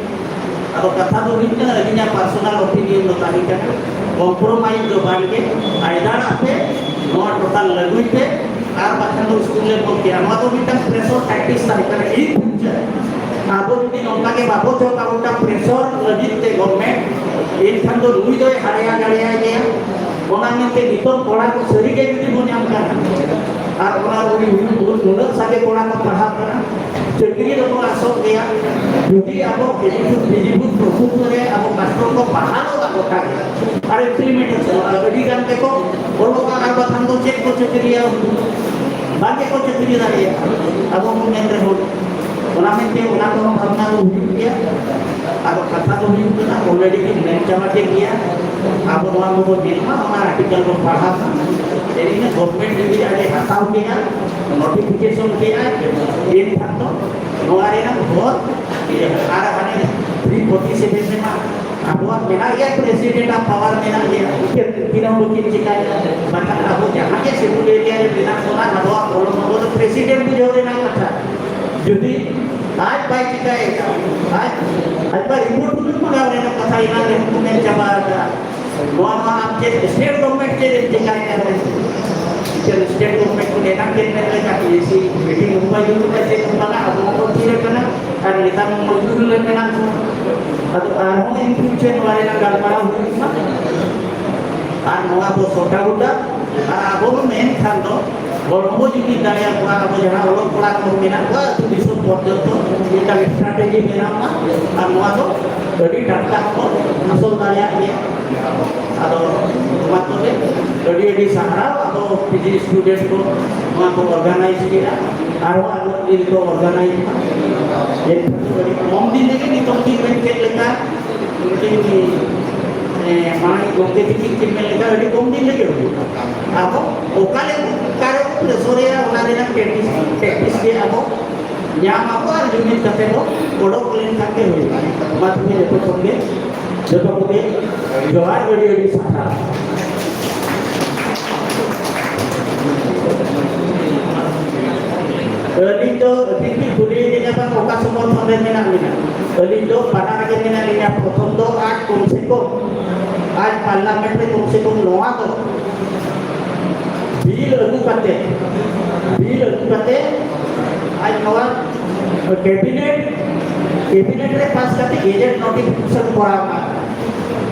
ᱟᱫᱚ ᱠᱟᱛᱷᱟ ᱫᱚ ᱦᱩᱭᱩᱜ ᱠᱟᱱᱟ, ᱟᱹᱞᱤᱧᱟᱜ ᱯᱟᱨᱥᱚᱱᱟᱞ ᱚᱯᱤᱱᱤᱭᱚᱱ ᱫᱚ ᱛᱟᱦᱮᱸ ᱠᱟᱱᱟ, ᱠᱚᱢᱯᱨᱳᱢᱟᱭᱤᱡᱽ ᱫᱚ ᱵᱟᱝ ᱜᱮ, ᱟᱭᱫᱟᱨ ᱟᱯᱮ ᱱᱚᱣᱟ ᱴᱳᱴᱟᱞ ᱞᱟᱹᱜᱩᱭ ᱯᱮ, ᱟᱨ ᱵᱟᱠᱷᱟᱱ ᱫᱚ ᱥᱠᱩᱞ ᱞᱮ ᱵᱚᱱᱫ ᱠᱮᱭᱟ᱾ ᱱᱚᱣᱟ ᱫᱚ ᱢᱤᱫᱴᱟᱝ ᱯᱨᱮᱥᱚᱨ ᱴᱮᱠᱴᱤᱠᱥ ᱛᱟᱦᱮᱸ ᱠᱟᱱᱟ᱾ ᱤᱱ ᱯᱷᱤᱭᱩᱪᱟᱨ ᱟᱵᱚ ᱡᱩᱫᱤ ᱱᱚᱝᱠᱟ ᱜᱮ ᱵᱟᱵᱚ ᱪᱚᱞᱟ, ᱜᱚᱴᱟ ᱯᱨᱮᱥᱚᱨ ᱞᱟᱹᱜᱤᱫ ᱛᱮ ᱜᱚᱵᱷᱚᱨᱱᱢᱮᱱᱴ, ᱮᱱᱠᱷᱟᱱ ᱫᱚ ᱱᱩᱭ ᱫᱚᱭ ᱦᱟᱨᱭᱟ ᱫᱟᱲᱮᱭᱟᱭ ᱜᱮᱭᱟ᱾ ᱚᱱᱟ ᱢᱮᱱᱛᱮ ᱱᱤᱛᱚᱜ ᱠᱚᱲᱟ ᱠᱚ ᱥᱟᱹᱨᱤ ᱜᱮ ᱡᱩᱫᱤ ᱵᱚᱱ ᱧᱟᱢ ᱠᱟᱱᱟ, ᱟᱨ ᱚᱱᱟ ᱩᱱᱤ ᱩᱱᱟᱹᱜ ᱥᱟᱸᱜᱮ ᱠᱚᱲᱟ ᱠᱚ ᱯᱟᱲᱦᱟᱜ ᱠᱟᱱᱟ, ᱪᱟᱹᱠᱨᱤ ᱫᱚᱠᱚ ᱟᱥᱚᱜ ᱜᱮᱭᱟ᱾ ᱡᱩᱫᱤ ᱟᱵᱚ ᱠᱮᱡᱤ ᱠᱷᱚᱱ ᱯᱤᱡᱤ ᱵᱷᱩᱛ ᱯᱨᱚᱠᱚᱞᱯᱚ ᱨᱮ ᱟᱵᱚ ᱢᱟᱥᱴᱟᱨ ᱠᱚ ᱵᱟᱦᱟᱞᱚᱜᱼᱟ ᱜᱚᱴᱟ ᱜᱮ, ᱟᱨ ᱤᱢᱯᱞᱤᱢᱮᱱᱴᱮᱥᱚᱱ ᱟᱹᱰᱤ ᱜᱟᱱ ᱛᱮᱠᱚ ᱚᱞᱚᱜᱼᱟ, ᱟᱨ ᱵᱟᱠᱷᱟᱱ ᱫᱚ ᱪᱮᱫ ᱠᱚ ᱪᱟᱹᱠᱨᱤᱭᱟ? ᱩᱱᱠᱩ ᱵᱟᱝ ᱜᱮᱠᱚ ᱪᱟᱹᱠᱨᱤ ᱫᱟᱲᱮᱭᱟᱜᱼᱟ᱾ ᱟᱵᱚ ᱵᱚᱱ ᱢᱮᱱ ᱨᱮᱦᱚᱸ, ᱚᱱᱟ ᱢᱮᱱᱛᱮ ᱚᱱᱟ ᱠᱚᱦᱚᱸ ᱵᱷᱟᱵᱽᱱᱟ ᱫᱚ ᱦᱩᱭᱩᱜ ᱜᱮᱭᱟ᱾ ᱟᱫᱚ ᱠᱟᱛᱷᱟ ᱫᱚ ᱦᱩᱭᱩᱜ ᱠᱟᱱᱟ, ᱚᱞᱨᱮᱰᱤ ᱵᱤᱱ ᱢᱮᱱ ᱪᱟᱵᱟ ᱠᱮᱫ ᱜᱮᱭᱟ, ᱟᱵᱚ ᱱᱚᱣᱟ ᱠᱚᱵᱚ ᱧᱮᱞ ᱢᱟ, ᱚᱱᱟ ᱟᱨᱴᱤᱠᱮᱞ ᱵᱚᱱ ᱯᱟᱲᱦᱟᱣ ᱢᱟ᱾ ᱛᱮᱦᱮᱧ ᱜᱚᱵᱷᱚᱨᱱᱢᱮᱱᱴ ᱡᱩᱫᱤ ᱟᱡ ᱮ ᱦᱟᱛᱟᱣ ᱠᱮᱜᱼᱟ, ᱱᱳᱴᱤᱯᱷᱤᱠᱮᱥᱚᱱ ᱠᱮᱜᱼᱟ, ᱮᱱᱠᱷᱟᱱ ᱫᱚ ᱱᱚᱣᱟ ᱨᱮᱱᱟᱜ ᱦᱚᱨ ᱤᱭᱟᱹ᱾ ᱟᱨ ᱦᱟᱱᱮ ᱛᱷᱨᱤ ᱯᱷᱳᱨᱴᱤ ᱥᱮᱵᱷᱮᱱ ᱨᱮᱢᱟ ᱟᱵᱚᱣᱟᱜ ᱢᱮᱱᱟᱜ ᱜᱮᱭᱟ, ᱯᱨᱮᱥᱤᱰᱮᱱᱴ ᱟᱜ ᱯᱟᱣᱟᱨ ᱢᱮᱱᱟᱜ ᱜᱮᱭᱟ, ᱛᱤᱱᱟᱹᱜ ᱵᱟᱹᱠᱤᱱ ᱪᱤᱠᱟᱹᱭᱟ? ᱵᱟᱠᱷᱟᱱ ᱟᱵᱚ ᱡᱟᱦᱟᱸ ᱜᱮ ᱥᱤᱰᱩᱞ ᱮᱨᱤᱭᱟ ᱨᱮ ᱢᱮᱱᱟᱜ ᱵᱚᱱᱟ, ᱟᱵᱚᱣᱟᱜ ᱵᱚᱞᱚᱱ ᱫᱚ ᱯᱨᱮᱥᱤᱰᱮᱱᱴ ᱵᱩᱡᱷᱟᱹᱣ ᱨᱮᱱᱟᱜ ᱠᱟᱛᱷᱟ᱾ ᱡᱩᱫᱤ ᱟᱡ ᱵᱟᱭ ᱪᱤᱠᱟᱹᱭᱮᱫᱟ, ᱟᱡ, ᱟᱡ ᱢᱟ ᱨᱤᱯᱳᱨᱴ ᱦᱚᱸ ᱢᱟᱜᱟᱣ ᱨᱮᱱᱟᱜ ᱠᱟᱛᱷᱟ, ᱮᱱᱟᱝ ᱨᱮᱦᱚᱸ ᱠᱚ ᱢᱮᱱ ᱪᱟᱵᱟ ᱟᱠᱟᱫᱟ᱾ ᱱᱚᱣᱟ ᱢᱟ ᱟᱢ ᱪᱮᱫ ᱥᱴᱮᱴ ᱜᱚᱵᱷᱚᱨᱱᱢᱮᱱᱴ ᱪᱮᱫ ᱮᱢ ᱪᱤᱠᱟᱹᱭᱮᱫᱟ ᱢᱮᱱᱛᱮ? ᱥᱴᱮᱴ ᱜᱚᱵᱷᱚᱨᱱᱢᱮᱱᱴ ᱠᱚ ᱮᱱᱟᱝ ᱪᱮᱫ ᱢᱮᱱ ᱞᱮᱠᱟ ᱯᱤ ᱮᱥ ᱥᱤ ᱢᱤᱴᱤᱝ ᱦᱚᱸ ᱵᱟᱭ ᱫᱩᱲᱩᱵ ᱠᱟᱱᱟ, ᱪᱮᱫ ᱦᱚᱸ ᱵᱟᱝᱟ, ᱟᱵᱚ ᱢᱟᱵᱚ ᱛᱷᱤᱨ ᱟᱠᱟᱱᱟ᱾ ᱟᱨ ᱱᱮᱛᱟᱨ ᱢᱟ ᱢᱚᱡᱽᱫᱩᱨ ᱨᱮ ᱢᱮᱱᱟᱜ ᱵᱚᱱᱟ᱾ ᱟᱫᱚ ᱟᱨᱦᱚᱸ in future ᱱᱚᱣᱟ ᱨᱮᱱᱟᱜ ᱜᱟᱞᱢᱟᱨᱟᱣ ᱦᱩᱭᱩᱜ ᱢᱟ᱾ ᱟᱨ ᱱᱚᱣᱟ ᱫᱚ ᱥᱚᱴᱟ ᱜᱚᱴᱟ, ᱟᱨ ᱟᱵᱚ ᱵᱚᱱ ᱢᱮᱱ ᱠᱷᱟᱱ ᱫᱚ ᱦᱚᱲᱢᱚ ᱡᱩᱫᱤ ᱫᱟᱲᱮᱭᱟᱠᱚᱣᱟ, ᱟᱵᱚ ᱡᱟᱦᱟᱸ ᱚᱞᱚᱜ ᱠᱚᱲᱟ ᱠᱚ ᱢᱮᱱᱟᱜ ᱠᱚᱣᱟ ᱟᱹᱛᱩ ᱫᱤᱥᱚᱢ ᱯᱚᱨᱡᱚᱱᱛᱚ ᱢᱤᱫᱴᱟᱝ strategy ᱵᱮᱱᱟᱣ ᱢᱟ, ᱟᱨ ᱱᱚᱣᱟ ᱫᱚ ᱟᱹᱰᱤ ᱴᱟᱴᱠᱟ ᱠᱚ ᱦᱟᱥᱚᱞ ᱫᱟᱲᱮᱭᱟᱜ ᱜᱮᱭᱟ᱾ ᱟᱫᱚ ᱢᱟ ᱛᱚᱵᱮ ᱟᱹᱰᱤ ᱟᱹᱰᱤ ᱥᱟᱨᱦᱟᱣ᱾ ᱟᱵᱚ ᱯᱤ ᱡᱤ student ᱠᱚ ᱱᱚᱣᱟ ᱠᱚ organize ᱠᱮᱫᱟ, ᱟᱨᱦᱚᱸ ᱟᱨᱦᱚᱸ ᱫᱤᱱ ᱠᱚ organize ᱢᱟ᱾ ᱟᱹᱰᱤ ᱠᱚᱢ ᱫᱤᱱ ᱨᱮᱜᱮ ᱱᱤᱛᱚᱝ ᱫᱤᱱ ᱨᱮ ᱪᱮᱫ ᱞᱮᱠᱟ ᱩᱱᱠᱤᱱ, ᱮ, ᱢᱟᱲᱟᱝ ᱜᱚᱢᱠᱮ ᱛᱤᱠᱤᱱ ᱠᱤᱱ ᱢᱮᱱ ᱞᱮᱠᱟ ᱟᱹᱰᱤ ᱠᱚᱢ ᱫᱤᱱ ᱨᱮᱜᱮ ᱦᱩᱭᱩᱜᱼᱟ᱾ ᱟᱵᱚ ᱚᱠᱟ ᱞᱮᱠᱟ ᱚᱠᱟ ᱨᱮ ᱵᱚᱱ ᱥᱚᱨᱮᱭᱟ, ᱚᱱᱟ ᱨᱮᱱᱟᱜ practice, practice ᱜᱮ ᱟᱵᱚ ᱧᱟᱢ ᱟᱵᱚ ᱟᱨ ᱡᱩᱢᱤᱫ ᱠᱟᱛᱮ ᱵᱚ ᱚᱰᱚᱠ ᱞᱮᱱᱠᱷᱟᱱ ᱜᱮ ᱦᱩᱭᱩᱜᱼᱟ᱾ ᱢᱟ ᱛᱚᱵᱮ ᱡᱚᱛᱚ ᱠᱷᱚᱱ ᱜᱮ, ᱡᱚᱛᱚ ᱠᱚᱜᱮ ᱡᱚᱦᱟᱨ, ᱟᱹᱰᱤ ᱟᱹᱰᱤ ᱥᱟᱨᱦᱟᱣ᱾ ᱟᱹᱞᱤᱧ ᱫᱚ ᱟᱹᱵᱤᱱ ᱵᱤᱱ ᱠᱩᱞᱤᱭᱮᱫ ᱞᱤᱧᱟ ᱵᱟᱝ ᱚᱠᱟ ᱥᱚᱝᱜᱚᱴᱷᱚᱱ ᱨᱮ ᱢᱮᱱᱟᱜ ᱞᱤᱧᱟ? ᱟᱹᱞᱤᱧ ᱫᱚ ᱯᱟᱲᱦᱟᱣ ᱨᱮᱜᱮ ᱢᱮᱱᱟᱜ ᱞᱤᱧᱟ᱾ ᱯᱨᱚᱛᱷᱚᱢ ᱫᱚ ᱟᱡ ᱠᱚᱢ ᱥᱮ ᱠᱚᱢ, ᱟᱡ ᱯᱟᱨᱞᱟᱢᱮᱱᱴ ᱨᱮ ᱠᱚᱢ ᱥᱮ ᱠᱚᱢ ᱱᱚᱣᱟ ᱫᱚ ᱵᱤᱞ ᱟᱹᱜᱩ ᱠᱟᱛᱮ, ᱵᱤᱞ ᱟᱹᱜᱩ ᱠᱟᱛᱮ ᱟᱡ ᱱᱚᱣᱟ ᱠᱮᱵᱤᱱᱮᱴ, ᱠᱮᱵᱤᱱᱮᱴ ᱨᱮ ᱯᱟᱥ ᱠᱟᱛᱮ ᱜᱮᱡᱮᱴ ᱱᱳᱴᱤᱯᱷᱤᱠᱮᱥᱚᱱ ᱠᱚᱨᱟᱣ ᱢᱟ᱾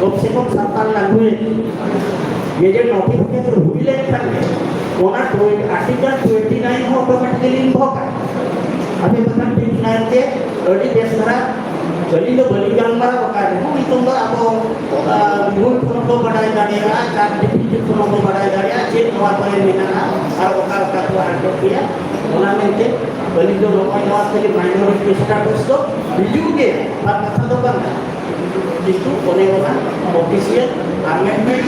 ᱠᱚᱢ ᱥᱮ ᱠᱚᱢ ᱥᱟᱱᱛᱟᱲ ᱞᱮᱝᱜᱩᱭᱮᱡᱽ ᱜᱮᱡᱮᱴ ᱱᱳᱴᱤᱯᱷᱤᱠᱮᱥᱚᱱ ᱦᱩᱭ ᱞᱮᱱᱠᱷᱟᱱ ᱜᱮ ᱚᱱᱟ ᱟᱨᱴᱤᱠᱟᱞ ᱴᱩᱭᱮᱱᱴᱤ ᱱᱟᱭᱤᱱ ᱦᱚᱸ ᱚᱴᱳᱢᱮᱴᱤᱠᱟᱞᱤ ᱤᱱᱵᱷᱳᱠᱟ᱾ ᱟᱯᱮ ᱵᱟᱠᱷᱟᱱ ᱴᱷᱤᱠ ᱱᱟᱭᱤᱱ ᱛᱮ ᱟᱹᱰᱤ ᱵᱮᱥ ᱫᱷᱟᱨᱟ ᱟᱹᱞᱤᱧ ᱫᱚ ᱵᱟᱹᱞᱤᱧ ᱜᱟᱞᱢᱟᱨᱟᱣ ᱟᱠᱟᱫ ᱨᱮᱦᱚᱸ, ᱱᱤᱛᱚᱝ ᱫᱚ ᱟᱵᱚ, ᱟ, Google ᱠᱷᱚᱱ ᱵᱚ ᱵᱟᱰᱟᱭ ᱫᱟᱲᱮᱭᱟᱜᱼᱟ, ᱪᱟᱴ ᱡᱤ ᱯᱤ ᱴᱤ ᱠᱷᱚᱱ ᱵᱚ ᱵᱟᱰᱟᱭ ᱫᱟᱲᱮᱭᱟᱜᱼᱟ, ᱪᱮᱫ ᱱᱚᱣᱟ ᱠᱚᱨᱮ ᱢᱮᱱᱟᱜᱼᱟ ᱟᱨ ᱚᱠᱟ ᱚᱠᱟ ᱠᱚ ᱟᱴᱚᱠ ᱜᱮᱭᱟ᱾ ᱚᱱᱟ ᱢᱮᱱᱛᱮ ᱟᱹᱞᱤᱧ ᱫᱚ ᱱᱚᱜᱼᱚᱭ ᱱᱚᱣᱟ ᱠᱷᱟᱹᱞᱤ minority status ᱫᱚ ᱦᱤᱡᱩᱜ ᱜᱮ, ᱵᱟᱝ ᱠᱟᱛᱷᱟ ᱫᱚ ᱵᱟᱝ ᱠᱟᱱᱟ᱾ ᱠᱤᱱᱛᱩ ᱚᱱᱮ ᱚᱱᱟ official amendment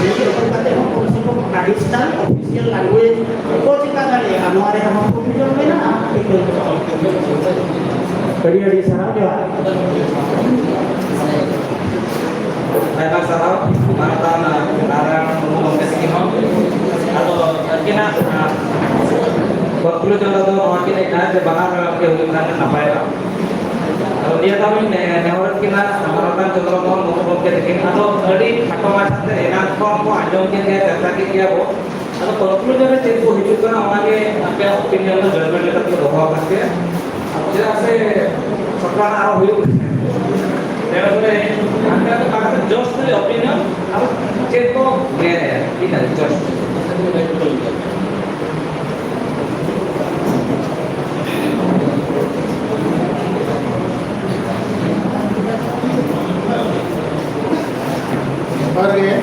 ᱵᱤᱞ ᱟᱹᱜᱩ ᱠᱟᱛᱮ ᱦᱚᱸ ᱠᱚᱢ ᱥᱮ ᱠᱚᱢ additional official language ᱠᱚ ᱪᱮᱠᱟ ᱫᱟᱲᱮᱭᱟᱜᱼᱟ, ᱱᱚᱣᱟ ᱨᱮ ᱟᱢᱟᱜ provision ᱢᱮᱱᱟᱜᱼᱟ᱾ ᱟᱹᱰᱤ ᱟᱹᱰᱤ ᱥᱟᱨᱦᱟᱣ, ᱡᱚᱦᱟᱨ᱾ ᱟᱭᱢᱟ ᱥᱟᱨᱦᱟᱣ ᱢᱟᱱᱚᱛᱟᱱ ᱱᱟᱨᱟᱭᱚᱬ ᱢᱩᱨᱢᱩ ᱜᱚᱢᱠᱮ ᱛᱟᱹᱠᱤᱱ ᱦᱚᱸ᱾ ᱟᱫᱚ ᱟᱹᱠᱤᱱᱟᱜ, ᱟ, conclusion ᱫᱚ ᱱᱚᱣᱟ ᱠᱤᱱ ᱞᱟᱹᱭ ᱠᱟᱱᱟ ᱡᱮ ᱵᱟᱱᱟᱨ ᱜᱮ ᱦᱩᱭ ᱞᱮᱱᱠᱷᱟᱱ ᱱᱟᱯᱟᱭᱚᱜᱼᱟ᱾ ᱟᱫᱚ ᱱᱤᱭᱟᱹ ᱫᱷᱟᱣ ᱤᱧ ᱱᱮ-, ᱱᱮᱦᱚᱨᱮᱫ ᱠᱤᱱᱟ ᱢᱟᱱᱚᱛᱟᱱ ᱪᱚᱱᱫᱨᱚ ᱢᱳᱦᱚᱱ ᱢᱩᱨᱢᱩ ᱜᱚᱢᱠᱮ ᱛᱟᱹᱠᱤᱱ᱾ ᱟᱫᱚ ᱟᱹᱰᱤ ᱠᱷᱟᱴᱚ ᱢᱟᱪᱷᱟ ᱛᱮ ᱮᱱᱟᱝ ᱠᱷᱚᱱ ᱵᱚ ᱟᱸᱡᱚᱢ ᱠᱮᱫ ᱜᱮᱭᱟ, ᱪᱟᱨᱪᱟ ᱠᱮᱫ ᱜᱮᱭᱟ ᱵᱚ᱾ ᱟᱫᱚ ᱠᱚᱱᱠᱞᱩᱡᱚᱱ ᱨᱮ ᱪᱮᱫ ᱠᱚ ᱦᱤᱡᱩᱜ ᱠᱟᱱᱟ, ᱚᱱᱟᱜᱮ ᱟᱯᱮᱭᱟᱜ ᱚᱯᱤᱱᱤᱭᱚᱱ ᱫᱚ ᱡᱟᱡᱽᱢᱮᱱᱴ ᱞᱮᱠᱟᱛᱮ ᱫᱚᱦᱚ ᱟᱠᱟᱫ ᱯᱮᱭᱟ᱾ ᱪᱮᱫᱟᱜ ᱥᱮ ᱥᱟᱯᱲᱟᱣ ᱟᱨᱚ ᱦᱩᱭᱩᱜ ᱠᱟᱱᱟ᱾ ᱛᱮ ᱵᱚᱞᱮ ᱟᱯᱮ ᱟᱯᱮ ᱡᱚᱥ ᱛᱮ ᱚᱯᱤᱱᱤᱭᱚᱱ ᱟᱨᱚ ᱪᱮᱫ ᱠᱚ ᱢᱮᱱᱮᱫᱼᱟ, ᱴᱷᱤᱠ ᱟᱪᱷᱮ, ᱡᱚᱥ᱾ ᱡᱚᱦᱟᱨ ᱜᱮ᱾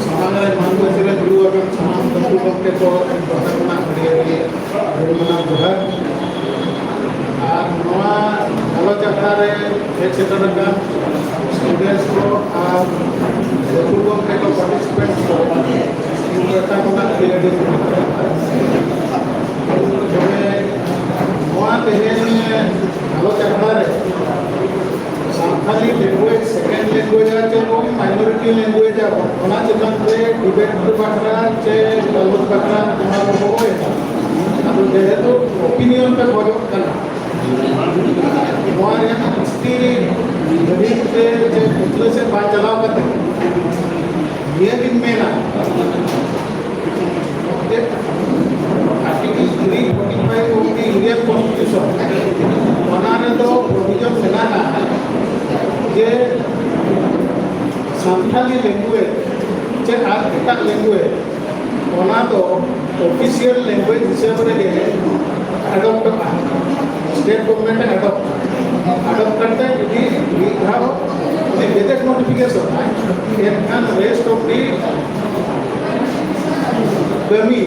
ᱥᱟᱢᱟᱝ ᱨᱮ ᱢᱟᱹᱱ ᱵᱟᱹᱛᱤ ᱨᱮ ᱫᱩᱲᱩᱵ ᱟᱠᱟᱱ ᱥᱟᱱᱟᱢ ᱫᱤᱠᱩ ᱜᱚᱢᱠᱮ ᱠᱚ ᱯᱟᱦᱴᱟ ᱠᱷᱚᱱᱟᱜ ᱟᱹᱰᱤ ᱟᱹᱰᱤ ᱜᱩᱱᱢᱟᱱᱟᱜ ᱡᱚᱦᱟᱨ᱾ ᱟᱨ ᱱᱚᱣᱟ ᱜᱟᱞᱚᱪ ᱟᱠᱷᱲᱟ ᱨᱮ ᱦᱮᱡ ᱥᱮᱴᱮᱨ ᱟᱠᱟᱱ ᱥᱴᱩᱰᱮᱱᱴᱥ ᱠᱚ ᱟᱨ ᱫᱤᱠᱩ ᱜᱚᱢᱠᱮ ᱠᱚ, ᱯᱟᱨᱴᱤᱥᱤᱯᱮᱱᱴᱥ ᱠᱚ, ᱤᱧ ᱯᱟᱦᱴᱟ ᱠᱷᱚᱱᱟᱜ ᱟᱹᱰᱤ ᱟᱹᱰᱤ ᱡᱚᱦᱟᱨ᱾ ᱛᱚᱵᱮ ᱱᱚᱣᱟ ᱛᱮᱦᱮᱧ ᱜᱟᱞᱚᱪ ᱟᱠᱷᱲᱟ ᱨᱮ ᱥᱟᱱᱛᱟᱞᱤ language second language ᱟᱨ ᱪᱮᱫ ᱠᱚ minority language ᱟᱵᱚ, ᱚᱱᱟ ᱪᱮᱛᱟᱱ ᱨᱮ debate ᱵᱟᱠᱷᱨᱟ ᱪᱮ ᱜᱟᱞᱚᱪ ᱵᱟᱠᱷᱨᱟ ᱚᱱᱟ ᱠᱚ ᱦᱚᱦᱚᱭᱮᱫᱟ᱾ ᱟᱫᱚ ᱡᱮᱦᱮᱛᱩ opinion ᱯᱮ ᱠᱷᱚᱡᱚᱜ ᱠᱟᱱᱟ, ᱱᱚᱣᱟ ᱨᱮᱭᱟᱜ ᱦᱤᱥᱴᱨᱤ ᱫᱷᱟᱹᱵᱤᱡ ᱛᱮ ᱪᱮ ᱯᱟᱹᱪᱷᱞᱟᱹ ᱥᱮᱫ ᱵᱟᱝ ᱪᱟᱞᱟᱣ ᱠᱟᱛᱮ ᱱᱤᱭᱟᱹ ᱜᱤᱧ ᱢᱮᱱᱟ, Article three forty-five of the Indian Constitution, ᱚᱱᱟ ᱨᱮᱫᱚ provision ᱢᱮᱱᱟᱜᱼᱟ ᱡᱮ ᱥᱟᱱᱛᱟᱞᱤ language ᱪᱮ ᱟᱨ ᱮᱴᱟᱜ language, ᱚᱱᱟ ᱫᱚ official language ᱦᱤᱥᱟᱹᱵ ᱨᱮᱜᱮ ᱟᱰᱚᱯᱴᱚᱜᱼᱟ, ᱥᱴᱮᱴ ᱜᱚᱵᱷᱚᱨᱱᱢᱮᱱᱴ ᱮ ᱟᱰᱚᱯᱴ, ᱟᱰᱚᱯᱴ ᱠᱟᱛᱮ ᱡᱩᱫᱤ ᱢᱤᱫ ᱫᱷᱟᱣ ᱩᱱᱤ ᱜᱮᱡᱮᱴ ᱱᱳᱴᱤᱯᱷᱤᱠᱮᱥᱚᱱ ᱟᱭ, ᱮᱱᱠᱷᱟᱱ rest of the ᱠᱟᱹᱢᱤ,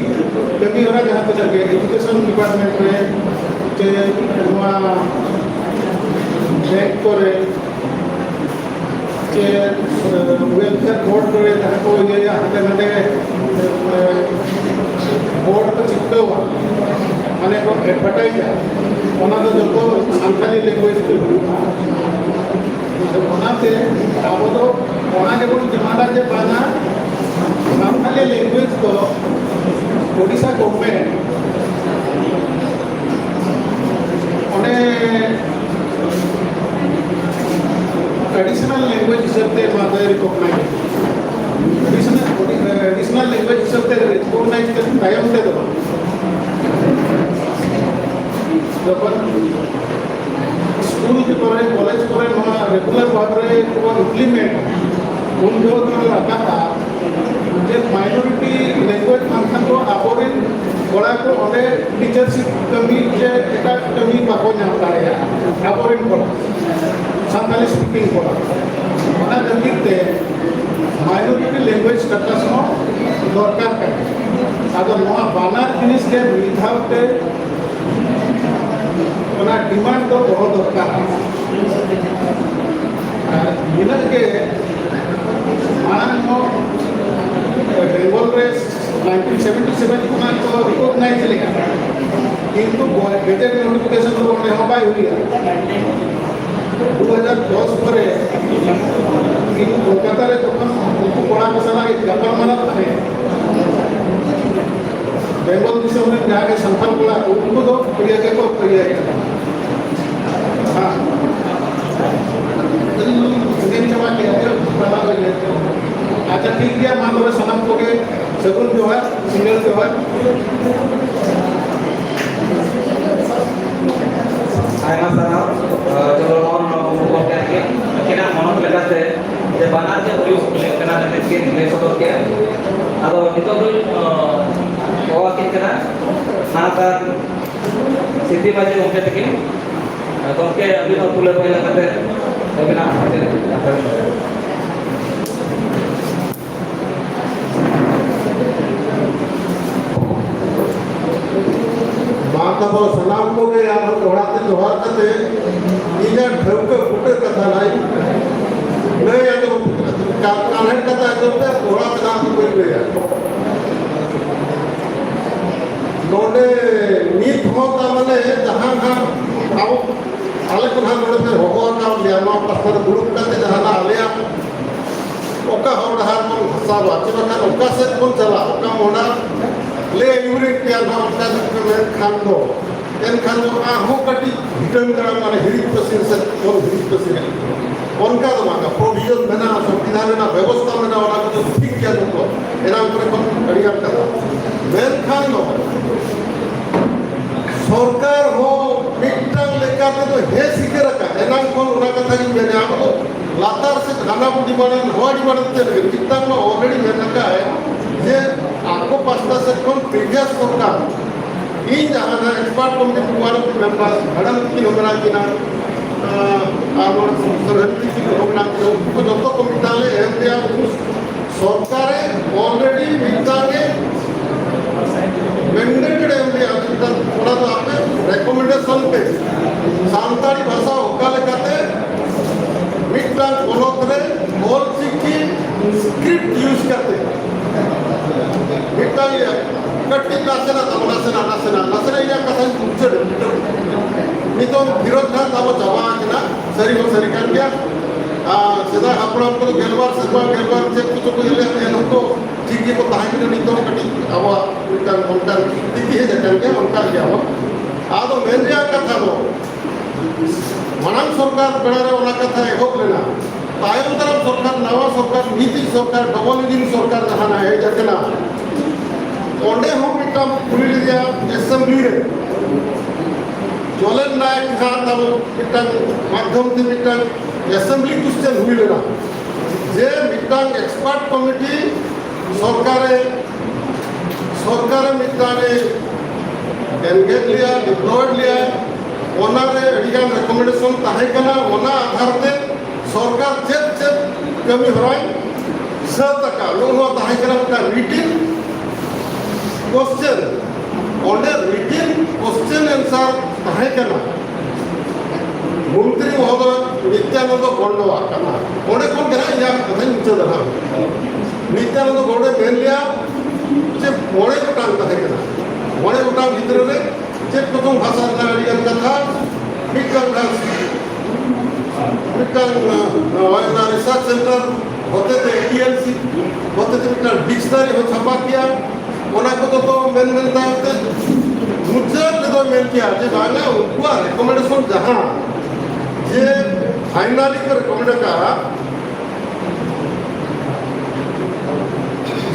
ᱠᱟᱹᱢᱤ ᱦᱚᱨᱟ ᱡᱟᱦᱟᱸ ᱛᱤᱱᱟᱹᱜ ᱜᱮ education department ᱨᱮ ᱪᱮ ᱱᱚᱣᱟ bank ᱠᱚᱨᱮ ᱪᱮ welfare board ᱠᱚᱨᱮ ᱡᱟᱦᱟᱸ ᱠᱚ ᱤᱭᱟᱹᱭᱟ, ᱦᱟᱸᱰᱮ ᱱᱟᱰᱮ board ᱠᱚ ᱪᱷᱤᱴᱠᱟᱹᱣᱟ, ᱢᱟᱱᱮ ᱠᱚ advertise ᱟ, ᱚᱱᱟ ᱫᱚ ᱡᱚᱛᱚ ᱥᱟᱱᱛᱟᱲᱤ language ᱛᱮ ᱦᱩᱭᱩᱜᱼᱟ᱾ ᱚᱱᱟᱛᱮ ᱟᱵᱚ ᱫᱚ ᱚᱱᱟ ᱜᱮᱵᱚᱱ ᱰᱤᱢᱟᱱᱰᱟ ᱡᱮ ᱵᱟᱝᱟ, ᱥᱟᱱᱛᱟᱲᱤ language ᱫᱚ ᱳᱰᱤᱥᱟ ᱜᱚᱵᱷᱚᱨᱱᱢᱮᱱᱴ ᱚᱸᱰᱮ traditional language ᱦᱤᱥᱟᱹᱵ ᱛᱮ ᱱᱚᱣᱟ ᱫᱚᱭ recognize᱾ ᱞᱮᱝᱜᱩᱭᱮᱡᱽ ᱦᱤᱥᱟᱹᱵ ᱛᱮ ᱨᱮᱠᱚᱜᱱᱟᱭᱤᱡᱽ ᱠᱟᱛᱮ ᱛᱟᱭᱚᱢ ᱛᱮᱫᱚ ᱡᱚᱠᱷᱚᱱ ᱥᱠᱩᱞ ᱠᱚᱨᱮ, ᱠᱚᱞᱮᱡᱽ ᱠᱚᱨᱮ ᱱᱚᱣᱟ ᱨᱮᱜᱩᱞᱟᱨ ᱵᱷᱟᱵᱽ ᱨᱮ ᱠᱚ ᱤᱢᱯᱞᱤᱢᱮᱱᱴ, ᱩᱱ ᱡᱚᱦᱚᱜ ᱫᱚ ᱨᱟᱠᱟᱵᱼᱟ ᱡᱮ ᱢᱟᱭᱱᱚᱨᱤᱴᱤ ᱞᱮᱝᱜᱩᱭᱮᱡᱽ ᱠᱷᱟᱱ ᱫᱚ ᱟᱵᱚᱨᱮᱱ ᱠᱚᱲᱟ ᱠᱚ ᱚᱸᱰᱮ ᱴᱤᱪᱟᱨᱥᱤᱯ ᱠᱟᱹᱢᱤ ᱥᱮ ᱮᱴᱟᱜ ᱠᱟᱹᱢᱤ ᱵᱟᱠᱚ ᱧᱟᱢ ᱫᱟᱲᱮᱭᱟᱜᱼᱟ ᱟᱵᱚᱨᱮᱱ ᱠᱚᱲᱟ, ᱥᱟᱱᱛᱟᱲᱤ ᱥᱯᱤᱠᱤᱝ ᱠᱚᱲᱟ᱾ ᱚᱱᱟ ᱠᱷᱟᱹᱛᱤᱨ ᱛᱮ ᱢᱟᱭᱱᱚᱨᱤᱴᱤ ᱞᱮᱝᱜᱩᱭᱮᱡᱽ ᱥᱴᱮᱴᱟᱥ ᱦᱚᱸ ᱫᱚᱨᱠᱟᱨ ᱠᱟᱱᱟ᱾ ᱟᱫᱚ ᱱᱚᱣᱟ ᱵᱟᱱᱟᱨ ᱡᱤᱱᱤᱥ ᱜᱮ ᱢᱤᱫ ᱫᱷᱟᱣ ᱛᱮ ᱚᱱᱟ ᱰᱤᱢᱟᱱᱰ ᱫᱚ ᱫᱚᱦᱚ ᱫᱚᱨᱠᱟᱨ᱾ ᱟᱨ ᱱᱤᱱᱟᱹᱜ ᱜᱮ ᱢᱟᱲᱟᱝ ᱦᱚᱸ ᱵᱮᱝᱜᱚᱞ ᱨᱮ ᱱᱟᱭᱤᱱᱴᱤᱱ ᱥᱮᱵᱷᱮᱱᱴᱤ ᱥᱮᱵᱷᱮᱱ ᱠᱷᱚᱱᱟᱜ ᱠᱚ ᱨᱤᱠᱚᱜᱱᱟᱭᱤᱡᱽ ᱞᱮᱫᱼᱟ, ᱠᱤᱱᱛᱩ ᱜᱮᱡᱮᱴ ᱱᱳᱴᱤᱯᱷᱤᱠᱮᱥᱚᱱ ᱫᱚ ᱚᱸᱰᱮ ᱦᱚᱸ ᱵᱟᱭ ᱦᱩᱭ ᱞᱮᱱᱟ᱾ ᱫᱩ ᱦᱟᱡᱟᱨ ᱫᱚᱥ ᱯᱚᱨᱮ ᱤᱧ ᱠᱳᱞᱠᱟᱛᱟ ᱨᱮ ᱡᱚᱠᱷᱚᱱ ᱩᱱᱠᱩ ᱠᱚᱲᱟ ᱠᱚ ᱥᱟᱞᱟᱜ ᱤᱧ ᱜᱟᱯᱟᱞ ᱢᱟᱨᱟᱣ ᱛᱟᱦᱮᱸᱫ, ᱵᱮᱝᱜᱚᱞ ᱫᱤᱥᱚᱢ ᱨᱮᱱ ᱡᱟᱦᱟᱸ ᱜᱮ ᱥᱟᱱᱛᱟᱲ ᱠᱚᱲᱟ ᱠᱚ, ᱩᱱᱠᱩ ᱫᱚ ᱤᱭᱟᱹ ᱜᱮᱠᱚ ᱤᱭᱟᱹᱭᱮᱫ ᱠᱟᱱᱟ᱾ ᱦᱮᱸ᱾ ᱤᱧ ᱪᱟᱵᱟ ᱠᱮᱫ ᱛᱮ ᱛᱟᱞᱟ ᱨᱮ ᱤᱭᱟᱹ ᱠᱮᱫᱟ᱾ ᱟᱪᱪᱷᱟ, ᱴᱷᱤᱠ ᱜᱮᱭᱟ, ᱢᱟ ᱛᱚᱵᱮ ᱥᱟᱱᱟᱢ ᱠᱚᱜᱮ ᱥᱟᱹᱜᱩᱱ ᱡᱚᱦᱟᱨ, ᱥᱤᱸᱜᱟᱹᱲ ᱡᱚᱦᱟᱨ᱾ ᱟᱭᱢᱟ ᱥᱟᱨᱦᱟᱣ᱾ ᱟᱨ ᱪᱚᱞᱚ, ᱱᱚᱣᱟ ᱱᱚᱣᱟ ᱠᱚ ᱜᱚᱢᱠᱮ ᱟᱹᱠᱤᱱᱟᱜ ᱢᱚᱱᱚᱛ ᱞᱮᱠᱟᱛᱮ ᱡᱮ ᱵᱟᱱᱟᱨ ᱜᱮ ᱦᱩᱭᱩᱜ ᱞᱮᱠᱟᱱᱟ ᱢᱮᱱᱛᱮ ᱠᱤᱱ ᱞᱟᱹᱭ ᱥᱚᱫᱚᱨ ᱠᱮᱫᱼᱟ᱾ ᱟᱫᱚ ᱱᱤᱛᱚᱜ ᱫᱚᱧ, ᱚ, ᱦᱚᱦᱚ ᱟᱹᱠᱤᱱ ᱠᱟᱱᱟ ᱢᱟᱱᱚᱛᱟᱱ ᱥᱤᱫᱷᱤ ᱢᱟᱹᱡᱷᱤ ᱜᱚᱢᱠᱮ ᱛᱟᱹᱠᱤᱱ᱾ ᱜᱚᱢᱠᱮ, ᱟᱹᱵᱤᱱ ᱦᱚᱸ ᱯᱩᱭᱞᱩ ᱯᱟᱹᱭᱞᱟᱹ ᱠᱟᱛᱮ ᱟᱹᱵᱤᱱᱟᱜ ᱪᱮᱫ ᱠᱟᱛᱷᱟ ᱵᱤᱱ ᱞᱟᱹᱭᱟ? ᱢᱟ ᱛᱟᱵᱚ ᱥᱟᱱᱟᱢ ᱠᱚᱜᱮ ᱟᱨᱦᱚᱸ ᱫᱚᱦᱲᱟ ᱛᱮ ᱡᱚᱦᱟᱨ ᱠᱟᱛᱮ ᱤᱧᱟᱹᱜ ᱴᱷᱟᱹᱣᱠᱟᱹ ᱵᱩᱴᱟᱹ ᱠᱟᱛᱷᱟ ᱞᱟᱹᱭ ᱞᱟᱹᱭ ᱟᱸᱡᱚᱢ, ᱠᱟ-, ᱠᱟᱱᱦᱮᱲ ᱠᱟᱛᱷᱟ ᱟᱸᱡᱚᱢ ᱛᱮ ᱫᱚᱦᱲᱟ ᱛᱮ ᱫᱟᱜ ᱫᱚ ᱵᱟᱹᱧ ᱞᱟᱹᱭᱟ᱾ ᱱᱚᱰᱮ ᱱᱤᱛ ᱦᱚᱸ ᱛᱟᱨ ᱢᱟᱱᱮ ᱡᱟᱦᱟᱸ ᱱᱟᱦᱟᱜ ᱟᱵᱚ, ᱟᱞᱮ ᱠᱚ ᱱᱟᱦᱟᱜ ᱱᱚᱰᱮ ᱯᱮ ᱦᱚᱦᱚ ᱟᱠᱟᱫ ᱞᱮᱭᱟ, ᱱᱚᱣᱟ ᱯᱟᱥᱴᱟ ᱨᱮ ᱫᱩᱲᱩᱵ ᱠᱟᱛᱮ ᱡᱟᱦᱟᱱᱟᱜ ᱟᱞᱮᱭᱟᱜ ᱚᱠᱟ ᱦᱚᱨ ᱰᱟᱦᱟᱨ ᱵᱚᱱ ᱜᱷᱟᱥᱟᱣᱟ, ᱪᱮ ᱵᱟᱠᱷᱟᱱ ᱚᱠᱟ ᱥᱮᱫ ᱵᱚᱱ ᱪᱟᱞᱟᱜᱼᱟ, ᱚᱠᱟ ᱢᱚᱦᱰᱟ ᱞᱮ ᱟᱹᱭᱩᱨᱮᱫ ᱯᱮᱭᱟ ᱱᱟᱦᱟᱜ, ᱚᱱᱠᱟ ᱡᱩᱫᱤ ᱯᱮ ᱢᱮᱱ ᱠᱷᱟᱱ ᱫᱚ, ᱮᱱᱠᱷᱟᱱ ᱫᱚ ᱟᱨᱦᱚᱸ ᱠᱟᱹᱴᱤᱡ ᱵᱷᱤᱴᱟᱹᱝ ᱫᱟᱨᱟᱢ, ᱢᱟᱱᱮ ᱦᱤᱨᱤᱡ ᱯᱟᱹᱥᱤᱨ ᱥᱮᱫ ᱵᱚᱱ ᱦᱤᱨᱤᱡ ᱯᱟᱹᱥᱤᱨᱟ᱾ ᱚᱱᱠᱟ ᱫᱚ ᱵᱟᱝᱟ, ᱯᱨᱚᱵᱷᱤᱡᱚᱱ ᱢᱮᱱᱟᱜᱼᱟ, ᱥᱚᱝᱵᱤᱫᱷᱟᱱ ᱨᱮᱱᱟᱜ ᱵᱮᱵᱚᱥᱛᱷᱟ ᱢᱮᱱᱟᱜᱼᱟ, ᱚᱱᱟ ᱠᱚᱫᱚ ᱴᱷᱤᱠ ᱜᱮᱭᱟ ᱡᱚᱛᱚ᱾ ᱮᱱᱟᱝ ᱠᱚᱨᱮ ᱠᱷᱚᱱ ᱫᱚ ᱦᱮᱸ ᱥᱤᱠᱟᱹᱨ ᱟᱠᱟᱫ, ᱮᱱᱟᱝ ᱠᱷᱚᱱ ᱚᱱᱟ ᱠᱟᱛᱷᱟ ᱜᱤᱧ ᱢᱮᱱᱟ, ᱟᱵᱚ ᱫᱚ ᱞᱟᱛᱟᱨ ᱥᱮᱫ ᱦᱟᱱᱟ ᱵᱚ ᱰᱤᱢᱟᱱᱰ, ᱱᱚᱣᱟ ᱰᱤᱢᱟᱱᱰ ᱛᱮ ᱢᱤᱫᱴᱟᱝ ᱢᱟ ᱚᱞᱨᱮᱰᱤ ᱢᱮᱱ ᱟᱠᱟᱫ ᱟᱭ ᱡᱮ ᱟᱠᱚ ᱯᱟᱥᱴᱟ ᱥᱮᱫ ᱠᱷᱚᱱ ᱯᱨᱤᱵᱷᱤᱭᱟᱥ ᱥᱚᱨᱠᱟᱨ, ᱤᱧ ᱡᱟᱦᱟᱸ ᱱᱟᱜ ᱮᱠᱥᱯᱟᱨᱴ ᱠᱚᱢᱤᱴᱤ ᱨᱮᱱ ᱢᱮᱢᱵᱟᱨ ᱦᱟᱲᱟᱢ ᱛᱤᱠᱤᱱ ᱦᱚᱸ ᱢᱮᱱᱟᱜ ᱠᱤᱱᱟ, ᱟᱨ ᱱᱚᱣᱟ ᱥᱚᱨᱦᱟᱹᱫᱤ ᱛᱤᱠᱤᱱ ᱦᱚᱸ ᱢᱮᱱᱟᱜ ᱠᱤᱱᱟ, ᱩᱱᱠᱩ ᱠᱚ ᱡᱚᱛᱚ ᱠᱚ ᱢᱤᱫ ᱫᱷᱟᱣ ᱞᱮ ᱮᱢ ᱞᱮᱭᱟ, ᱩᱱᱠᱩ ᱥᱚᱨᱠᱟᱨᱮ ᱚᱞᱨᱮᱰᱤ ᱢᱤᱫᱴᱟᱝ ᱮ ᱢᱮᱱᱰᱮᱴ ᱮ ᱮᱢ ᱞᱮᱭᱟ, ᱢᱤᱫᱴᱟᱝ ᱚᱱᱟ ᱫᱚ ᱟᱯᱮ ᱨᱮᱠᱚᱢᱮᱱᱰᱮᱥᱚᱱ ᱯᱮ ᱥᱟᱱᱛᱟᱲᱤ ᱵᱷᱟᱥᱟ ᱚᱠᱟ ᱞᱮᱠᱟᱛᱮ ᱢᱤᱫᱴᱟᱝ ᱯᱚᱱᱚᱛ ᱨᱮ ᱚᱞ ᱪᱤᱠᱤ ᱥᱠᱨᱤᱯᱴ ᱤᱭᱩᱡᱽ ᱠᱟᱛᱮ ᱢᱤᱫᱴᱟᱝ ᱤᱭᱟᱹ ᱠᱟᱹᱴᱤᱡ ᱱᱟᱥᱮᱱᱟᱜ ᱛᱟᱵᱚ, ᱱᱟᱥᱮᱱᱟᱜ, ᱱᱟᱥᱮᱱᱟᱜ, ᱱᱟᱥᱮᱱᱟᱜ ᱤᱧᱟᱹᱜ ᱠᱟᱛᱷᱟᱧ ᱢᱩᱪᱟᱹᱫ ᱮᱫᱟ᱾ ᱱᱤᱛᱚᱝ ᱵᱤᱨᱳᱫᱷ ᱱᱟᱜ ᱛᱟᱵᱚ ᱪᱟᱵᱟ ᱟᱠᱟᱱᱟ, ᱥᱟᱹᱨᱤ ᱦᱚᱸ ᱥᱟᱹᱨᱤ ᱠᱟᱱ ᱜᱮᱭᱟ᱾ ᱟᱨ ᱥᱮᱫᱟᱭ ᱦᱟᱯᱲᱟᱢ ᱠᱚᱫᱚ ᱜᱮᱞᱵᱟᱨ ᱥᱮᱨᱢᱟ, ᱜᱮᱞᱵᱟᱨ ᱪᱮᱫ ᱠᱚᱪᱚ ᱠᱚ ᱤᱭᱟᱹ ᱞᱮᱫ, ᱮᱱᱦᱚᱸ ᱠᱚ ᱴᱷᱤᱠ ᱜᱮᱠᱚ ᱛᱟᱦᱮᱸ ᱠᱟᱱᱟ᱾ ᱱᱤᱛᱚᱝ ᱠᱟᱹᱴᱤᱡ ᱟᱵᱚᱣᱟᱜ ᱢᱤᱫᱴᱟᱝ ᱚᱱᱠᱟᱱ ᱥᱛᱷᱤᱛᱤ ᱦᱮᱡ ᱟᱠᱟᱱ ᱜᱮᱭᱟ, ᱚᱱᱠᱟᱱ ᱜᱮᱭᱟ ᱵᱚᱱ᱾ ᱟᱫᱚ ᱢᱮᱱ ᱨᱮᱭᱟᱜ ᱠᱟᱛᱷᱟ ᱫᱚ, ᱢᱟᱲᱟᱝ ᱥᱚᱨᱠᱟᱨ ᱵᱮᱲᱟ ᱨᱮ ᱚᱱᱟ ᱠᱟᱛᱷᱟ ᱮᱦᱚᱵ ᱞᱮᱱᱟ, ᱛᱟᱭᱚᱢ ᱫᱟᱨᱟᱢ ᱥᱚᱨᱠᱟᱨ, ᱱᱟᱣᱟ ᱥᱚᱨᱠᱟᱨ, ᱢᱤᱫᱴᱤᱡ ᱥᱚᱨᱠᱟᱨ, ᱰᱚᱵᱚᱞ ᱤᱧᱡᱤᱱ ᱥᱚᱨᱠᱟᱨ ᱡᱟᱦᱟᱸ ᱦᱮᱡ ᱟᱠᱟᱱᱟ, ᱚᱸᱰᱮ ᱦᱚᱸ ᱢᱤᱫᱴᱟᱝ ᱠᱩᱞᱤ ᱞᱮᱫᱮᱭᱟ ᱮᱥᱮᱢᱵᱞᱤ ᱨᱮ, ᱡᱚᱞᱮᱱ ᱱᱟᱭᱮᱠ ᱡᱟᱦᱟᱸ ᱛᱟᱵᱚ ᱢᱤᱫᱴᱟᱝ ᱢᱟᱫᱽᱫᱷᱚᱢ ᱛᱮ ᱢᱤᱫᱴᱟᱝ ᱮᱥᱮᱢᱵᱞᱤ ᱠᱚᱥᱪᱮᱱ ᱦᱩᱭ ᱞᱮᱱᱟ ᱡᱮ ᱢᱤᱫᱴᱟᱝ ᱮᱠᱥᱯᱟᱨᱴ ᱠᱚᱢᱤᱴᱤ ᱥᱚᱨᱠᱟᱨᱮ, ᱥᱚᱨᱠᱟᱨᱮ ᱢᱤᱫᱴᱟᱝ ᱮ ᱮᱱᱜᱮᱡᱽ ᱞᱮᱭᱟ, ᱰᱤᱯᱞᱚᱭᱮᱰ ᱞᱮᱭᱟ, ᱚᱱᱟᱨᱮ ᱟᱹᱰᱤᱜᱟᱱ ᱨᱮᱠᱚᱢᱮᱱᱰᱮᱥᱚᱱ ᱛᱟᱦᱮᱸ ᱠᱟᱱᱟ, ᱚᱱᱟ ᱟᱫᱷᱟᱨ ᱛᱮ ᱥᱚᱨᱠᱟᱨ ᱪᱮᱫ ᱪᱮᱫ ᱠᱟᱹᱢᱤ ᱦᱚᱨᱟᱭ ᱥᱟᱹᱛ ᱟᱠᱟᱫ, ᱱᱚᱜᱼᱚ ᱱᱚᱣᱟ ᱛᱟᱦᱮᱸ ᱠᱟᱱᱟ ᱢᱤᱫᱴᱟᱝ ᱨᱤᱴᱤᱱ ᱠᱚᱥᱪᱮᱱ, ᱚᱸᱰᱮ ᱨᱤᱴᱤᱱ ᱠᱚᱥᱪᱮᱱ ᱮᱱᱥᱟᱨ ᱛᱟᱦᱮᱸ ᱠᱟᱱᱟ᱾ ᱢᱚᱱᱛᱨᱤ ᱢᱚᱦᱳᱫᱚᱭ ᱱᱤᱛᱭᱟᱱᱚᱱᱫᱚ ᱜᱚᱱᱰᱚᱣᱟᱜ ᱠᱟᱛᱷᱟ, ᱚᱸᱰᱮ ᱠᱷᱚᱱ ᱜᱮ ᱦᱟᱸᱜ ᱤᱧᱟᱹᱜ ᱠᱟᱛᱷᱟᱧ ᱢᱩᱪᱟᱹᱫᱟ ᱦᱟᱸᱜ᱾ ᱱᱤᱛᱭᱟᱱᱚᱱᱫᱚ ᱜᱚᱱᱰᱚᱭ ᱢᱮᱱ ᱞᱮᱭᱟ ᱡᱮ ᱢᱚᱬᱮ ᱜᱚᱴᱟᱝ ᱛᱟᱦᱮᱸ ᱠᱟᱱᱟ, ᱢᱚᱬᱮ ᱜᱚᱴᱟᱝ ᱵᱷᱤᱛᱨᱤ ᱨᱮ ᱪᱮᱫ ᱠᱚᱪᱚᱝ ᱵᱷᱟᱥᱟ ᱨᱮᱱᱟᱜ ᱟᱹᱰᱤᱜᱟᱱ ᱠᱟᱛᱷᱟ, ᱢᱤᱫᱴᱟᱝ ᱵᱷᱟᱥ-, ᱢᱤᱫᱴᱟᱝ, ᱟᱸ, ᱱᱚᱣᱟ ᱨᱤᱥᱟᱨᱪ ᱥᱮᱱᱴᱟᱨ ᱦᱚᱛᱮᱛᱮ, ᱴᱤ ᱮᱞ ᱥᱤ ᱦᱚᱛᱮᱛᱮ ᱢᱤᱫᱴᱟᱝ ᱰᱤᱠᱥᱱᱟᱨᱤ ᱦᱚᱸ ᱪᱷᱟᱯᱟ ᱠᱮᱭᱟ᱾ ᱚᱱᱟ ᱠᱚᱫᱚ ᱛᱚ ᱢᱮᱱ ᱢᱮᱱ ᱛᱟᱭᱚᱢ ᱛᱮ ᱢᱩᱪᱟᱹᱫ ᱨᱮᱫᱚ ᱢᱮᱱ ᱠᱮᱭᱟ ᱡᱮ ᱵᱟᱝᱟ, ᱩᱱᱠᱩᱣᱟᱜ ᱨᱮᱠᱚᱢᱮᱱᱰᱮᱥᱚᱱ ᱡᱟᱦᱟᱸ ᱡᱮ ᱯᱷᱟᱭᱱᱟᱞᱤ ᱠᱚ ᱨᱮᱠᱚᱢᱮᱱᱰ ᱟᱠᱟᱫᱼᱟ,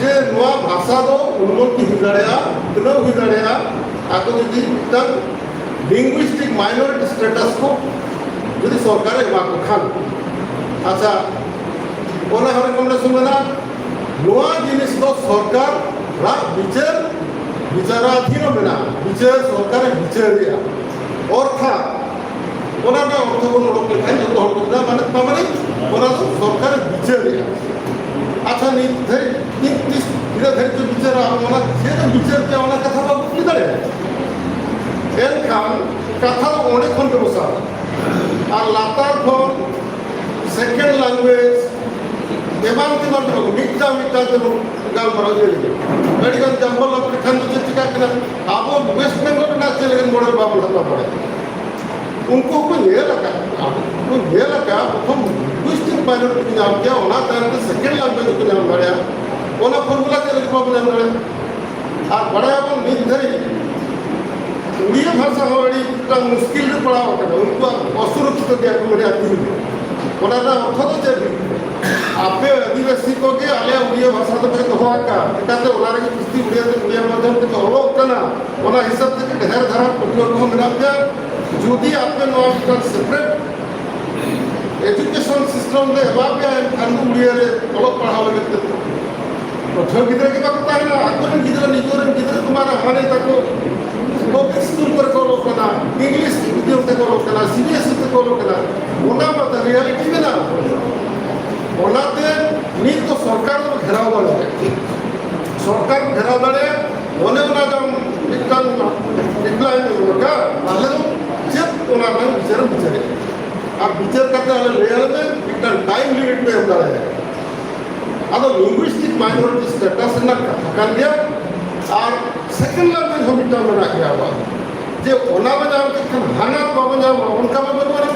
ᱡᱮ ᱱᱚᱣᱟ ᱵᱷᱟᱥᱟ ᱫᱚ ᱩᱱᱱᱚᱛᱤ ᱦᱩᱭ ᱫᱟᱲᱮᱭᱟᱜᱼᱟ, ᱩᱛᱱᱟᱹᱣ ᱦᱩᱭ ᱫᱟᱲᱮᱭᱟᱜᱼᱟ, ᱟᱠᱚ ᱡᱩᱫᱤ ᱢᱤᱫᱴᱟᱝ ᱞᱤᱝᱜᱩᱭᱤᱥᱴᱤᱠ ᱢᱟᱭᱱᱚᱨᱤᱴᱤ ᱥᱴᱮᱴᱟᱥ ᱠᱚ ᱡᱩᱫᱤ ᱥᱚᱨᱠᱟᱨᱮ ᱮᱢᱟ ᱠᱚ ᱠᱷᱟᱱ, ᱟᱪᱪᱷᱟ, ᱚᱱᱟ ᱦᱚᱸ ᱨᱮᱠᱚᱢᱮᱱᱰᱮᱥᱚᱱ ᱢᱮᱱᱟᱜᱼᱟ᱾ ᱱᱚᱣᱟ ᱡᱤᱱᱤᱥ ᱫᱚ ᱥᱚᱨᱠᱟᱨᱟᱜ ᱵᱤᱪᱟᱹᱨ, ᱵᱤᱪᱟᱨᱟᱫᱷᱤᱱ ᱢᱮᱱᱟᱜᱼᱟ, ᱵᱤᱪᱟᱹᱨ ᱥᱚᱨᱠᱟᱨᱮ ᱵᱤᱪᱟᱹᱨᱮᱜᱼᱟ᱾ ᱚᱨᱛᱷᱟᱛ ᱚᱱᱟ ᱨᱮᱱᱟᱜ ᱚᱨᱛᱷᱚ ᱵᱚᱱ ᱚᱰᱚᱠ ᱞᱮᱠᱷᱟᱱ ᱡᱚᱛᱚ ᱦᱚᱲ ᱠᱚ ᱢᱮᱱᱟ, ᱢᱟᱱᱮ, ᱢᱟᱱᱮ ᱚᱱᱟ ᱫᱚ ᱥᱚᱨᱠᱟᱨᱮ ᱵᱤᱪᱟᱹᱨᱮᱜᱼᱟ᱾ ᱟᱪᱪᱷᱟ, ᱱᱤᱛ ᱫᱷᱟᱹᱨᱤᱡ, ᱱᱤᱛ ᱛᱤᱥ, ᱛᱤᱱᱟᱹᱜ ᱫᱷᱟᱹᱨᱤᱡ ᱠᱚ ᱵᱤᱪᱟᱹᱨᱟ, ᱚᱱᱟ ᱪᱮᱫ ᱮ ᱵᱤᱪᱟᱹᱨ ᱠᱮᱭᱟ, ᱚᱱᱟ ᱠᱟᱛᱷᱟ ᱵᱟᱵᱚ ᱠᱩᱞᱤ ᱫᱟᱲᱮᱭᱟᱜᱼᱟ᱾ ᱮᱱᱠᱷᱟᱱ ᱠᱟᱛᱷᱟ ᱫᱚ ᱚᱸᱰᱮ ᱠᱷᱚᱱ ᱜᱮᱵᱚ ᱥᱟᱵᱟ᱾ ᱟᱨ ᱞᱟᱛᱟᱨ ᱠᱷᱚᱱ ᱥᱮᱠᱮᱱᱰ ᱞᱟᱝᱜᱩᱭᱮᱡᱽ ᱮᱢᱟᱱ ᱛᱮᱢᱟᱱ ᱛᱮᱵᱚ ᱢᱤᱫᱴᱟᱝ ᱢᱤᱫᱴᱟᱝ ᱛᱮᱵᱚ ᱜᱟᱞᱢᱟᱨᱟᱣ ᱤᱫᱤ ᱞᱟᱹᱜᱤᱫ᱾ ᱟᱹᱰᱤᱜᱟᱱ ᱡᱟᱢᱵᱚᱞ ᱞᱮᱠᱷᱟᱱ ᱫᱚ ᱪᱮᱫ ᱪᱤᱠᱟᱹᱜ ᱠᱟᱱᱟ? ᱟᱵᱚ ᱣᱮᱥᱴ ᱵᱮᱝᱜᱚᱞ ᱨᱮᱱᱟᱜ ᱪᱮᱫ ᱞᱟᱹᱜᱤᱫ ᱢᱚᱰᱮᱞ ᱵᱟᱵᱚᱱ ᱦᱟᱛᱟᱣ ᱫᱟᱲᱮᱭᱟᱜᱼᱟ? ᱩᱱᱠᱩ ᱦᱚᱸᱠᱚ ᱧᱮᱞ ᱟᱠᱟᱫ, ᱟᱵᱚ ᱠᱚ ᱧᱮᱞ ᱟᱠᱟᱫ, ᱯᱨᱚᱛᱷᱚᱢ ᱞᱤᱝᱜᱩᱭᱤᱥᱴᱤᱠ ᱢᱟᱭᱱᱚᱨᱤᱴᱤ ᱠᱚ ᱧᱟᱢ ᱠᱮᱭᱟ, ᱚᱱᱟ ᱛᱟᱭᱚᱢ ᱛᱮ ᱥᱮᱠᱮᱱᱰ ᱞᱟᱝᱜᱩᱭᱮᱡᱽ ᱠᱚ ᱧᱟᱢ ᱫᱟᱲᱮᱭᱟᱜᱼᱟ᱾ ᱚᱱᱟ ᱯᱷᱚᱨᱢᱩᱞᱟ ᱪᱮᱫ ᱞᱟᱹᱜᱤᱫ ᱵᱟᱵᱚᱱ ᱧᱟᱢ ᱫᱟᱲᱮᱭᱟᱜᱼᱟ? ᱟᱨ ᱵᱟᱲᱟᱭᱟᱵᱚᱱ ᱱᱤᱛ ᱫᱷᱟᱹᱨᱤᱡ ᱩᱲᱤᱭᱟ ᱵᱷᱟᱥᱟ ᱦᱚᱸ ᱟᱹᱰᱤ ᱢᱤᱫᱴᱟᱝ ᱢᱩᱥᱠᱤᱞ ᱨᱮ ᱯᱟᱲᱟᱣ ᱟᱠᱟᱱᱟ, ᱩᱱᱠᱩᱣᱟᱜ ᱚᱥᱩᱨᱚᱠᱠᱷᱤᱛ ᱜᱮᱭᱟ ᱠᱚ ᱢᱮᱱᱟ ᱟᱹᱛᱤᱧ ᱨᱮ᱾ ᱚᱱᱟ ᱨᱮᱱᱟᱜ ᱚᱨᱛᱷᱚ ᱫᱚ ᱪᱮᱫ ᱦᱩᱭᱩᱜ ᱠᱟᱱᱟ? ᱟᱯᱮ ᱟᱹᱫᱤᱵᱟᱹᱥᱤ ᱠᱚᱜᱮ ᱟᱞᱮᱭᱟᱜ ᱩᱲᱤᱭᱟ ᱵᱷᱟᱥᱟ ᱫᱚᱯᱮ ᱫᱚᱦᱚ ᱟᱠᱟᱫ, ᱪᱤᱠᱟᱹᱛᱮ ᱚᱱᱟ ᱨᱮᱜᱮ ᱡᱟᱹᱥᱛᱤ ᱩᱲᱤᱭᱟ ᱛᱮ, ᱩᱲᱤᱭᱟ ᱢᱟᱫᱽᱫᱷᱚᱢ ᱛᱮᱯᱮ ᱚᱞᱚᱜ ᱠᱟᱱᱟ? ᱚᱱᱟ ᱦᱤᱥᱟᱹᱵ ᱛᱮᱜᱮ ᱰᱷᱮᱨ ᱫᱷᱟᱨᱟ ᱯᱟᱹᱴᱷᱩᱣᱟᱹ ᱠᱚᱦᱚᱸ ᱢᱮᱱᱟᱜ ᱯᱮᱭᱟ᱾ ᱡᱩᱫᱤ ᱟᱯᱮ ᱱᱚᱣᱟ ᱢᱤᱫᱴᱟᱝ ᱥᱮᱯᱟᱨᱮᱴ ᱮᱡᱩᱠᱮᱥᱚᱱ ᱥᱤᱥᱴᱮᱢ ᱞᱮ ᱮᱢᱟ ᱯᱮᱭᱟ, ᱮᱱᱠᱷᱟᱱ ᱫᱚ ᱩᱲᱤᱭᱟ ᱨᱮ ᱚᱞᱚᱜ ᱯᱟᱲᱦᱟᱣ ᱞᱟᱹᱜᱤᱫ ᱛᱮ ᱯᱟᱹᱴᱷᱩᱣᱟᱹ ᱜᱤᱫᱽᱨᱟᱹ ᱜᱮ ᱵᱟᱠᱚ ᱛᱟᱦᱮᱱᱟ᱾ ᱟᱠᱚᱨᱮᱱ ᱜᱤᱫᱽᱨᱟᱹ, ᱱᱤᱡᱮᱨᱮᱱ ᱜᱤᱫᱽᱨᱟᱹ ᱠᱚᱢᱟ ᱦᱟᱱᱮ ᱛᱟᱠᱚ ᱯᱟᱵᱽᱞᱤᱠ ᱥᱠᱩᱞ ᱠᱚᱨᱮ ᱠᱚ ᱚᱞᱚᱜ ᱠᱟᱱᱟ, ᱤᱝᱞᱤᱥ ᱢᱤᱰᱤᱭᱟᱢ ᱛᱮᱠᱚ ᱚᱞᱚᱜ ᱠᱟᱱᱟ, ᱥᱤ ᱵᱤ ᱮᱥ ᱤ ᱛᱮᱠᱚ ᱚᱞᱚᱜ ᱠᱟᱱᱟ᱾ ᱚᱱᱟ ᱢᱟ ᱛᱟᱦᱮᱸ ᱨᱤᱭᱟᱞᱤᱴᱤ ᱢᱮᱱᱟᱜᱼᱟ᱾ ᱚᱱᱟᱛᱮ ᱱᱤᱛ ᱫᱚ ᱥᱚᱨᱠᱟᱨ ᱫᱚ ᱜᱷᱮᱨᱟᱣ ᱫᱟᱲᱮᱭᱟᱜᱼᱟ᱾ ᱥᱚᱨᱠᱟᱨ ᱜᱷᱮᱨᱟᱣ ᱫᱟᱲᱮᱭᱟᱜᱼᱟ᱾ ᱚᱱᱮ ᱚᱱᱟ ᱡᱟᱦᱟᱸ ᱢᱤᱫᱴᱟᱝ ᱰᱮᱰᱞᱟᱭᱤᱱ ᱮᱢ ᱟᱠᱟᱫ, ᱛᱟᱦᱚᱞᱮ ᱫᱚ ᱪᱮᱫ ᱚᱱᱟ ᱨᱮᱱᱟᱜ ᱵᱤᱪᱟᱹᱨ ᱮᱢ ᱵᱤᱪᱟᱹᱨᱮᱫ? ᱟᱨ ᱵᱤᱪᱟᱹᱨ ᱠᱟᱛᱮ ᱟᱞᱮ ᱞᱟᱹᱭ ᱟᱞᱮ ᱢᱮ, ᱢᱤᱫᱴᱟᱝ ᱴᱟᱭᱤᱢ ᱞᱤᱢᱤᱴ ᱯᱮ ᱮᱢ ᱫᱟᱲᱮᱭᱟᱜᱼᱟ᱾ ᱟᱫᱚ ᱞᱤᱝᱜᱩᱭᱤᱥᱴᱤᱠ ᱢᱟᱭᱱᱚᱨᱤᱴᱤ ᱥᱴᱮᱴᱟᱥ ᱨᱮᱱᱟᱜ ᱠᱟᱛᱷᱟ ᱠᱟᱱ ᱜᱮᱭᱟ, ᱟᱨ ᱥᱮᱠᱮᱱᱰ ᱞᱮᱝᱜᱩᱭᱮᱡᱽ ᱦᱚᱸ ᱢᱤᱫᱴᱟᱝ ᱢᱮᱱᱟᱜ ᱜᱮᱭᱟ ᱟᱵᱚᱣᱟᱜ, ᱡᱮ ᱚᱱᱟ ᱵᱚ ᱧᱟᱢ ᱠᱮᱫ ᱠᱷᱟᱱ ᱦᱟᱱᱟ ᱵᱟᱵᱚ ᱧᱟᱢᱟ, ᱚᱱᱠᱟ ᱢᱟ ᱵᱟᱹᱱᱩᱜ ᱟᱱᱟ᱾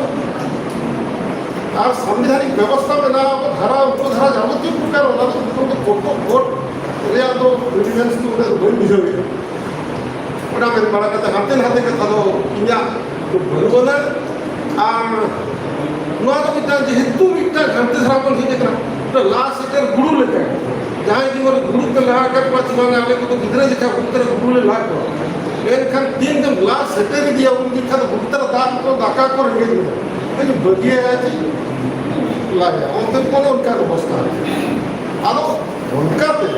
ᱟᱨ ᱥᱟᱝᱵᱤᱫᱷᱟᱱᱤᱠ ᱵᱮᱵᱚᱥᱛᱷᱟ ᱢᱮᱱᱟᱜᱼᱟ, ᱟᱵᱚ ᱫᱷᱟᱨᱟ, ᱩᱯᱚᱫᱷᱟᱨᱟ, ᱡᱟᱵᱚᱛᱤᱭᱚ ᱯᱨᱚᱠᱟᱨ, ᱚᱱᱟ ᱫᱚ ᱡᱚᱛᱚ ᱜᱮ ᱠᱳᱨᱴ, ᱠᱳᱨᱴ ᱨᱮᱭᱟᱜ ᱫᱚ ᱯᱨᱤᱥᱤᱰᱮᱱᱥ ᱫᱚ ᱩᱱᱟᱹᱜ ᱵᱟᱹᱧ ᱵᱩᱡᱷᱟᱹᱣ ᱮᱫᱟ᱾ ᱚᱱᱟ ᱢᱮᱱ ᱵᱟᱲᱟ ᱠᱟᱛᱮ ᱦᱟᱱᱛᱮ ᱱᱟᱛᱮ ᱠᱟᱛᱷᱟ ᱫᱚ ᱤᱧᱟᱹᱜ ᱫᱚ ᱵᱟᱹᱱᱩᱜ ᱟᱱᱟ᱾ ᱟᱨ ᱱᱚᱣᱟ ᱫᱚ ᱢᱤᱫᱴᱟᱝ, ᱡᱮᱦᱮᱛᱩ ᱢᱤᱫᱴᱟᱝ ᱦᱟᱱᱛᱮ ᱫᱷᱟᱨᱟ ᱵᱚᱱ ᱦᱮᱡ ᱟᱠᱟᱱᱟ, ᱢᱤᱫᱴᱟᱝ ᱞᱟ ᱥᱮᱴᱮᱨ ᱜᱩᱨᱩ ᱞᱮᱠᱟ᱾ ᱡᱟᱦᱟᱸᱭ ᱡᱮᱢᱚᱱ ᱜᱩᱨᱩ ᱯᱮ ᱞᱟ ᱟᱠᱟᱫ ᱠᱚᱣᱟ ᱪᱮ ᱵᱟᱝᱟ, ᱟᱞᱮ ᱠᱚᱫᱚ ᱜᱤᱫᱽᱨᱟᱹ ᱡᱚᱠᱷᱟ ᱵᱩᱠ ᱨᱮ ᱜᱩᱨᱩ ᱞᱮ ᱞᱟ ᱠᱚᱣᱟ᱾ ᱢᱮᱱᱠᱷᱟᱱ ᱛᱤᱱ ᱫᱤᱱ ᱞᱟᱥ ᱥᱮᱴᱮᱨ ᱤᱫᱤᱭᱟ, ᱩᱱ ᱡᱚᱠᱷᱟ ᱫᱚ ᱵᱩᱠᱛᱟ ᱨᱮ ᱫᱟᱜ ᱠᱚ, ᱫᱟᱠᱟ ᱠᱚ ᱨᱮᱸᱜᱮᱡ ᱢᱮᱭᱟ᱾ ᱟᱫᱚ ᱵᱟᱹᱜᱤᱭᱟᱭᱟ ᱪᱮᱫ? ᱞᱟᱡᱟ᱾ ᱚᱱᱛᱮ ᱚᱱᱮ ᱚᱱᱠᱟᱱ ᱚᱵᱚᱥᱛᱷᱟ᱾ ᱟᱫᱚ ᱚᱱᱠᱟᱛᱮ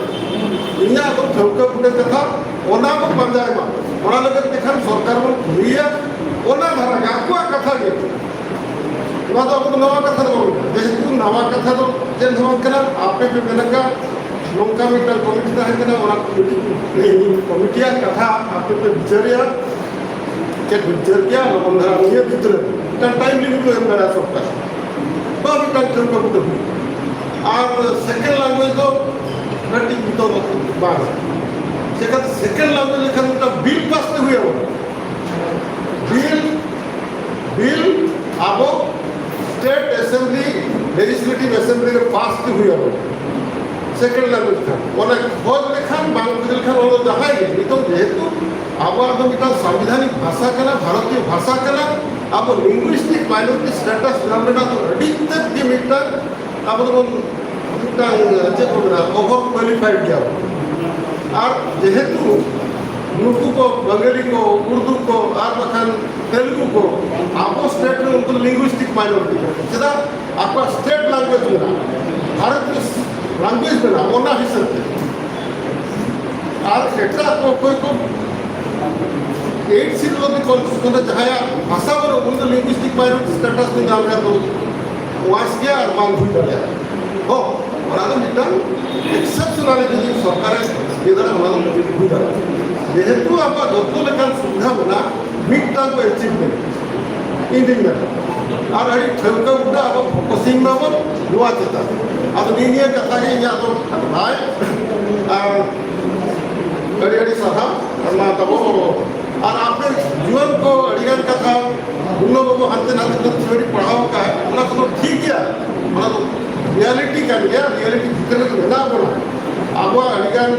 ᱤᱧᱟᱹᱜ ᱫᱚ ᱴᱷᱟᱹᱣᱠᱟᱹ ᱵᱩᱴᱟᱹ ᱠᱟᱛᱷᱟ, ᱚᱱᱟ ᱵᱚᱱ ᱯᱟᱸᱡᱟᱭ ᱢᱟ᱾ ᱚᱱᱟ ᱞᱟᱹᱜᱤᱫ ᱛᱮᱠᱷᱟᱱ ᱥᱚᱨᱠᱟᱨ ᱵᱚᱱ ᱠᱩᱞᱤᱭᱟ, ᱚᱱᱟ ᱫᱷᱟᱨᱟ ᱜᱮ ᱟᱠᱚᱣᱟᱜ ᱠᱟᱛᱷᱟ ᱜᱮ᱾ ᱱᱚᱣᱟ ᱫᱚ ᱟᱵᱚ ᱫᱚ ᱱᱟᱣᱟ ᱠᱟᱛᱷᱟ ᱫᱚ ᱵᱟᱝ ᱠᱟᱱᱟ᱾ ᱡᱮᱦᱮᱛᱩ ᱱᱟᱣᱟ ᱠᱟᱛᱷᱟ ᱫᱚ ᱪᱮᱫ ᱦᱚᱸ ᱵᱟᱝ ᱠᱟᱱᱟ, ᱟᱯᱮ ᱯᱮ ᱢᱮᱱ ᱟᱠᱟᱫ, ᱱᱚᱝᱠᱟ ᱢᱤᱫᱴᱟᱝ ᱠᱚᱢᱤᱴᱤ ᱛᱟᱦᱮᱸ ᱠᱟᱱᱟ, ᱚᱱᱟ ᱠᱚᱢᱤᱴᱤ, ᱠᱚᱢᱤᱴᱤᱭᱟᱜ ᱠᱟᱛᱷᱟ ᱟᱯᱮ ᱯᱮ ᱵᱤᱪᱟᱹᱨᱮᱭᱟ, ᱪᱮᱫ ᱵᱤᱪᱟᱹᱨ ᱜᱮᱭᱟ, ᱞᱚᱜᱚᱱ ᱫᱷᱟᱨᱟ ᱱᱤᱭᱟᱹ ᱵᱷᱤᱛᱨᱤ ᱢᱤᱫᱴᱟᱝ ᱴᱟᱭᱤᱢ ᱞᱤᱢᱤᱴ ᱠᱚ ᱮᱢ ᱫᱟᱲᱮᱭᱟᱜᱼᱟ ᱥᱚᱨᱠᱟᱨ, ᱵᱟ ᱢᱤᱫᱴᱟᱝ ᱴᱷᱟᱹᱣᱠᱟᱹ ᱵᱩᱴᱟᱹ ᱦᱩᱭᱩᱜ᱾ ᱟᱨ ᱥᱮᱠᱮᱱᱰ ᱞᱟᱝᱜᱩᱭᱮᱡᱽ ᱫᱚ ᱠᱟᱹᱴᱤᱡ ᱱᱤᱛᱚᱜ ᱫᱚ ᱵᱟᱝ᱾ ᱪᱮᱠᱟᱛᱮ ᱥᱮᱠᱮᱱᱰ ᱞᱟᱝᱜᱩᱭᱮᱡᱽ ᱞᱮᱠᱷᱟᱱ ᱢᱤᱫᱴᱟᱝ ᱵᱤᱞ ᱯᱟᱥ ᱛᱮ ᱦᱩᱭᱩᱜᱼᱟ᱾ ᱵᱤᱞ, ᱵᱤᱞ ᱟᱵᱚ ᱥᱴᱮᱴ ᱮᱥᱮᱢᱵᱞᱤ, ᱞᱮᱡᱤᱥᱞᱮᱴᱤᱵᱷ ᱮᱥᱮᱢᱵᱞᱤ ᱨᱮ ᱯᱟᱥ ᱜᱮ ᱦᱩᱭ ᱟᱵᱚᱱᱟ᱾ ᱥᱮᱠᱮᱱᱰ ᱞᱮᱝᱜᱩᱭᱮᱡᱽ ᱠᱷᱟᱱ, ᱚᱱᱟ ᱠᱷᱚᱡᱽ ᱞᱮᱠᱷᱟᱱ, ᱵᱟᱝ ᱠᱷᱚᱡᱽ ᱞᱮᱠᱷᱟᱱ, ᱚᱱᱟ ᱫᱚ ᱡᱟᱦᱟᱸᱭ ᱜᱮ, ᱱᱤᱛᱚᱜ ᱡᱮᱦᱮᱛᱩ ᱟᱵᱚᱣᱟᱜ ᱫᱚ ᱢᱤᱫᱴᱟᱝ ᱥᱟᱝᱵᱤᱫᱷᱟᱱᱤᱠ ᱵᱷᱟᱥᱟ ᱠᱟᱱᱟ, ᱵᱷᱟᱨᱚᱛᱤᱭᱚ ᱵᱷᱟᱥᱟ ᱠᱟᱱᱟ, ᱟᱵᱚ ᱞᱤᱝᱜᱩᱭᱥᱴᱤᱠ ᱢᱟᱭᱱᱚᱨᱤᱴᱤ ᱥᱴᱮᱴᱟᱥ ᱧᱟᱢ ᱨᱮᱱᱟᱜ ᱫᱚ ᱟᱹᱰᱤ ᱛᱮᱫ ᱜᱮ ᱢᱤᱫᱴᱟᱝ ᱟᱵᱚ ᱫᱚᱵᱚᱱ ᱢᱤᱫᱴᱟᱝ, ᱪᱮᱫ ᱠᱚ ᱢᱮᱱᱟ, ᱳᱵᱷᱟᱨ ᱠᱣᱟᱞᱤᱯᱷᱟᱭᱰ ᱜᱮᱭᱟ ᱵᱚᱱ᱾ ᱟᱨ ᱡᱮᱦᱮᱛᱩ ᱱᱩᱠᱩ ᱠᱚ ᱵᱟᱝᱜᱟᱞᱤ ᱠᱚ, ᱩᱨᱫᱩ ᱠᱚ, ᱟᱨ ᱵᱟᱠᱷᱟᱱ ᱛᱮᱞᱮᱜᱩ ᱠᱚ ᱟᱵᱚ ᱥᱴᱮᱴ ᱨᱮ ᱩᱱᱠᱩ ᱞᱤᱝᱜᱩᱭᱥᱴᱤᱠ ᱢᱟᱭᱱᱚᱨᱤᱴᱤ ᱠᱟᱱᱟ᱾ ᱪᱮᱫᱟᱜ? ᱟᱠᱚᱣᱟᱜ ᱥᱴᱮᱴ ᱞᱮᱝᱜᱩᱭᱮᱡᱽ ᱢᱮᱱᱟᱜᱼᱟ, ᱵᱷᱟᱨᱚᱛ ᱨᱮ ᱞᱮᱝᱜᱩᱭᱮᱡᱽ ᱢᱮᱱᱟᱜᱼᱟ, ᱚᱱᱟ ᱦᱤᱥᱟᱹᱵ ᱛᱮ᱾ ᱟᱨ ᱮᱴᱟᱜ ᱠᱚ ᱚᱠᱚᱭ ᱠᱚ ᱮᱭᱤᱴ ᱥᱤᱰᱩᱞ ᱚᱯᱷ ᱫᱤ ᱠᱚᱱᱥᱴᱤᱴᱩᱥᱚᱱ ᱨᱮ ᱡᱟᱦᱟᱸᱭᱟᱜ ᱵᱷᱟᱥᱟ ᱵᱟᱹᱱᱩᱜ, ᱩᱱᱤ ᱫᱚ ᱞᱤᱝᱜᱩᱭᱥᱴᱤᱠ ᱢᱟᱭᱱᱚᱨᱤᱴᱤ ᱥᱴᱮᱴᱟᱥ ᱫᱚ ᱧᱟᱢ ᱨᱮᱭᱟᱜ ᱫᱚ ᱚᱣᱟᱥ ᱜᱮᱭᱟ ᱟᱨ ᱵᱟᱝ ᱦᱩᱭ ᱫᱟᱲᱮᱭᱟᱜᱼᱟ᱾ ᱦᱚᱸ, ᱚᱱᱟ ᱫᱚ ᱢᱤᱫᱴᱟᱝ ᱮᱠᱥᱮᱯᱥᱚᱱᱟᱞᱤ ᱡᱩᱫᱤ ᱥᱚᱨᱠᱟᱨᱮ ᱤᱭᱟᱹ ᱫᱟᱲᱮᱭᱟᱜᱼᱟ, ᱚᱱᱟ ᱫᱚ ᱦᱩᱭ ᱫᱟᱲᱮᱭᱟᱜᱼᱟ᱾ ᱡᱮᱦᱮᱛᱩ ᱟᱵᱚᱣᱟᱜ ᱡᱚᱛᱚ ᱞᱮᱠᱟᱱ ᱥᱩᱵᱤᱫᱷᱟ ᱢᱮᱱᱟᱜᱼᱟ, ᱢᱤᱫᱴᱟᱝ ᱠᱚ ᱮᱪᱤᱵᱷᱢᱮᱱᱴ ᱤᱧ ᱫᱩᱧ ᱢᱮᱱᱟ᱾ ᱟᱨ ᱟᱹᱰᱤ ᱴᱷᱟᱹᱣᱠᱟᱹ ᱵᱩᱴᱟᱹ ᱟᱵᱚ ᱯᱷᱳᱠᱟᱥᱤᱝ ᱢᱟᱵᱚᱱ ᱱᱚᱣᱟ ᱪᱮᱛᱟᱱ᱾ ᱟᱫᱚ ᱱᱤᱭᱟᱹ ᱱᱤᱭᱟᱹ ᱠᱟᱛᱷᱟ ᱜᱮ ᱤᱧᱟᱹᱜ ᱫᱚ ᱵᱟᱭ, ᱟᱨ ᱟᱹᱰᱤ ᱟᱹᱰᱤ ᱥᱟᱨᱦᱟᱣ᱾ ᱟᱨ ᱢᱟ ᱛᱟᱵᱚ, ᱟᱨ ᱟᱯᱮ ᱡᱩᱣᱟᱹᱱ ᱠᱚ ᱟᱹᱰᱤ ᱜᱟᱱ ᱠᱟᱛᱷᱟ ᱜᱩᱞᱳ ᱵᱟᱵᱩ ᱦᱟᱱᱛᱮ ᱱᱟᱛᱮ ᱠᱷᱚᱱ ᱛᱷᱤᱭᱳᱨᱤ ᱯᱟᱲᱦᱟᱣ ᱟᱠᱟᱫ, ᱚᱱᱟ ᱠᱚᱫᱚ ᱴᱷᱤᱠ ᱜᱮᱭᱟ, ᱚᱱᱟ ᱫᱚ ᱨᱤᱭᱟᱞᱤᱴᱤ ᱠᱟᱱ ᱜᱮᱭᱟ, ᱨᱤᱭᱟᱞᱤᱴᱤ ᱵᱷᱤᱛᱨᱤ ᱨᱮ ᱢᱮᱱᱟᱜ ᱵᱚᱱᱟ᱾ ᱟᱵᱚᱣᱟᱜ ᱟᱹᱰᱤ ᱜᱟᱱ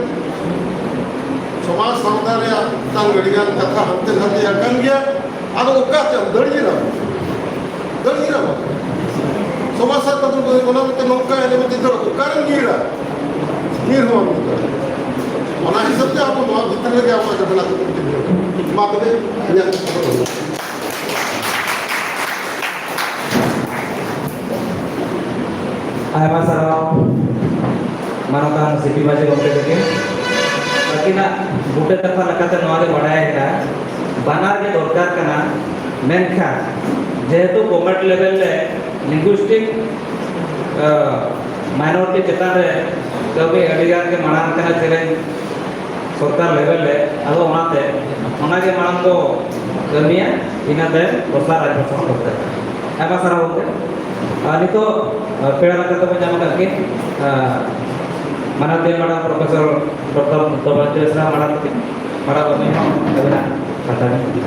ᱥᱚᱢᱟᱡᱽ ᱥᱟᱶᱛᱟ ᱨᱮᱭᱟᱜ ᱢᱤᱫᱴᱟᱝ ᱟᱹᱰᱤ ᱜᱟᱱ ᱠᱟᱛᱷᱟ ᱦᱟᱱᱛᱮ ᱱᱟᱛᱮ ᱟᱠᱟᱱ ᱜᱮᱭᱟ᱾ ᱟᱫᱚ ᱚᱠᱟ ᱛᱮᱢ ᱫᱟᱹᱲ ᱧᱤᱨᱟ? ᱫᱟᱹᱲ ᱧᱤᱨᱟ ᱵᱟᱝ? ᱥᱚᱢᱟᱡᱽ ᱥᱟᱶᱛᱟ ᱫᱚ ᱚᱱᱟ ᱢᱤᱫᱴᱮᱱ ᱱᱚᱝᱠᱟ ᱮᱱᱮᱡ ᱢᱤᱫᱴᱮᱱ ᱫᱟᱹᱲ, ᱚᱠᱟᱨᱮᱢ ᱧᱤᱨᱟ? ᱧᱤᱨ ᱦᱚᱸ ᱵᱟᱢ ᱧᱤᱨ ᱫᱟᱲᱮᱭᱟᱜᱼᱟ᱾ ᱚᱱᱟ ᱦᱤᱥᱟᱹᱵ ᱛᱮ ᱟᱵᱚ ᱱᱚᱣᱟ ᱵᱷᱤᱛᱨᱤ ᱨᱮᱜᱮ ᱟᱵᱚᱣᱟᱜ ᱡᱟᱦᱟᱱᱟᱜ ᱠᱚ ᱠᱟᱹᱢᱤ ᱦᱩᱭᱩᱜᱼᱟ᱾ ᱢᱟ ᱛᱚᱵᱮ, ᱤᱧᱟᱹᱜ ᱠᱟᱛᱷᱟ ᱫᱚ ᱱᱚᱣᱟ᱾ ᱟᱭᱢᱟ ᱥᱟᱨᱦᱟᱣ ᱢᱟᱱᱚᱛᱟᱱ ᱥᱤᱯᱤ ᱢᱟᱹᱡᱷᱤ ᱜᱚᱢᱠᱮ ᱛᱟᱹᱠᱤᱱ᱾ ᱟᱹᱠᱤᱱᱟᱜ ᱵᱩᱴᱟᱹ ᱠᱟᱛᱷᱟ ᱞᱮᱠᱟᱛᱮ ᱱᱚᱣᱟ ᱜᱮ ᱵᱟᱲᱟᱭ ᱦᱮᱱᱟᱜᱼᱟ, ᱵᱟᱱᱟᱨ ᱜᱮ ᱫᱚᱨᱠᱟᱨ ᱠᱟᱱᱟ, ᱢᱮᱱᱠᱷᱟᱱ ᱡᱮᱦᱮᱛᱩ government level ᱨᱮ linguistic, ᱟ, minority ᱪᱮᱛᱟᱱ ᱨᱮ ᱠᱟᱹᱢᱤ ᱟᱹᱰᱤ ᱜᱟᱱ ᱜᱮ ᱢᱟᱲᱟᱝ ᱠᱟᱱᱟ, ᱪᱮᱞᱮᱧᱡᱽ ᱥᱚᱨᱠᱟᱨ level ᱨᱮ᱾ ᱟᱫᱚ ᱚᱱᱟᱛᱮ ᱚᱱᱟᱜᱮ ᱢᱟᱲᱟᱝ ᱠᱚ ᱠᱟᱹᱢᱤᱭᱟ, ᱤᱱᱟᱹ ᱛᱟᱭᱚᱢ ᱫᱚᱥᱟᱨ ᱨᱟᱡᱽ ᱵᱷᱟᱥᱟ ᱦᱚᱸ ᱫᱚᱨᱠᱟᱨ᱾ ᱟᱭᱢᱟ ᱥᱟᱨᱦᱟᱣ ᱜᱚᱢᱠᱮ᱾ ᱟᱨ ᱱᱤᱛᱚᱜ, ᱟ, ᱯᱮᱲᱟ ᱞᱮᱠᱟᱛᱮ ᱵᱚᱱ ᱧᱟᱢ ᱟᱠᱟᱫ ᱠᱤᱱ, ᱟ, ᱢᱟᱱᱚᱛᱤᱭᱟᱹ ᱢᱟᱰᱟᱢ ᱯᱨᱚᱯᱷᱮᱥᱚᱨ ᱰᱚᱠᱴᱚᱨ ᱢᱩᱠᱛᱟ ᱵᱟᱲᱟ ᱪᱚᱭᱮᱥᱨᱟ ᱢᱟᱰᱟᱢ ᱛᱟᱹᱠᱤᱱ᱾ ᱢᱟᱰᱟᱢ, ᱟᱹᱵᱤᱱ ᱦᱚᱸ ᱟᱹᱵᱤᱱᱟᱜ ᱠᱟᱛᱷᱟ ᱵᱤᱱ᱾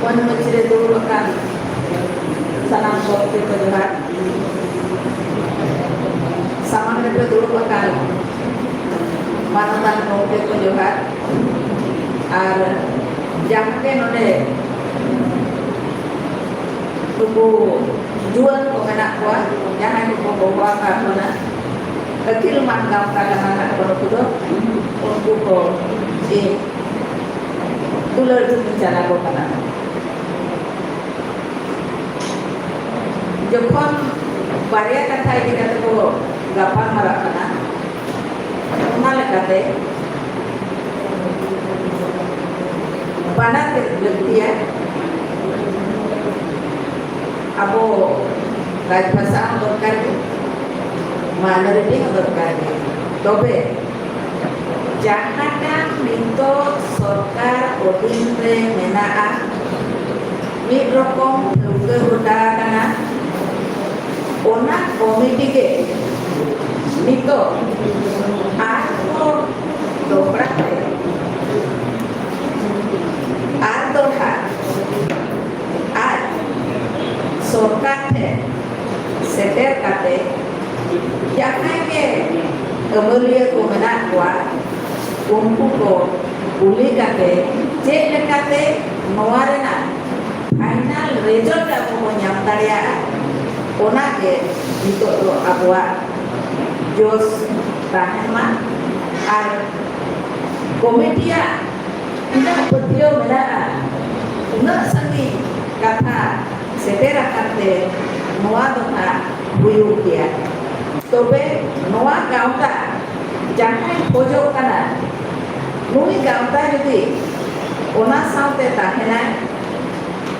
ᱢᱚᱧᱪ ᱨᱮ ᱫᱩᱲᱩᱵ ᱟᱠᱟᱱ ᱥᱟᱱᱟᱢ ᱜᱚᱢᱠᱮ ᱠᱚ ᱡᱚᱦᱟᱨ, ᱥᱟᱢᱟᱝ ᱨᱮᱯᱮ ᱫᱩᱲᱩᱵ ᱟᱠᱟᱱ ᱢᱟᱱᱚᱛᱟᱱ ᱜᱚᱢᱠᱮ ᱠᱚ ᱡᱚᱦᱟᱨ, ᱟᱨ ᱡᱟᱦᱟᱸ ᱜᱮ ᱱᱚᱰᱮ ᱱᱩᱠᱩ ᱡᱩᱣᱟᱹᱱ ᱠᱚ ᱢᱮᱱᱟᱜ ᱠᱚᱣᱟ, ᱡᱟᱦᱟᱸᱭ ᱠᱚᱠᱚ ᱜᱚᱜᱚ ᱟᱠᱟᱫ ᱵᱚᱱᱟ, ᱟᱹᱠᱤᱞ ᱢᱟᱱ ᱜᱟᱶᱛᱟ ᱡᱟᱦᱟᱸ ᱢᱮᱱᱟᱜ ᱠᱚ, ᱱᱩᱠᱩ ᱫᱚ, ᱩᱱᱠᱩ ᱠᱚ ᱤᱧ ᱫᱩᱞᱟᱹᱲ ᱫᱩᱞᱤᱧ ᱪᱟᱞ ᱟᱠᱚ ᱠᱟᱱᱟ᱾ ᱡᱚᱠᱷᱚᱱ ᱵᱟᱨᱭᱟ ᱠᱟᱛᱷᱟ ᱤᱫᱤ ᱠᱟᱛᱮ ᱠᱚ ᱜᱟᱯᱟᱞ ᱢᱟᱨᱟᱜ ᱠᱟᱱᱟ, ᱚᱱᱟ ᱞᱮᱠᱟᱛᱮ ᱵᱟᱱᱟᱨ ᱜᱮ ᱞᱟᱹᱠᱛᱤᱭᱟ᱾ ᱟᱵᱚ ᱨᱟᱡᱽᱵᱷᱟᱥᱟ ᱦᱚᱸ ᱫᱚᱨᱠᱟᱨ ᱜᱮ, minority ᱦᱚᱸ ᱫᱚᱨᱠᱟᱨ ᱜᱮ᱾ ᱛᱚᱵᱮ ᱡᱟᱦᱟᱸᱴᱟᱜ ᱱᱤᱛᱚᱜ ᱥᱚᱨᱠᱟᱨ ᱚᱫᱷᱤᱱ ᱨᱮ ᱢᱮᱱᱟᱜᱼᱟ, ᱢᱤᱫ ᱨᱚᱠᱚᱢ ᱴᱷᱟᱹᱣᱠᱟᱹ ᱜᱚᱴᱟ ᱟᱠᱟᱱᱟ, ᱚᱱᱟ ᱠᱚᱢᱤᱴᱤ ᱜᱮ ᱱᱤᱛᱚᱜ ᱟᱨᱦᱚᱸ ᱫᱚᱦᱲᱟ ᱛᱮ, ᱟᱨ ᱫᱚᱦᱲᱟ ᱟᱡ ᱥᱚᱨᱠᱟᱨ ᱴᱷᱮᱱ ᱥᱮᱴᱮᱨ ᱠᱟᱛᱮ ᱡᱟᱦᱟᱸᱭ ᱜᱮ ᱩᱱᱠᱩ ᱠᱚ ᱠᱩᱞᱤ ᱠᱟᱛᱮ ᱪᱮᱫ ᱞᱮᱠᱟᱛᱮ ᱱᱚᱣᱟ ᱨᱮᱱᱟᱜ final result ᱟᱵᱚ ᱵᱚᱱ ᱧᱟᱢ ᱫᱟᱲᱮᱭᱟᱜᱼᱟ, ᱚᱱᱟ ᱜᱮ ᱱᱤᱛᱚᱜ ᱫᱚ ᱟᱵᱚᱣᱟᱜ ᱡᱚᱥ ᱛᱟᱦᱮᱱ ᱢᱟ᱾ ᱟᱨ ᱠᱚᱢᱤᱴᱤᱭᱟᱜ ᱛᱤᱱᱟᱹᱜ ᱯᱟᱹᱛᱭᱟᱹᱣ ᱢᱮᱱᱟᱜᱼᱟ, ᱩᱱᱟᱹᱜ ᱥᱟᱺᱜᱤᱧ ᱠᱟᱛᱷᱟ ᱥᱮᱴᱮᱨ ᱟᱠᱟᱱ ᱛᱮ ᱱᱚᱣᱟ ᱫᱚ ᱱᱟᱜ ᱦᱩᱭᱩᱜ ᱜᱮᱭᱟ᱾ ᱛᱚᱵᱮ ᱱᱚᱣᱟ ᱜᱟᱶᱛᱟ ᱡᱟᱦᱟᱸᱭ ᱠᱷᱚᱡᱚᱜ ᱠᱟᱱᱟ, ᱱᱩᱭ ᱜᱟᱶᱛᱟ ᱡᱩᱫᱤ ᱚᱱᱟ ᱥᱟᱶᱛᱮ ᱛᱟᱦᱮᱱᱟᱭ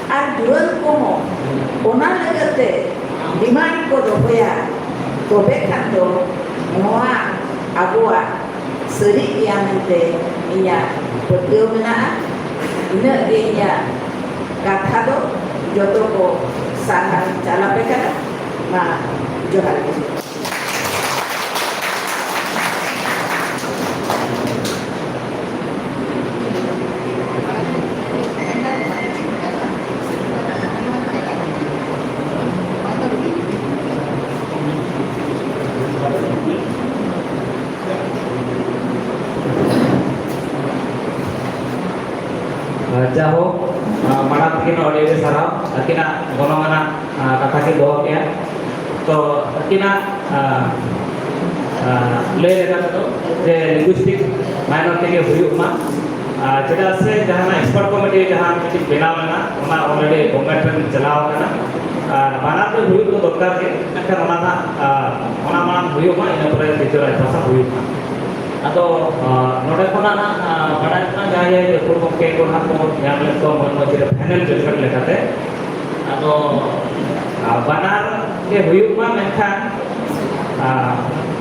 ᱟᱨ ᱡᱩᱣᱟᱹᱱ ᱠᱚᱦᱚᱸ ᱚᱱᱟ ᱞᱟᱹᱜᱤᱫ ᱛᱮ demand ᱠᱚ ᱫᱚᱦᱚᱭᱟ, ᱛᱚᱵᱮ ᱠᱷᱟᱱ ᱫᱚ ᱱᱚᱣᱟ ᱟᱵᱚᱣᱟᱜ ᱥᱟᱹᱨᱤᱜ ᱜᱮᱭᱟ ᱢᱮᱱᱛᱮ ᱤᱧᱟᱹᱜ ᱯᱟᱹᱛᱭᱟᱹᱣ ᱢᱮᱱᱟᱜᱼᱟ᱾ ᱤᱱᱟᱹᱜ ᱜᱮ ᱤᱧᱟᱹᱜ ᱠᱟᱛᱷᱟ ᱫᱚ᱾ ᱡᱚᱛᱚ ᱠᱚ ᱥᱟᱨᱦᱟᱣ ᱪᱟᱞᱟᱯᱮ ᱠᱟᱱᱟ᱾ ᱢᱟ, ᱡᱚᱦᱟᱨ ᱜᱮ᱾ ᱡᱟᱦᱳᱠ, ᱟᱸ, ᱢᱟᱲᱟᱝ ᱛᱮᱜᱮ ᱱᱚᱣᱟ ᱟᱹᱰᱤ ᱟᱹᱰᱤ ᱥᱟᱨᱦᱟᱣ, ᱟᱹᱠᱤᱱᱟᱜ ᱜᱚᱱᱚᱝ ᱟᱱᱟᱜ, ᱟᱸ, ᱠᱟᱛᱷᱟ ᱠᱤᱱ ᱫᱚᱦᱚ ᱠᱮᱜᱼᱟ᱾ ᱛᱚ ᱟᱹᱠᱤᱱᱟᱜ, ᱟᱸ, ᱟᱸ, ᱞᱟᱹᱭ ᱞᱮᱠᱟ ᱛᱮᱫᱚ ᱡᱮ linguistic minority ᱜᱮ ᱦᱩᱭᱩᱜ ᱢᱟ, ᱟᱨ ᱪᱮᱫᱟᱜ ᱥᱮ ᱡᱟᱦᱟᱱᱟᱜ expert committee ᱡᱟᱦᱟᱸ ᱢᱤᱫᱴᱤᱡ ᱵᱮᱱᱟᱣ ᱞᱮᱱᱟ, ᱚᱱᱟ already government ᱨᱮ ᱪᱟᱞᱟᱣ ᱟᱠᱟᱱᱟ, ᱟᱨ ᱵᱟᱱᱟᱨ ᱜᱮ ᱦᱩᱭᱩᱜ ᱫᱚ ᱫᱚᱨᱠᱟᱨ ᱜᱮ, ᱢᱮᱱᱠᱷᱟᱱ ᱚᱱᱟ ᱨᱮᱱᱟᱜ, ᱟᱸ, ᱚᱱᱟ ᱢᱟᱲᱟᱝ ᱦᱩᱭᱩᱜ ᱢᱟ, ᱤᱱᱟᱹ ᱯᱚᱨᱮ ᱛᱤᱛᱤᱭᱚ ᱨᱟᱡᱽᱵᱷᱟᱥᱟ ᱦᱩᱭᱩᱜ ᱢᱟ᱾ ᱟᱫᱚ, ᱟᱸ, ᱱᱚᱰᱮ ᱠᱷᱚᱱᱟᱜ ᱦᱟᱸᱜ, ᱟᱸ, ᱵᱟᱰᱟᱭ ᱠᱟᱱᱟ ᱡᱟᱦᱟᱸᱭ ᱡᱟᱦᱟᱸᱭ ᱜᱟᱹᱠᱷᱩᱲ ᱜᱚᱢᱠᱮ ᱠᱚ ᱱᱟᱦᱟᱜ ᱠᱚ ᱧᱟᱢ ᱞᱮᱫ ᱠᱚᱣᱟ ᱢᱟᱹᱱ ᱢᱟᱹᱡᱷᱤ ᱨᱮ final judgment ᱞᱮᱠᱟᱛᱮ᱾ ᱟᱫᱚ, ᱟᱸ, ᱵᱟᱱᱟᱨ ᱜᱮ ᱦᱩᱭᱩᱜ ᱢᱟ, ᱢᱮᱱᱠᱷᱟᱱ, ᱟᱸ,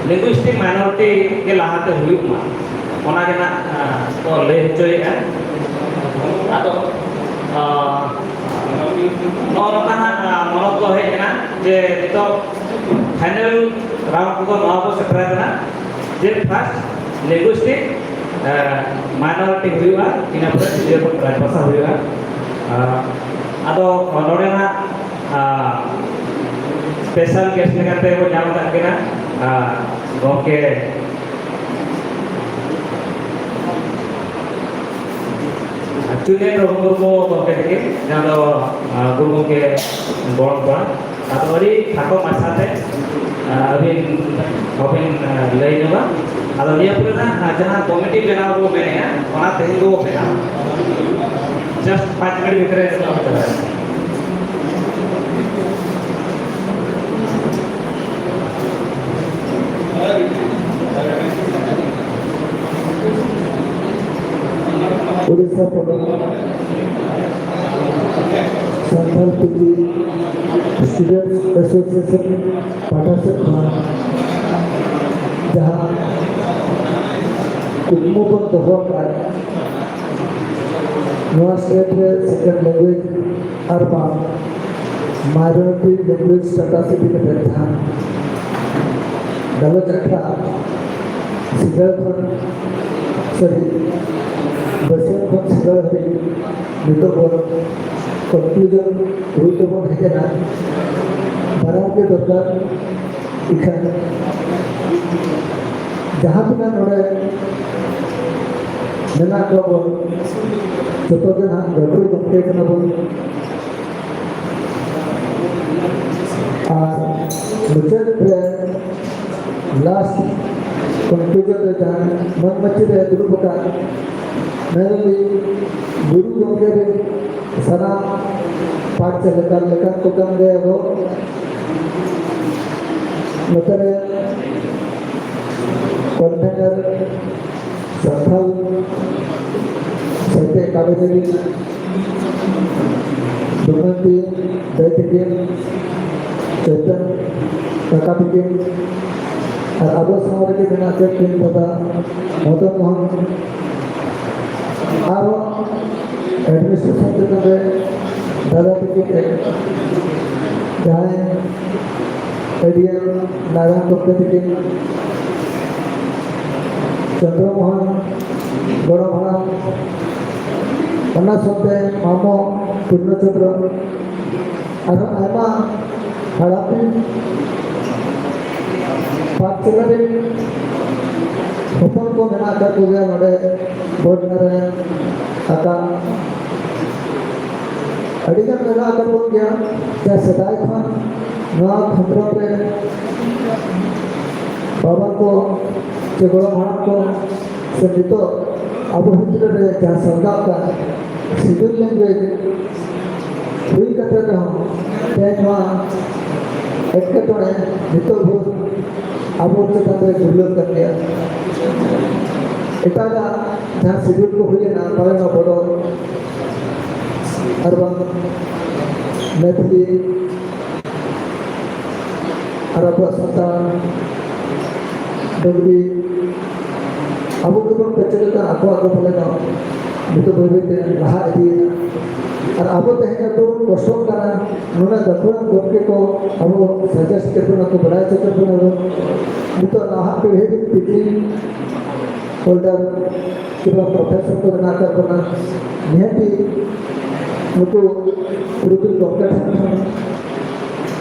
linguistic minority ᱜᱮ ᱞᱟᱦᱟᱛᱮ ᱦᱩᱭᱩᱜ ᱢᱟ, ᱚᱱᱟ ᱜᱮ ᱱᱟᱜ, ᱟᱸ, ᱠᱚ ᱞᱟᱹᱭ ᱦᱚᱪᱚᱭᱮᱫᱼᱟ᱾ ᱟᱫᱚ, ᱟᱸ, ᱱᱚᱜᱼᱚ ᱱᱚᱝᱠᱟ ᱦᱟᱸᱜ, ᱟᱸ, ᱢᱚᱱᱚᱛ ᱠᱚ ᱦᱮᱡ ᱮᱱᱟ ᱡᱮ ᱱᱤᱛᱚᱜ final round ᱠᱚᱫᱚ ᱱᱚᱣᱟ ᱵᱚ ᱥᱮᱴᱮᱨ ᱟᱠᱟᱱᱟ ᱡᱮ first linguistic, ᱮ, minority ᱦᱩᱭᱩᱜᱼᱟ, ᱤᱱᱟᱹ ᱯᱚᱨᱮ ᱛᱤᱛᱤᱭᱚ ᱨᱟᱡᱽᱵᱷᱟᱥᱟ ᱦᱩᱭᱩᱜᱼᱟ᱾ ᱟ, ᱟᱫᱚ ᱱᱚᱰᱮ ᱱᱟᱜ, ᱟ, special guest ᱞᱮᱠᱟᱛᱮ ᱵᱚ ᱧᱟᱢ ᱟᱠᱟᱫ ᱠᱤᱱᱟ, ᱟ, ᱜᱚᱢᱠᱮ ᱪᱩᱱᱭᱟᱹ ᱯᱨᱚᱵᱷᱩ ᱢᱩᱨᱢᱩ ᱜᱚᱢᱠᱮ ᱛᱟᱹᱠᱤᱱ, ᱡᱟᱦᱟᱸ ᱫᱚ, ᱟᱸ, ᱜᱩᱨᱩ ᱜᱚᱢᱠᱮ ᱵᱚᱨᱚᱱ ᱠᱚᱣᱟ᱾ ᱟᱫᱚ ᱟᱹᱰᱤ ᱠᱷᱟᱴᱚ ᱢᱟᱪᱷᱟ ᱛᱮ, ᱟᱸ, ᱟᱹᱵᱤᱱ ᱦᱚᱸᱵᱤᱱ, ᱟᱸ, ᱞᱟᱹᱭ ᱧᱚᱜᱟ᱾ ᱟᱫᱚ ᱱᱤᱭᱟᱹ ᱯᱚᱨᱮ ᱱᱟᱜ, ᱟᱸ, ᱡᱟᱦᱟᱸ ᱠᱚᱢᱤᱴᱤ ᱵᱮᱱᱟᱣ ᱵᱚ ᱢᱮᱱᱮᱜᱼᱟ, ᱚᱱᱟ ᱛᱮᱦᱮᱧ ᱵᱚ ᱵᱮᱱᱟᱣᱟ᱾ Just ᱯᱟᱸᱪ ᱢᱤᱱᱤᱴ ᱵᱷᱤᱛᱨᱤ ᱨᱮ ᱪᱟᱵᱟᱭᱟ᱾ ᱳᱰᱤᱥᱟ ᱯᱚᱱᱚᱛ ᱥᱟᱱᱛᱟᱲ ᱯᱟᱹᱨᱥᱤ ᱥᱴᱩᱰᱮᱱᱴᱥ ᱮᱥᱳᱥᱤᱭᱮᱥᱚᱱ ᱯᱟᱦᱴᱟ ᱥᱮᱫ ᱠᱷᱚᱱ ᱡᱟᱦᱟᱸ ᱠᱩᱠᱢᱩ ᱵᱚᱱ ᱫᱚᱦᱚ ᱟᱠᱟᱫ, ᱱᱚᱣᱟ ᱥᱴᱮᱴ ᱨᱮ ᱥᱮᱠᱮᱱᱰ ᱞᱮᱝᱜᱩᱭᱮᱡᱽ ᱟᱨ ᱵᱟᱝ ᱢᱟᱭᱱᱚᱨᱤᱴᱤ ᱞᱮᱝᱜᱩᱭᱮᱡᱽ ᱥᱴᱮᱴᱟᱥ ᱤᱫᱤ ᱠᱟᱛᱮ ᱡᱟᱦᱟᱸ ᱜᱟᱞᱚᱪ ᱟᱠᱷᱲᱟ ᱥᱤᱸᱜᱟᱹᱲ ᱠᱷᱚᱱ, ᱥᱚᱨᱤ, ᱵᱟᱹᱥᱭᱟᱹᱢ ᱠᱷᱚᱱ ᱥᱤᱸᱜᱟᱹᱲ ᱦᱟᱹᱵᱤᱡ ᱱᱤᱛᱚᱜ ᱵᱚᱱ ᱠᱚᱱᱠᱞᱩᱡᱚᱱ ᱨᱩᱯ ᱛᱮᱵᱚᱱ ᱦᱮᱡ ᱮᱱᱟ᱾ ᱵᱟᱲᱟᱭ ᱜᱮ ᱫᱚᱨᱠᱟᱨ, ᱤᱠᱷᱟᱹᱱ ᱡᱟᱦᱟᱸ ᱛᱤᱱᱟᱹᱜ ᱱᱚᱰᱮ ᱢᱮᱱᱟᱜ ᱠᱚᱣᱟ ᱵᱚᱱ, ᱡᱚᱛᱚ ᱜᱮ ᱱᱟᱦᱟᱜ ᱜᱟᱹᱠᱷᱩᱲ ᱜᱚᱢᱠᱮ ᱠᱟᱱᱟ ᱵᱚᱱ᱾ ᱟᱨ ᱢᱩᱪᱟᱹᱫ ᱨᱮ, ᱞᱟᱥᱴ ᱠᱚᱱᱠᱞᱩᱡᱚᱱ ᱨᱮ, ᱡᱟᱦᱟᱸ ᱢᱟᱹᱱ ᱢᱟᱹᱪᱤ ᱨᱮ ᱫᱩᱲᱩᱵ ᱟᱠᱟᱫ ᱢᱮᱱᱫᱟᱞᱤᱧ, ᱜᱩᱨᱩ ᱜᱚᱢᱠᱮ ᱨᱮᱱ ᱥᱟᱱᱟᱢ ᱯᱟᱴ ᱪᱮᱫ ᱞᱮᱠᱟ ᱞᱮᱠᱟᱱ ᱠᱚ ᱠᱟᱱ ᱜᱮᱭᱟ ᱠᱚ᱾ ᱱᱚᱛᱮ ᱨᱮ ᱠᱚᱱᱵᱷᱮᱱᱟᱨ ᱥᱟᱱᱛᱷᱟᱞ ᱥᱟᱶᱛᱮ ᱠᱟᱹᱢᱤ ᱞᱟᱹᱜᱤᱫ ᱫᱩᱢᱟᱹᱱᱛᱤ ᱫᱟᱹᱭ ᱛᱟᱹᱠᱤᱱ, ᱪᱮᱛᱚᱱ ᱠᱟᱠᱟ ᱛᱟᱹᱠᱤᱱ, ᱟᱨ ᱟᱵᱚ ᱥᱟᱶ ᱨᱮᱜᱮ ᱢᱮᱱᱟᱜ ᱠᱟᱜ ᱠᱤᱱ ᱫᱟᱫᱟ ᱢᱚᱫᱚᱱ ᱢᱳᱦᱚᱱ, ᱟᱨᱦᱚᱸ ᱮᱰᱢᱤᱱᱤᱥᱴᱨᱮᱥᱚᱱ ᱪᱮᱛᱟᱱ ᱨᱮ ᱫᱟᱫᱟ ᱛᱟᱹᱠᱤᱱ, ᱡᱟᱦᱟᱸᱭ ᱮᱰᱤᱮᱢ ᱱᱟᱨᱟᱭᱚᱱ ᱜᱚᱢᱠᱮ ᱛᱟᱹᱠᱤᱱ, ᱪᱚᱱᱫᱨᱚ ᱢᱳᱦᱚᱱ ᱜᱚᱲᱚᱢ ᱦᱟᱲᱟᱢ, ᱚᱱᱟ ᱥᱟᱶᱛᱮ ᱢᱟᱢᱚ ᱯᱩᱨᱱᱚ ᱪᱚᱱᱫᱨᱚ, ᱟᱨᱦᱚᱸ ᱟᱭᱢᱟ ᱦᱟᱲᱟᱢ ᱨᱮᱱ ᱯᱟᱴ ᱪᱮᱞᱟ ᱨᱮᱱ ᱦᱚᱯᱚᱱ ᱠᱚ ᱢᱮᱱᱟᱜ ᱟᱠᱟᱫ ᱠᱚᱜᱮᱭᱟ ᱱᱚᱰᱮ ᱵᱳᱨᱰ ᱨᱮ᱾ ᱟᱠᱟᱱ ᱟᱹᱰᱤᱜᱟᱱ ᱢᱮᱱᱟᱜ ᱟᱠᱟᱫ ᱵᱚᱱ ᱜᱮᱭᱟ, ᱡᱟᱦᱟᱸ ᱥᱮᱫᱟᱭ ᱠᱷᱚᱱ ᱱᱚᱣᱟ ᱠᱷᱚᱸᱫᱽᱨᱚᱸᱫᱽ ᱨᱮ ᱵᱟᱵᱟ ᱠᱚ ᱥᱮ ᱜᱚᱲᱚᱢ ᱦᱟᱲᱟᱢ ᱠᱚ ᱥᱮ ᱱᱤᱛᱚᱜ ᱟᱵᱚ ᱵᱷᱤᱛᱨᱤ ᱨᱮ ᱡᱟᱦᱟᱸ ᱥᱟᱨᱜᱟᱣ ᱟᱠᱟᱱ scheduled language ᱦᱩᱭ ᱠᱟᱛᱮ ᱨᱮᱦᱚᱸ ᱛᱮᱦᱮᱧ ᱱᱚᱣᱟ ᱮᱴᱠᱮᱴᱚᱬᱮ ᱱᱤᱛᱚᱜ ᱵᱷᱳᱨ ᱟᱵᱚ ᱪᱮᱛᱟᱱ ᱨᱮ ᱜᱩᱨᱞᱟᱹᱜ ᱠᱟᱱ ᱜᱮᱭᱟ᱾ ᱮᱴᱟᱜᱟᱜ ᱡᱟᱦᱟᱸ schedule ᱠᱚ ᱦᱩᱭ ᱮᱱᱟ, ᱯᱟᱞᱮᱱ ᱵᱚᱰᱚ ᱟᱨ ᱵᱟᱝ ᱢᱮᱛᱷᱤᱞᱤ ᱟᱨ ᱟᱵᱚᱣᱟᱜ ᱥᱟᱱᱛᱟᱲ ᱰᱩᱝᱨᱤ ᱟᱵᱚ ᱜᱮᱵᱚᱱ ᱯᱟᱹᱪᱟᱹᱞ ᱮᱫᱟ, ᱟᱠᱚᱣᱟᱜ ᱫᱚ ᱯᱟᱞᱮᱱ ᱱᱤᱛᱚᱜ ᱵᱟᱹᱭ ᱵᱟᱹᱭ ᱛᱮ ᱞᱟᱦᱟ ᱤᱫᱤᱭᱮᱱᱟ᱾ ᱟᱨ ᱟᱵᱚ ᱛᱮᱦᱮᱧ ᱟᱵᱚ ᱵᱚᱱ ᱠᱚᱥᱴᱚᱜ ᱠᱟᱱᱟ, ᱱᱩᱱᱟᱹᱜ ᱜᱟᱹᱠᱷᱩᱲᱟᱱ ᱜᱚᱢᱠᱮ ᱠᱚ ᱟᱵᱚ ᱵᱚᱱ suggest ᱠᱮᱫ ᱵᱚᱱᱟ ᱠᱚ, ᱵᱟᱲᱟᱭ ᱦᱚᱪᱚ ᱠᱮᱫ ᱵᱚᱱᱟ ᱵᱚᱱ᱾ ᱱᱤᱛᱚᱜ ᱱᱟᱦᱟᱜ ᱯᱤᱲᱦᱤ ᱨᱮᱱ ᱯᱤᱪᱷᱤ ᱦᱳᱞᱰᱟᱨ ᱠᱤᱵᱟ ᱯᱨᱚᱯᱷᱮᱥᱚᱨ ᱠᱚ ᱢᱮᱱᱟᱜ ᱟᱠᱟᱫ ᱵᱚᱱᱟ, ᱱᱤᱦᱟᱹᱛᱤ ᱱᱩᱠᱩ ᱯᱩᱨᱩᱫᱷᱩᱞ ᱜᱚᱢᱠᱮ ᱴᱷᱮᱱ ᱠᱷᱚᱱ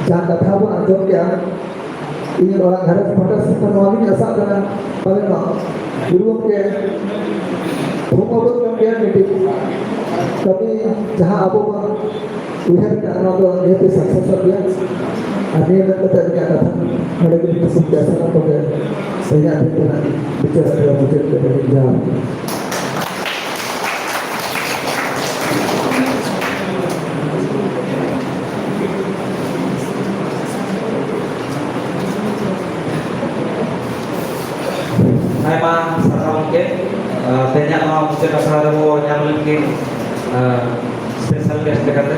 ᱡᱟᱦᱟᱸ ᱠᱟᱛᱷᱟ ᱵᱚᱱ ᱟᱸᱡᱚᱢ ᱠᱮᱜᱼᱟ, ᱤᱧ ᱚᱲᱟᱜ ᱜᱷᱟᱨᱚᱸᱡᱽ ᱯᱟᱦᱴᱟ ᱥᱮᱫ ᱠᱷᱚᱱ ᱱᱚᱣᱟ ᱜᱤᱧ ᱟᱥᱟᱜ ᱠᱟᱱᱟ, ᱯᱟᱞᱮᱱ ᱱᱚᱣᱟ ᱜᱩᱨᱩ ᱜᱚᱢᱠᱮ ᱛᱷᱩᱢ ᱟᱵᱚᱱ ᱠᱟᱱ ᱜᱮᱭᱟ ᱢᱤᱫᱴᱤᱡ ᱠᱟᱹᱢᱤ, ᱡᱟᱦᱟᱸ ᱟᱵᱚ ᱵᱚᱱ ᱩᱭᱦᱟᱹᱨ ᱠᱟᱜᱼᱟ, ᱱᱚᱣᱟ ᱫᱚ ᱱᱤᱦᱟᱹᱛᱤ success ᱚᱜ ᱜᱮᱭᱟ᱾ ᱟᱨ ᱱᱤᱭᱟᱹ ᱢᱮᱱ ᱠᱟᱛᱮ ᱤᱧᱟᱹᱜ ᱠᱟᱛᱷᱟ ᱱᱚᱰᱮ ᱜᱮ ᱢᱩᱪᱟᱹᱫ ᱠᱮᱫᱟ᱾ ᱥᱟᱱᱟᱢ ᱠᱚᱜᱮ ᱛᱮᱦᱮᱧᱟᱜ ᱫᱤᱱ ᱨᱮᱱᱟᱜ ᱵᱤᱪᱟᱹᱨ ᱟᱠᱷᱲᱟ ᱢᱩᱪᱟᱹᱫ ᱠᱟᱛᱮ ᱤᱧ ᱡᱚᱦᱟᱨ᱾ ᱟᱭᱢᱟ ᱥᱟᱨᱦᱟᱣ ᱜᱚᱢᱠᱮ᱾ ᱟᱨ ᱛᱮᱦᱮᱧᱟᱜ ᱱᱚᱣᱟ ᱢᱩᱪᱟᱹᱫ ᱟᱠᱷᱲᱟ ᱨᱮᱵᱚ ᱧᱟᱢ ᱞᱮᱱ ᱜᱮ, ᱟᱨ special guest ᱞᱮᱠᱟᱛᱮ᱾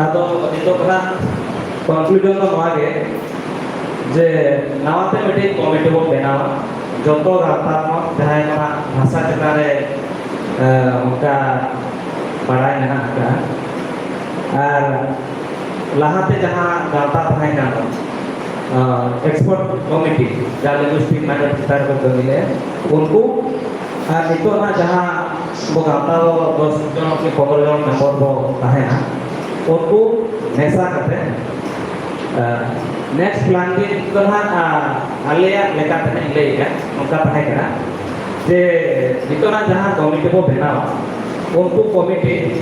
ᱟᱫᱚ ᱱᱤᱛᱚᱜ ᱫᱚ ᱦᱟᱸᱜ conclusion ᱫᱚ ᱱᱚᱣᱟ ᱜᱮ, ᱡᱮ ᱱᱟᱣᱟᱛᱮ ᱢᱤᱫᱴᱤᱡ committee ᱵᱚᱱ ᱵᱮᱱᱟᱣᱟ, ᱡᱚᱛᱚ ᱜᱟᱶᱛᱟ ᱠᱷᱚᱱ ᱡᱟᱦᱟᱸᱭ ᱠᱚ ᱦᱟᱸᱜ ᱵᱷᱟᱥᱟ ᱪᱮᱛᱟᱱ ᱨᱮ, ᱮ, ᱚᱱᱠᱟ ᱵᱟᱲᱟᱭ ᱢᱮᱱᱟᱜ ᱟᱠᱟᱫᱼᱟ᱾ ᱟᱨ ᱞᱟᱦᱟᱛᱮ ᱡᱟᱦᱟᱸ ᱜᱟᱶᱛᱟ ᱛᱟᱦᱮᱸ ᱠᱟᱱ, ᱟᱸ, expert committee, ᱡᱟᱦᱟᱸ linguistic matter ᱪᱮᱛᱟᱱ ᱨᱮᱠᱚ ᱠᱟᱹᱢᱤ ᱞᱮᱫᱼᱟ, ᱩᱱᱠᱩ ᱟᱨ ᱱᱤᱛᱚᱜ ᱦᱟᱸᱜ ᱡᱟᱦᱟᱸ ᱟᱵᱚ ᱜᱟᱶᱛᱟ ᱫᱚ ᱫᱚᱥ ᱡᱚᱱ ᱠᱤ ᱯᱚᱱᱨᱚ ᱡᱚᱱ member ᱵᱚ ᱛᱟᱦᱮᱱᱟ, ᱩᱱᱠᱩ ᱢᱮᱥᱟ ᱠᱟᱛᱮ, ᱟᱸ, next planning ᱫᱚ ᱦᱟᱸᱜ, ᱟᱸ, ᱟᱞᱮᱭᱟᱜ ᱞᱮᱠᱟᱛᱮ ᱦᱟᱸᱜ ᱤᱧ ᱞᱟᱹᱭᱮᱫᱼᱟ, ᱱᱚᱝᱠᱟ ᱛᱟᱦᱮᱸ ᱠᱟᱱᱟ᱾ ᱡᱮ ᱱᱤᱛᱚᱜ ᱡᱟᱦᱟᱸ ᱠᱚᱢᱤᱴᱤ ᱵᱚ ᱵᱮᱱᱟᱣᱟ, ᱩᱱᱠᱩ ᱠᱚᱢᱤᱴᱤ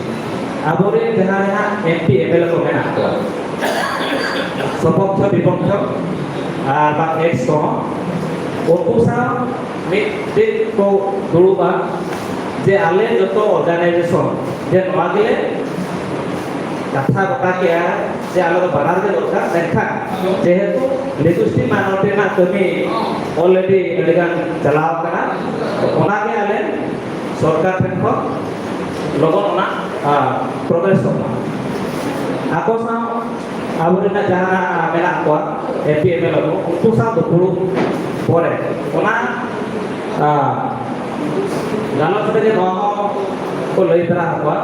ᱟᱵᱚᱨᱮᱱ ᱡᱟᱦᱟᱸ ᱨᱮ ᱦᱟᱸᱜ M P M L A ᱠᱚ ᱢᱮᱱᱟᱜ ᱠᱚᱣᱟ, ᱥᱚᱯᱚᱠᱠᱷᱚ ᱵᱤᱯᱚᱠᱠᱷᱚ ᱟᱨ ᱵᱟᱝ ᱮᱠᱥ ᱠᱚᱦᱚᱸ, ᱩᱱᱠᱩ ᱥᱟᱶ ᱢᱤᱫᱴᱮᱱ ᱠᱚ ᱫᱩᱲᱩᱵᱼᱟ ᱡᱮ ᱟᱞᱮ ᱡᱚᱛᱚ ᱚᱨᱜᱟᱱᱟᱭᱡᱮᱥᱚᱱ ᱡᱮ ᱱᱚᱣᱟ ᱜᱮᱞᱮ ᱠᱟᱛᱷᱟ ᱜᱚᱴᱟ ᱠᱮᱜᱼᱟ ᱡᱮ ᱟᱞᱮ ᱫᱚ ᱵᱟᱱᱟᱨ ᱜᱮ ᱫᱚᱨᱠᱟᱨ, ᱢᱮᱱᱠᱷᱟᱱ ᱡᱮᱦᱮᱛᱩ ᱞᱤᱝᱜᱩᱭᱤᱥᱴᱤᱠ ᱢᱟᱭᱱᱚᱨᱤᱴᱤ ᱨᱮᱱᱟᱜ ᱠᱟᱹᱢᱤ ᱚᱞᱨᱮᱰᱤ ᱟᱹᱰᱤᱜᱟᱱ ᱪᱟᱞᱟᱣ ᱟᱠᱟᱱᱟ, ᱚᱱᱟᱜᱮ ᱟᱞᱮ ᱥᱚᱨᱠᱟᱨ ᱴᱷᱮᱱ ᱠᱷᱚᱱ ᱞᱚᱜᱚᱱ ᱚᱱᱟ ᱯᱨᱚᱜᱨᱮᱥᱚᱜ ᱢᱟ᱾ ᱟᱠᱚ ᱥᱟᱶ ᱟᱵᱚ ᱨᱮᱱᱟᱜ ᱡᱟᱦᱟᱸ ᱢᱮᱱᱟᱜ ᱠᱚᱣᱟ ᱮ ᱯᱤ ᱮᱢ ᱮᱞ ᱠᱚ, ᱩᱱᱠᱩ ᱥᱟᱶ ᱫᱩᱯᱲᱩᱵ ᱯᱚᱨᱮ ᱚᱱᱟ ᱜᱟᱞᱚᱪ ᱨᱮᱜᱮ ᱱᱚᱣᱟ ᱦᱚᱸ ᱠᱚ ᱞᱟᱹᱭ ᱛᱟᱨᱟ ᱟᱠᱚᱣᱟ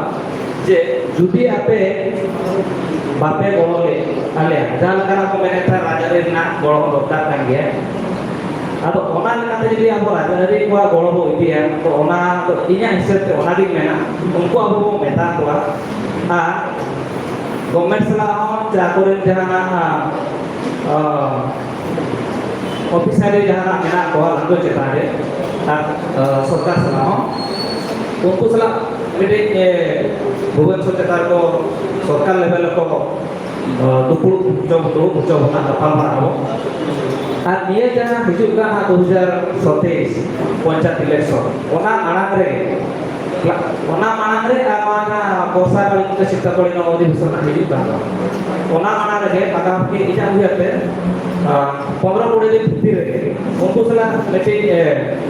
ᱡᱮ ᱡᱩᱫᱤ ᱟᱯᱮ ᱵᱟᱯᱮ ᱜᱚᱲᱚ ᱞᱮ ᱟᱞᱮᱭᱟ, ᱡᱟᱦᱟᱸ ᱞᱮᱠᱟᱱᱟᱜ ᱠᱚ ᱢᱮᱱᱮᱫ ᱛᱟᱦᱮᱸ ᱨᱟᱡᱽᱟᱹᱨᱤ ᱨᱮᱱᱟᱜ ᱜᱚᱲᱚ ᱦᱚᱸ ᱫᱚᱨᱠᱟᱨ ᱠᱟᱱ ᱜᱮᱭᱟ, ᱟᱫᱚ ᱚᱱᱟ ᱞᱮᱠᱟᱛᱮ ᱡᱩᱫᱤ ᱟᱵᱚ ᱨᱟᱡᱽᱟᱹᱨᱤ ᱠᱚᱣᱟᱜ ᱜᱚᱲᱚ ᱵᱚ ᱤᱫᱤᱭᱟ, ᱛᱚ ᱚᱱᱟ ᱫᱚ ᱤᱧᱟᱹᱜ ᱦᱤᱥᱟᱹᱵ ᱛᱮ ᱚᱱᱟᱜᱤᱧ ᱢᱮᱱᱟ, ᱩᱱᱠᱩ ᱟᱵᱚ ᱵᱚ ᱢᱮᱛᱟ ᱠᱚᱣᱟ᱾ ᱟᱨ ᱜᱚᱵᱷᱢᱮᱱᱴ ᱥᱟᱞᱟᱜ ᱦᱚᱸ ᱪᱮ ᱟᱠᱚᱨᱮᱱ ᱡᱟᱦᱟᱱᱟᱜ ᱚᱯᱷᱤᱥᱟᱨ ᱨᱮ ᱡᱟᱦᱟᱱᱟᱜ ᱢᱮᱱᱟᱜ ᱠᱚᱣᱟ ᱞᱟᱸᱫᱚ ᱪᱮᱛᱟᱱ ᱨᱮ, ᱟᱨ ᱥᱚᱨᱠᱟᱨ ᱥᱟᱞᱟᱜ ᱦᱚᱸ ᱩᱱᱠᱩ ᱥᱟᱞᱟᱜ ᱢᱤᱫᱴᱤᱡ ᱵᱷᱩᱵᱚᱱᱮᱥᱚᱨ ᱪᱮᱛᱟᱱ ᱨᱮᱠᱚ ᱥᱚᱨᱠᱟᱨ ᱞᱮᱵᱮᱞ ᱨᱮᱠᱚ ᱫᱩᱯᱲᱩᱵ ᱦᱚᱪᱚ ᱫᱩᱲᱩᱵ ᱦᱚᱪᱚ ᱵᱚᱱᱟ, ᱜᱟᱯᱟᱞ ᱢᱟᱨᱟᱣ ᱟᱵᱚ᱾ ᱟᱨ ᱱᱤᱭᱟᱹ ᱡᱟᱦᱟᱸ ᱦᱤᱡᱩᱜ ᱠᱟᱱ ᱦᱟᱸᱜ ᱫᱩ ᱦᱟᱡᱟᱨ ᱥᱟᱛᱟᱭᱤᱥ ᱯᱚᱧᱪᱟᱭᱮᱛ ᱤᱞᱮᱠᱥᱚᱱ, ᱚᱱᱟ ᱢᱟᱲᱟᱝ ᱨᱮ, ᱚᱱᱟ ᱢᱟᱲᱟᱝ ᱨᱮ ᱟᱨ ᱱᱚᱣᱟ ᱡᱟᱦᱟᱸ ᱵᱚᱨᱥᱟ ᱠᱟᱞᱤᱱ ᱥᱤᱛᱠᱟᱞᱤᱱ ᱚᱫᱷᱤᱵᱮᱥᱚᱱ ᱦᱟᱸᱜ ᱦᱤᱡᱩᱜ ᱠᱟᱱ ᱫᱚ, ᱚᱱᱟ ᱢᱟᱲᱟᱝ ᱨᱮᱜᱮ ᱢᱟᱫᱟᱢ ᱠᱤ ᱤᱧᱟᱹᱜ ᱩᱭᱦᱟᱹᱨ ᱛᱮ ᱯᱚᱱᱨᱚ ᱠᱩᱲᱤ ᱫᱤᱱ ᱵᱷᱤᱛᱤᱨ ᱨᱮᱜᱮ ᱩᱱᱠᱩ ᱥᱟᱞᱟᱜ ᱢᱤᱫᱴᱤᱡ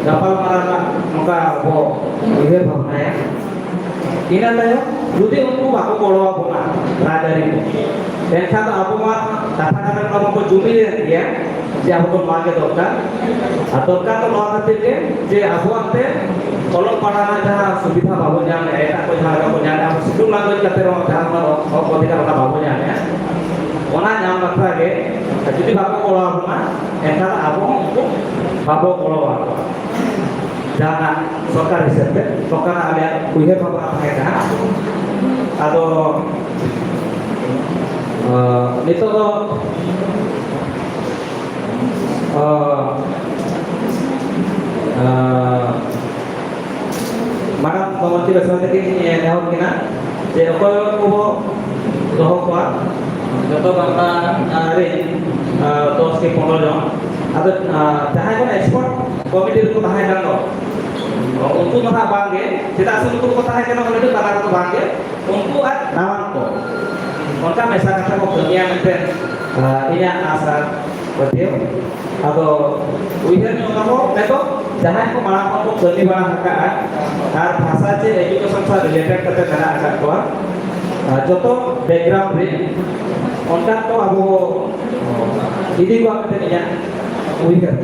ᱜᱟᱯᱟᱞ ᱢᱟᱨᱟᱣ ᱨᱮᱱᱟᱜ ᱱᱚᱝᱠᱟ ᱵᱚ ᱩᱭᱦᱟᱹᱨ ᱵᱷᱟᱵᱽᱱᱟᱭᱟ᱾ ᱤᱱᱟᱹ ᱛᱟᱭᱚᱢ ᱡᱩᱫᱤ ᱩᱱᱠᱩ ᱵᱟᱠᱚ ᱜᱚᱲᱚ ᱟᱵᱚᱱᱟ ᱨᱟᱡᱽᱟᱹᱨᱤ ᱠᱚ, ᱮᱱᱠᱷᱟᱱ ᱫᱚ ᱟᱵᱚ ᱢᱟ ᱠᱟᱛᱷᱟ ᱠᱟᱛᱷᱟ ᱨᱮ ᱢᱟᱵᱚᱱ ᱡᱩᱢᱤᱫ ᱮᱱ ᱜᱮᱭᱟ ᱡᱮ ᱟᱵᱚ ᱫᱚ ᱱᱚᱣᱟ ᱜᱮ ᱫᱚᱨᱠᱟᱨ᱾ ᱟᱨ ᱫᱚᱨᱠᱟᱨ ᱫᱚ ᱱᱚᱣᱟ ᱠᱷᱟᱹᱛᱤᱨ ᱜᱮ ᱡᱮ ᱟᱵᱚᱣᱟᱜ ᱛᱮ ᱚᱞᱚᱜ ᱯᱟᱲᱦᱟᱜ ᱨᱮᱱᱟᱜ ᱡᱟᱦᱟᱸ ᱥᱩᱵᱤᱫᱷᱟ ᱵᱟᱵᱚᱱ ᱧᱟᱢᱮᱫᱼᱟ, ᱮᱴᱟᱜ ᱠᱚ ᱡᱟᱦᱟᱸ ᱞᱮᱠᱟ ᱠᱚ ᱧᱟᱢᱮᱫᱼᱟ, ᱟᱵᱚ ᱥᱤᱠᱩᱞ ᱞᱟᱝᱜᱩᱭᱮᱡᱽ ᱠᱟᱛᱮ ᱨᱮᱦᱚᱸ ᱡᱟᱦᱟᱸ ᱦᱚᱸ ᱦᱚᱠ ᱚᱫᱷᱤᱠᱟᱨ ᱚᱱᱟ ᱵᱟᱵᱚᱱ ᱧᱟᱢᱮᱫᱼᱟ, ᱚᱱᱟ ᱧᱟᱢ ᱵᱟᱠᱷᱨᱟ ᱜᱮ ᱡᱩᱫᱤ ᱵᱟᱠᱚ ᱜᱚᱲᱚ ᱟᱵᱚᱱᱟ, ᱮᱱᱠᱷᱟᱱ ᱟᱵᱚ ᱦᱚᱸ ᱩᱱᱠᱩ ᱵᱟᱵᱚ ᱜᱚᱲᱚ ᱟᱠᱚᱣᱟ᱾ ᱡᱟᱦᱟᱱᱟᱜ ᱥᱚᱨᱠᱟᱨ ᱦᱤᱥᱟᱹᱵ ᱛᱮ ᱱᱚᱝᱠᱟᱱᱟᱜ ᱟᱞᱮᱭᱟᱜ ᱩᱭᱦᱟᱹᱨ ᱵᱷᱟᱵᱽᱱᱟ ᱛᱟᱦᱮᱸ ᱠᱟᱱᱟ᱾ ᱟᱫᱚ ᱱᱤᱛᱚᱜ ᱫᱚ ᱵᱮᱥ ᱠᱟᱛᱮ ᱜᱤᱧ ᱱᱮᱦᱚᱨ ᱠᱤᱱᱟ ᱡᱮ ᱚᱠᱚᱭ ᱠᱚᱵᱚ ᱫᱚᱦᱚ ᱠᱚᱣᱟ, ᱡᱚᱛᱚ ᱜᱟᱶᱛᱟ ᱨᱮ ᱫᱚᱥ ᱠᱤ ᱯᱚᱱᱨᱚ ᱡᱚᱱ, ᱟᱫᱚ ᱡᱟᱦᱟᱸᱭ ᱠᱚ ᱮᱠᱥᱯᱟᱨᱴ ᱠᱚᱢᱤᱴᱤ ᱨᱮᱠᱚ ᱛᱟᱦᱮᱸ ᱠᱟᱱ ᱫᱚ, ᱩᱱᱠᱩ ᱫᱚ ᱦᱟᱸᱜ ᱵᱟᱝᱜᱮ, ᱪᱮᱫᱟᱜ ᱥᱮ ᱩᱱᱠᱩ ᱫᱚᱠᱚ ᱛᱟᱦᱮᱸ ᱠᱟᱱᱟ ᱚᱸᱰᱮ ᱫᱚ ᱛᱟᱞᱟ ᱨᱮᱫᱚ ᱵᱟᱝᱜᱮ, ᱩᱱᱠᱩ ᱟᱨ ᱱᱟᱣᱟᱱ ᱠᱚ ᱚᱱᱠᱟ ᱢᱮᱥᱟ ᱠᱟᱛᱮ ᱠᱚ ᱠᱟᱹᱢᱤᱭᱟ ᱢᱮᱱᱛᱮ ᱤᱧᱟᱹᱜ ᱟᱥᱟ ᱯᱟᱹᱛᱭᱟᱹᱣ᱾ ᱟᱫᱚ ᱩᱭᱦᱟᱹᱨ ᱧᱚᱜ ᱟᱵᱚ ᱱᱤᱛᱚᱜ ᱡᱟᱦᱟᱸᱭ ᱠᱚ ᱢᱟᱲᱟᱝ ᱠᱷᱚᱱ ᱠᱚ ᱠᱟᱹᱢᱤ ᱵᱟᱲᱟ ᱟᱠᱟᱫᱼᱟ ᱟᱨ ᱵᱷᱟᱥᱟ ᱪᱮ ᱮᱰᱩᱠᱮᱥᱚᱱ ᱥᱟᱶ ᱨᱤᱞᱮᱴᱮᱰ ᱠᱟᱛᱮ ᱢᱮᱱᱟᱜ ᱟᱠᱟᱫ ᱠᱚᱣᱟ, ᱟᱨ ᱡᱚᱛᱚ ᱵᱮᱠᱜᱨᱟᱣᱩᱱᱰ ᱨᱮ ᱚᱱᱠᱟᱱ ᱠᱚ ᱟᱵᱚ ᱤᱫᱤ ᱠᱚᱣᱟ ᱢᱮᱱᱛᱮ ᱤᱧᱟᱹᱜ ᱩᱭᱦᱟᱹᱨ᱾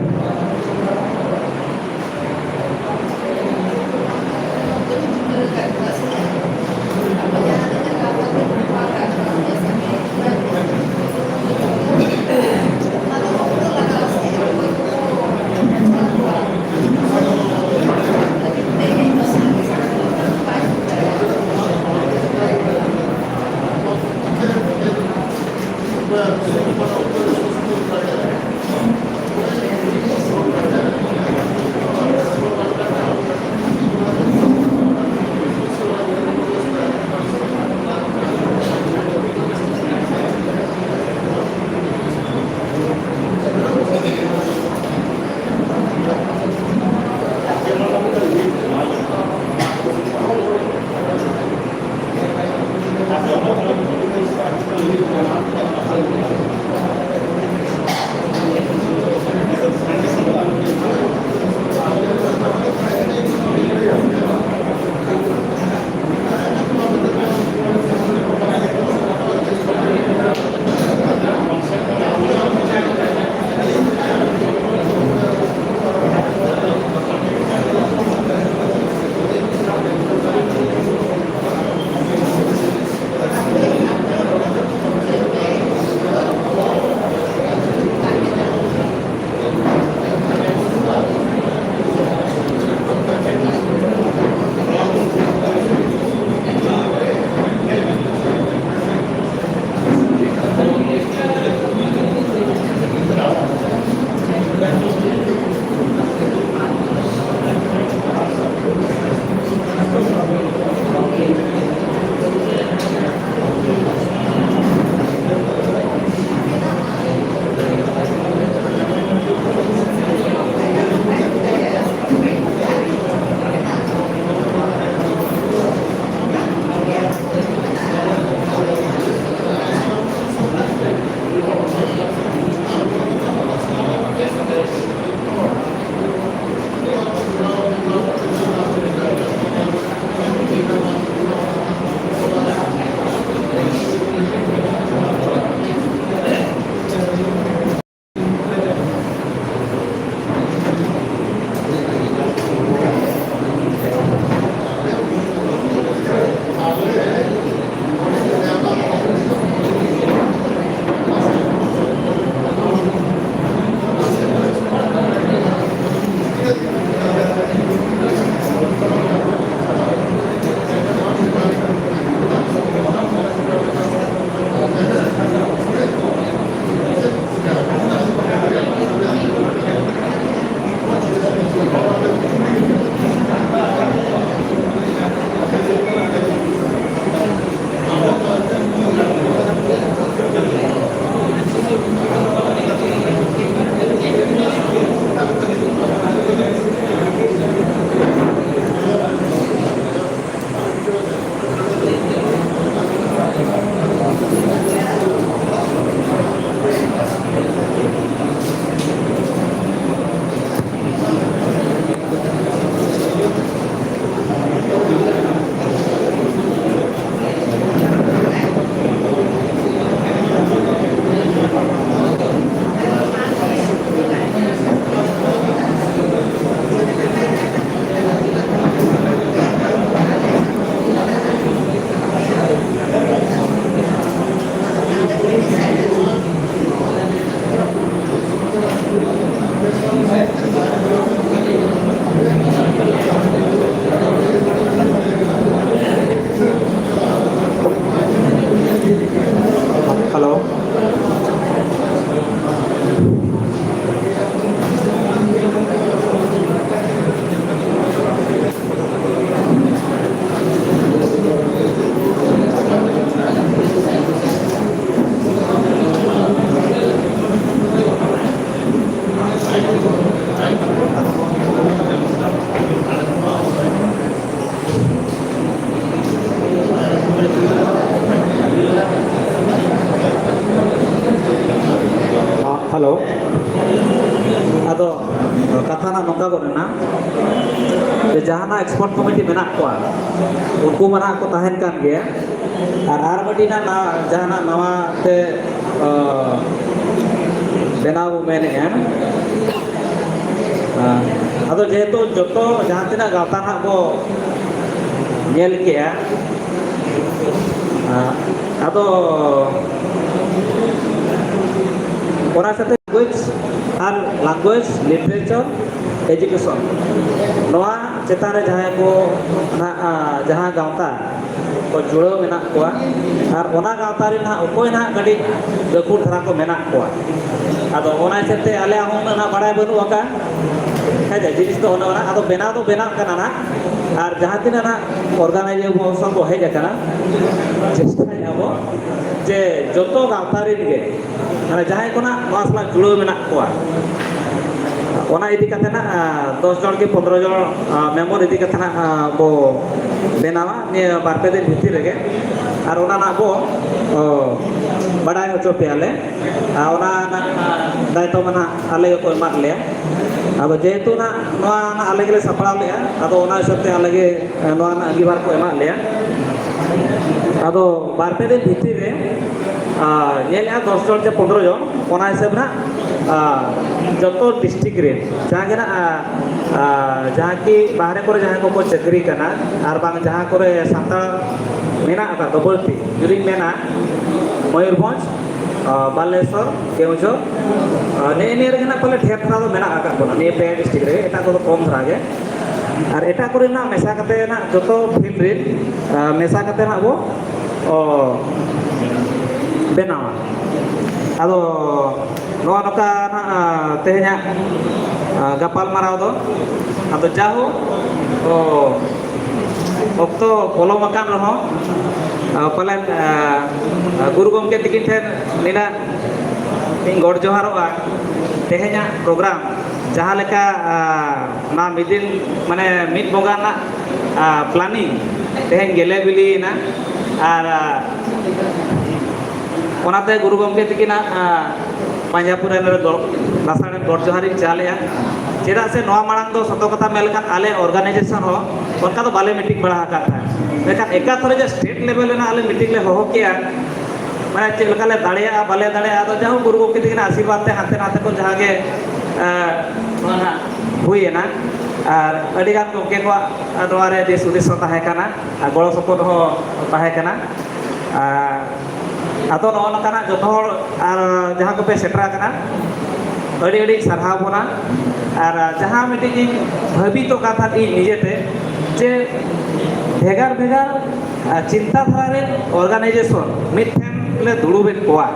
ᱟᱫᱚ ᱠᱟᱛᱷᱟ ᱱᱟᱜ ᱱᱚᱝᱠᱟ ᱜᱚᱫ ᱮᱱᱟ ᱡᱮ ᱡᱟᱦᱟᱱᱟᱜ ᱮᱠᱥᱯᱟᱨᱴ ᱠᱚᱢᱤᱴᱤ ᱢᱮᱱᱟᱜ ᱠᱚᱣᱟ, ᱩᱱᱠᱩ ᱢᱟ ᱱᱟᱜ ᱠᱚ ᱛᱟᱦᱮᱱ ᱠᱟᱱ ᱜᱮᱭᱟ, ᱟᱨ ᱟᱨ ᱢᱤᱫᱴᱤᱡ ᱱᱟᱜ ᱱᱟ-, ᱡᱟᱦᱟᱱᱟᱜ ᱱᱟᱣᱟ ᱛᱮ, ᱚ, ᱵᱮᱱᱟᱣ ᱵᱚ ᱢᱮᱱᱮᱫᱼᱟ᱾ ᱟᱫᱚ ᱡᱮᱦᱮᱛᱩ ᱡᱚᱛᱚ ᱡᱟᱦᱟᱸ ᱛᱤᱱᱟᱹᱜ ᱜᱟᱶᱛᱟ ᱱᱟᱜ ᱵᱚ ᱧᱮᱞ ᱠᱮᱜᱼᱟ, ᱟᱫᱚ ᱚᱱᱟ ᱥᱟᱛᱮ language ᱟᱨ language, literature, education, ᱱᱚᱣᱟ ᱪᱮᱛᱟᱱ ᱨᱮ ᱡᱟᱦᱟᱸᱭ ᱠᱚ ᱱᱟᱜ, ᱡᱟᱦᱟᱸ ᱜᱟᱶᱛᱟ ᱠᱚ ᱡᱩᱲᱟᱹᱣ ᱢᱮᱱᱟᱜ ᱠᱚᱣᱟ, ᱟᱨ ᱚᱱᱟ ᱜᱟᱶᱛᱟ ᱨᱮ ᱱᱟᱜ ᱚᱠᱚᱭ ᱱᱟᱜ ᱠᱟᱹᱴᱤᱡ ᱜᱟᱹᱠᱷᱩᱲ ᱫᱷᱟᱨᱟ ᱠᱚ ᱢᱮᱱᱟᱜ ᱠᱚᱣᱟ᱾ ᱟᱫᱚ ᱚᱱᱟ ᱦᱤᱥᱟᱹᱵ ᱛᱮ ᱟᱞᱮᱭᱟᱜ ᱦᱚᱸ ᱩᱱᱟᱹᱜ ᱱᱟᱜ ᱵᱟᱲᱟᱭ ᱵᱟᱹᱱᱩᱜ ᱟᱠᱟᱫᱼᱟ᱾ ᱦᱮᱸ ᱥᱮ, ᱡᱤᱱᱤᱥ ᱫᱚ ᱚᱱᱮ ᱚᱱᱟ, ᱟᱫᱚ ᱵᱮᱱᱟᱣ ᱫᱚ ᱵᱮᱱᱟᱜ ᱠᱟᱱᱟ ᱱᱟᱜ, ᱟᱨ ᱡᱟᱦᱟᱸ ᱛᱤᱱᱟᱹᱜ ᱱᱟᱜ organization ᱠᱚ ᱦᱮᱡ ᱟᱠᱟᱱᱟ, ᱪᱮᱥᱴᱟᱭᱟᱵᱚ ᱡᱮ ᱡᱚᱛᱚ ᱜᱟᱶᱛᱟ ᱨᱮᱱ ᱜᱮ, ᱢᱟᱱᱮ ᱡᱟᱦᱟᱸᱭ ᱠᱚ ᱱᱟᱜ ᱱᱚᱣᱟ ᱥᱟᱞᱟᱜ ᱡᱩᱲᱟᱹᱣ ᱢᱮᱱᱟᱜ ᱠᱚᱣᱟ, ᱚᱱᱟ ᱤᱫᱤ ᱠᱟᱛᱮ ᱱᱟᱜ, ᱟᱸ, ᱫᱚᱥ ᱡᱚᱱ ᱠᱤ ᱯᱚᱱᱫᱽᱨᱚ ᱡᱚᱱ, ᱟᱸ, ᱢᱮᱢᱵᱚᱨ ᱤᱫᱤ ᱠᱟᱛᱮ ᱱᱟᱜ, ᱟᱸ, ᱵᱚ ᱵᱮᱱᱟᱣᱟ ᱱᱤᱭᱟᱹ ᱵᱟᱨ ᱯᱮ ᱫᱤᱱ ᱵᱷᱤᱛᱤᱨ ᱨᱮᱜᱮ᱾ ᱟᱨ ᱚᱱᱟ ᱱᱟᱜ ᱵᱚ, ᱚ, ᱵᱟᱰᱟᱭ ᱦᱚᱪᱚ ᱯᱮᱭᱟᱞᱮ᱾ ᱟᱨ ᱚᱱᱟ ᱨᱮᱱᱟᱜ ᱫᱟᱭᱤᱛᱛᱚ ᱢᱟ ᱱᱟᱜ ᱟᱞᱮ ᱜᱮᱠᱚ ᱮᱢᱟᱫ ᱞᱮᱭᱟ᱾ ᱟᱫᱚ ᱡᱮᱦᱮᱛᱩ ᱱᱟᱜ ᱱᱚᱣᱟ ᱱᱟᱜ ᱟᱞᱮ ᱜᱮᱞᱮ ᱥᱟᱯᱲᱟᱣ ᱞᱮᱜᱼᱟ, ᱟᱫᱚ ᱚᱱᱟ ᱦᱤᱥᱟᱹᱵ ᱛᱮ ᱟᱞᱮ ᱜᱮ, ᱮ, ᱱᱚᱣᱟ ᱨᱮᱱᱟᱜ ᱟᱺᱜᱤᱵᱷᱟᱨ ᱠᱚ ᱮᱢᱟᱫ ᱞᱮᱭᱟ᱾ ᱟᱫᱚ ᱵᱟᱨ ᱯᱮ ᱫᱤᱱ ᱵᱷᱤᱛᱤᱨ ᱨᱮ, ᱟ, ᱧᱮᱞᱮᱜᱼᱟ ᱫᱚᱥ ᱡᱚᱱ ᱪᱮ ᱯᱚᱱᱫᱽᱨᱚ ᱡᱚᱱ, ᱚᱱᱟ ᱦᱤᱥᱟᱹᱵ ᱱᱟᱜ, ᱟ, ᱡᱚᱛᱚ district ᱨᱮ ᱡᱟᱦᱟᱸ ᱜᱮ ᱱᱟᱜ, ᱟ, ᱟ, ᱡᱟᱦᱟᱸ ᱠᱤ ᱵᱟᱦᱨᱮ ᱠᱚᱨᱮ ᱡᱟᱦᱟᱸᱭ ᱠᱚᱠᱚ ᱪᱟᱹᱠᱨᱤ ᱠᱟᱱᱟ, ᱟᱨ ᱵᱟᱝ ᱡᱟᱦᱟᱸ ᱠᱚᱨᱮ ᱥᱟᱱᱛᱟᱲ ᱢᱮᱱᱟᱜ ᱟᱠᱟᱫ ᱠᱚ ᱵᱟᱹᱲᱛᱤ, ᱡᱩᱫᱤᱧ ᱢᱮᱱᱟ ᱢᱚᱭᱩᱨᱵᱷᱚᱸᱡᱽ, ᱟ, ᱵᱟᱞᱮᱥᱚᱨ, ᱠᱮᱣᱚᱱᱡᱷᱚᱨ, ᱟ, ᱱᱮᱜᱼᱮ ᱱᱤᱭᱟᱹ ᱨᱮᱜᱮ ᱱᱟᱜ ᱯᱟᱞᱮ ᱰᱷᱮᱨ ᱫᱷᱟᱨᱟ ᱫᱚ ᱢᱮᱱᱟᱜ ᱟᱠᱟᱫ ᱵᱚᱱᱟ ᱱᱤᱭᱟᱹ ᱯᱮ district ᱨᱮ, ᱮᱴᱟᱜ ᱠᱚᱫᱚ ᱠᱚᱢ ᱫᱷᱟᱨᱟ ᱜᱮ᱾ ᱟᱨ ᱮᱴᱟᱜ ᱠᱚᱨᱮᱱᱟᱜ ᱢᱮᱥᱟ ᱠᱟᱛᱮ ᱱᱟᱜ ᱡᱚᱛᱚ field ᱨᱮ, ᱟ, ᱢᱮᱥᱟ ᱠᱟᱛᱮ ᱱᱟᱜ ᱵᱚ, ᱚ, ᱵᱮᱱᱟᱣᱟ᱾ ᱟᱫᱚ ᱱᱚᱣᱟ ᱱᱚᱝᱠᱟ ᱱᱟᱜ, ᱟ, ᱛᱮᱦᱮᱧᱟᱜ, ᱟ, ᱜᱟᱯᱟᱞᱢᱟᱨᱟᱣ ᱫᱚ᱾ ᱟᱫᱚ ᱡᱟᱭᱦᱳᱠ, ᱚ, ᱚᱠᱛᱚ ᱯᱚᱞᱚᱢ ᱟᱠᱟᱱ ᱨᱮᱦᱚᱸ, ᱟ, ᱯᱟᱞᱮᱱ, ᱟ, ᱜᱩᱨᱩ ᱜᱚᱢᱠᱮ ᱛᱤᱠᱤᱱ ᱴᱷᱮᱱ ᱱᱤᱱᱟᱹᱜ ᱤᱧ ᱜᱚᱰ ᱡᱚᱦᱟᱨᱚᱜᱼᱟ᱾ ᱛᱮᱦᱮᱧᱟᱜ program ᱡᱟᱦᱟᱸ ᱞᱮᱠᱟ, ᱟ, ᱱᱚᱣᱟ ᱢᱤᱫ ᱫᱤᱱ, ᱢᱟᱱᱮ ᱢᱤᱫ ᱵᱚᱸᱜᱟ ᱨᱮᱱᱟᱜ, ᱟ, planning ᱛᱮᱦᱮᱧ ᱜᱮᱞᱮ ᱵᱤᱞᱤᱭᱮᱱᱟ᱾ ᱟᱨ, ᱟ, ᱚᱱᱟᱛᱮ ᱜᱩᱨᱩ ᱜᱚᱢᱠᱮ ᱛᱤᱠᱤᱱᱟᱜ, ᱟ, ᱯᱟᱧᱡᱟᱯᱩᱨ ᱨᱮ ᱱᱚᱰᱮ ᱜᱚᱲ-, ᱞᱟᱥᱟᱲ ᱨᱮ ᱜᱚᱰ ᱡᱚᱦᱟᱨᱤᱧ ᱪᱟᱞᱮᱜᱼᱟ᱾ ᱪᱮᱫᱟᱜ ᱥᱮ ᱱᱚᱣᱟ ᱢᱟᱲᱟᱝ ᱫᱚ ᱥᱚᱛᱚ ᱠᱟᱛᱷᱟ ᱢᱮᱱ ᱞᱮᱠᱷᱟᱱ ᱟᱞᱮ organization ᱦᱚᱸ ᱚᱱᱠᱟ ᱫᱚ ᱵᱟᱞᱮ meeting ᱵᱟᱲᱟ ᱟᱠᱟᱫ ᱛᱟᱦᱮᱸᱫ᱾ ᱢᱮᱱᱠᱷᱟᱱ ᱮᱠᱟᱛᱚᱨᱮ ᱡᱮ state level ᱨᱮᱱᱟᱜ ᱟᱞᱮ meeting ᱞᱮ ᱦᱚᱦᱚ ᱠᱮᱜᱼᱟ, ᱢᱟᱱᱮ ᱪᱮᱫ ᱞᱮᱠᱟ ᱞᱮ ᱫᱟᱲᱮᱭᱟᱜᱼᱟ ᱵᱟᱞᱮ ᱫᱟᱲᱮᱭᱟᱜᱼᱟ, ᱟᱫᱚ ᱡᱟᱦᱳᱠ ᱜᱩᱨᱩ ᱜᱚᱢᱠᱮ ᱛᱟᱹᱠᱤᱱᱟᱜ ᱟᱥᱤᱨᱵᱟᱫᱽ ᱛᱮ ᱦᱟᱱᱛᱮ ᱱᱟᱛᱮ ᱠᱚ ᱡᱟᱦᱟᱸ ᱜᱮ, ᱮᱸ, ᱱᱚᱣᱟ ᱱᱟᱜ ᱦᱩᱭᱮᱱᱟ᱾ ᱟᱨ ᱟᱹᱰᱤᱜᱟᱱ ᱜᱚᱢᱠᱮ ᱠᱚᱣᱟᱜ ᱱᱚᱣᱟ ᱨᱮ ᱫᱤᱥ ᱦᱩᱫᱤᱥ ᱦᱚᱸ ᱛᱟᱦᱮᱸ ᱠᱟᱱᱟ ᱟᱨ ᱜᱚᱲᱚ ᱥᱚᱯᱚᱦᱚᱫ ᱦᱚᱸ ᱛᱟᱦᱮᱸ ᱠᱟᱱᱟ᱾ ᱟᱨ ᱟᱫᱚ ᱱᱚᱜᱼᱚ ᱱᱚᱝᱠᱟᱱᱟᱜ ᱡᱚᱛᱚ ᱦᱚᱲ ᱟᱨ ᱡᱟᱦᱟᱸ ᱠᱚᱯᱮ ᱥᱮᱴᱮᱨ ᱟᱠᱟᱱᱟ, ᱟᱹᱰᱤ ᱟᱹᱰᱤ ᱥᱟᱨᱦᱟᱣ ᱵᱚᱱᱟ᱾ ᱟᱨ ᱡᱟᱦᱟᱸ ᱢᱤᱫᱴᱤᱡ ᱤᱧ ᱵᱷᱟᱹᱵᱤᱛᱚᱜ ᱠᱟᱱ ᱛᱟᱦᱮᱸᱫ ᱤᱧ ᱱᱤᱡᱮᱛᱮ, ᱡᱮ ᱵᱷᱮᱜᱟᱨ ᱵᱷᱮᱜᱟᱨ, ᱟᱨ, ᱪᱤᱱᱛᱟᱹ ᱫᱷᱟᱨᱟ ᱨᱮᱱ organization ᱢᱤᱫ ᱴᱷᱮᱱ ᱞᱮ ᱫᱩᱲᱩᱵᱮᱫ ᱠᱚᱣᱟ,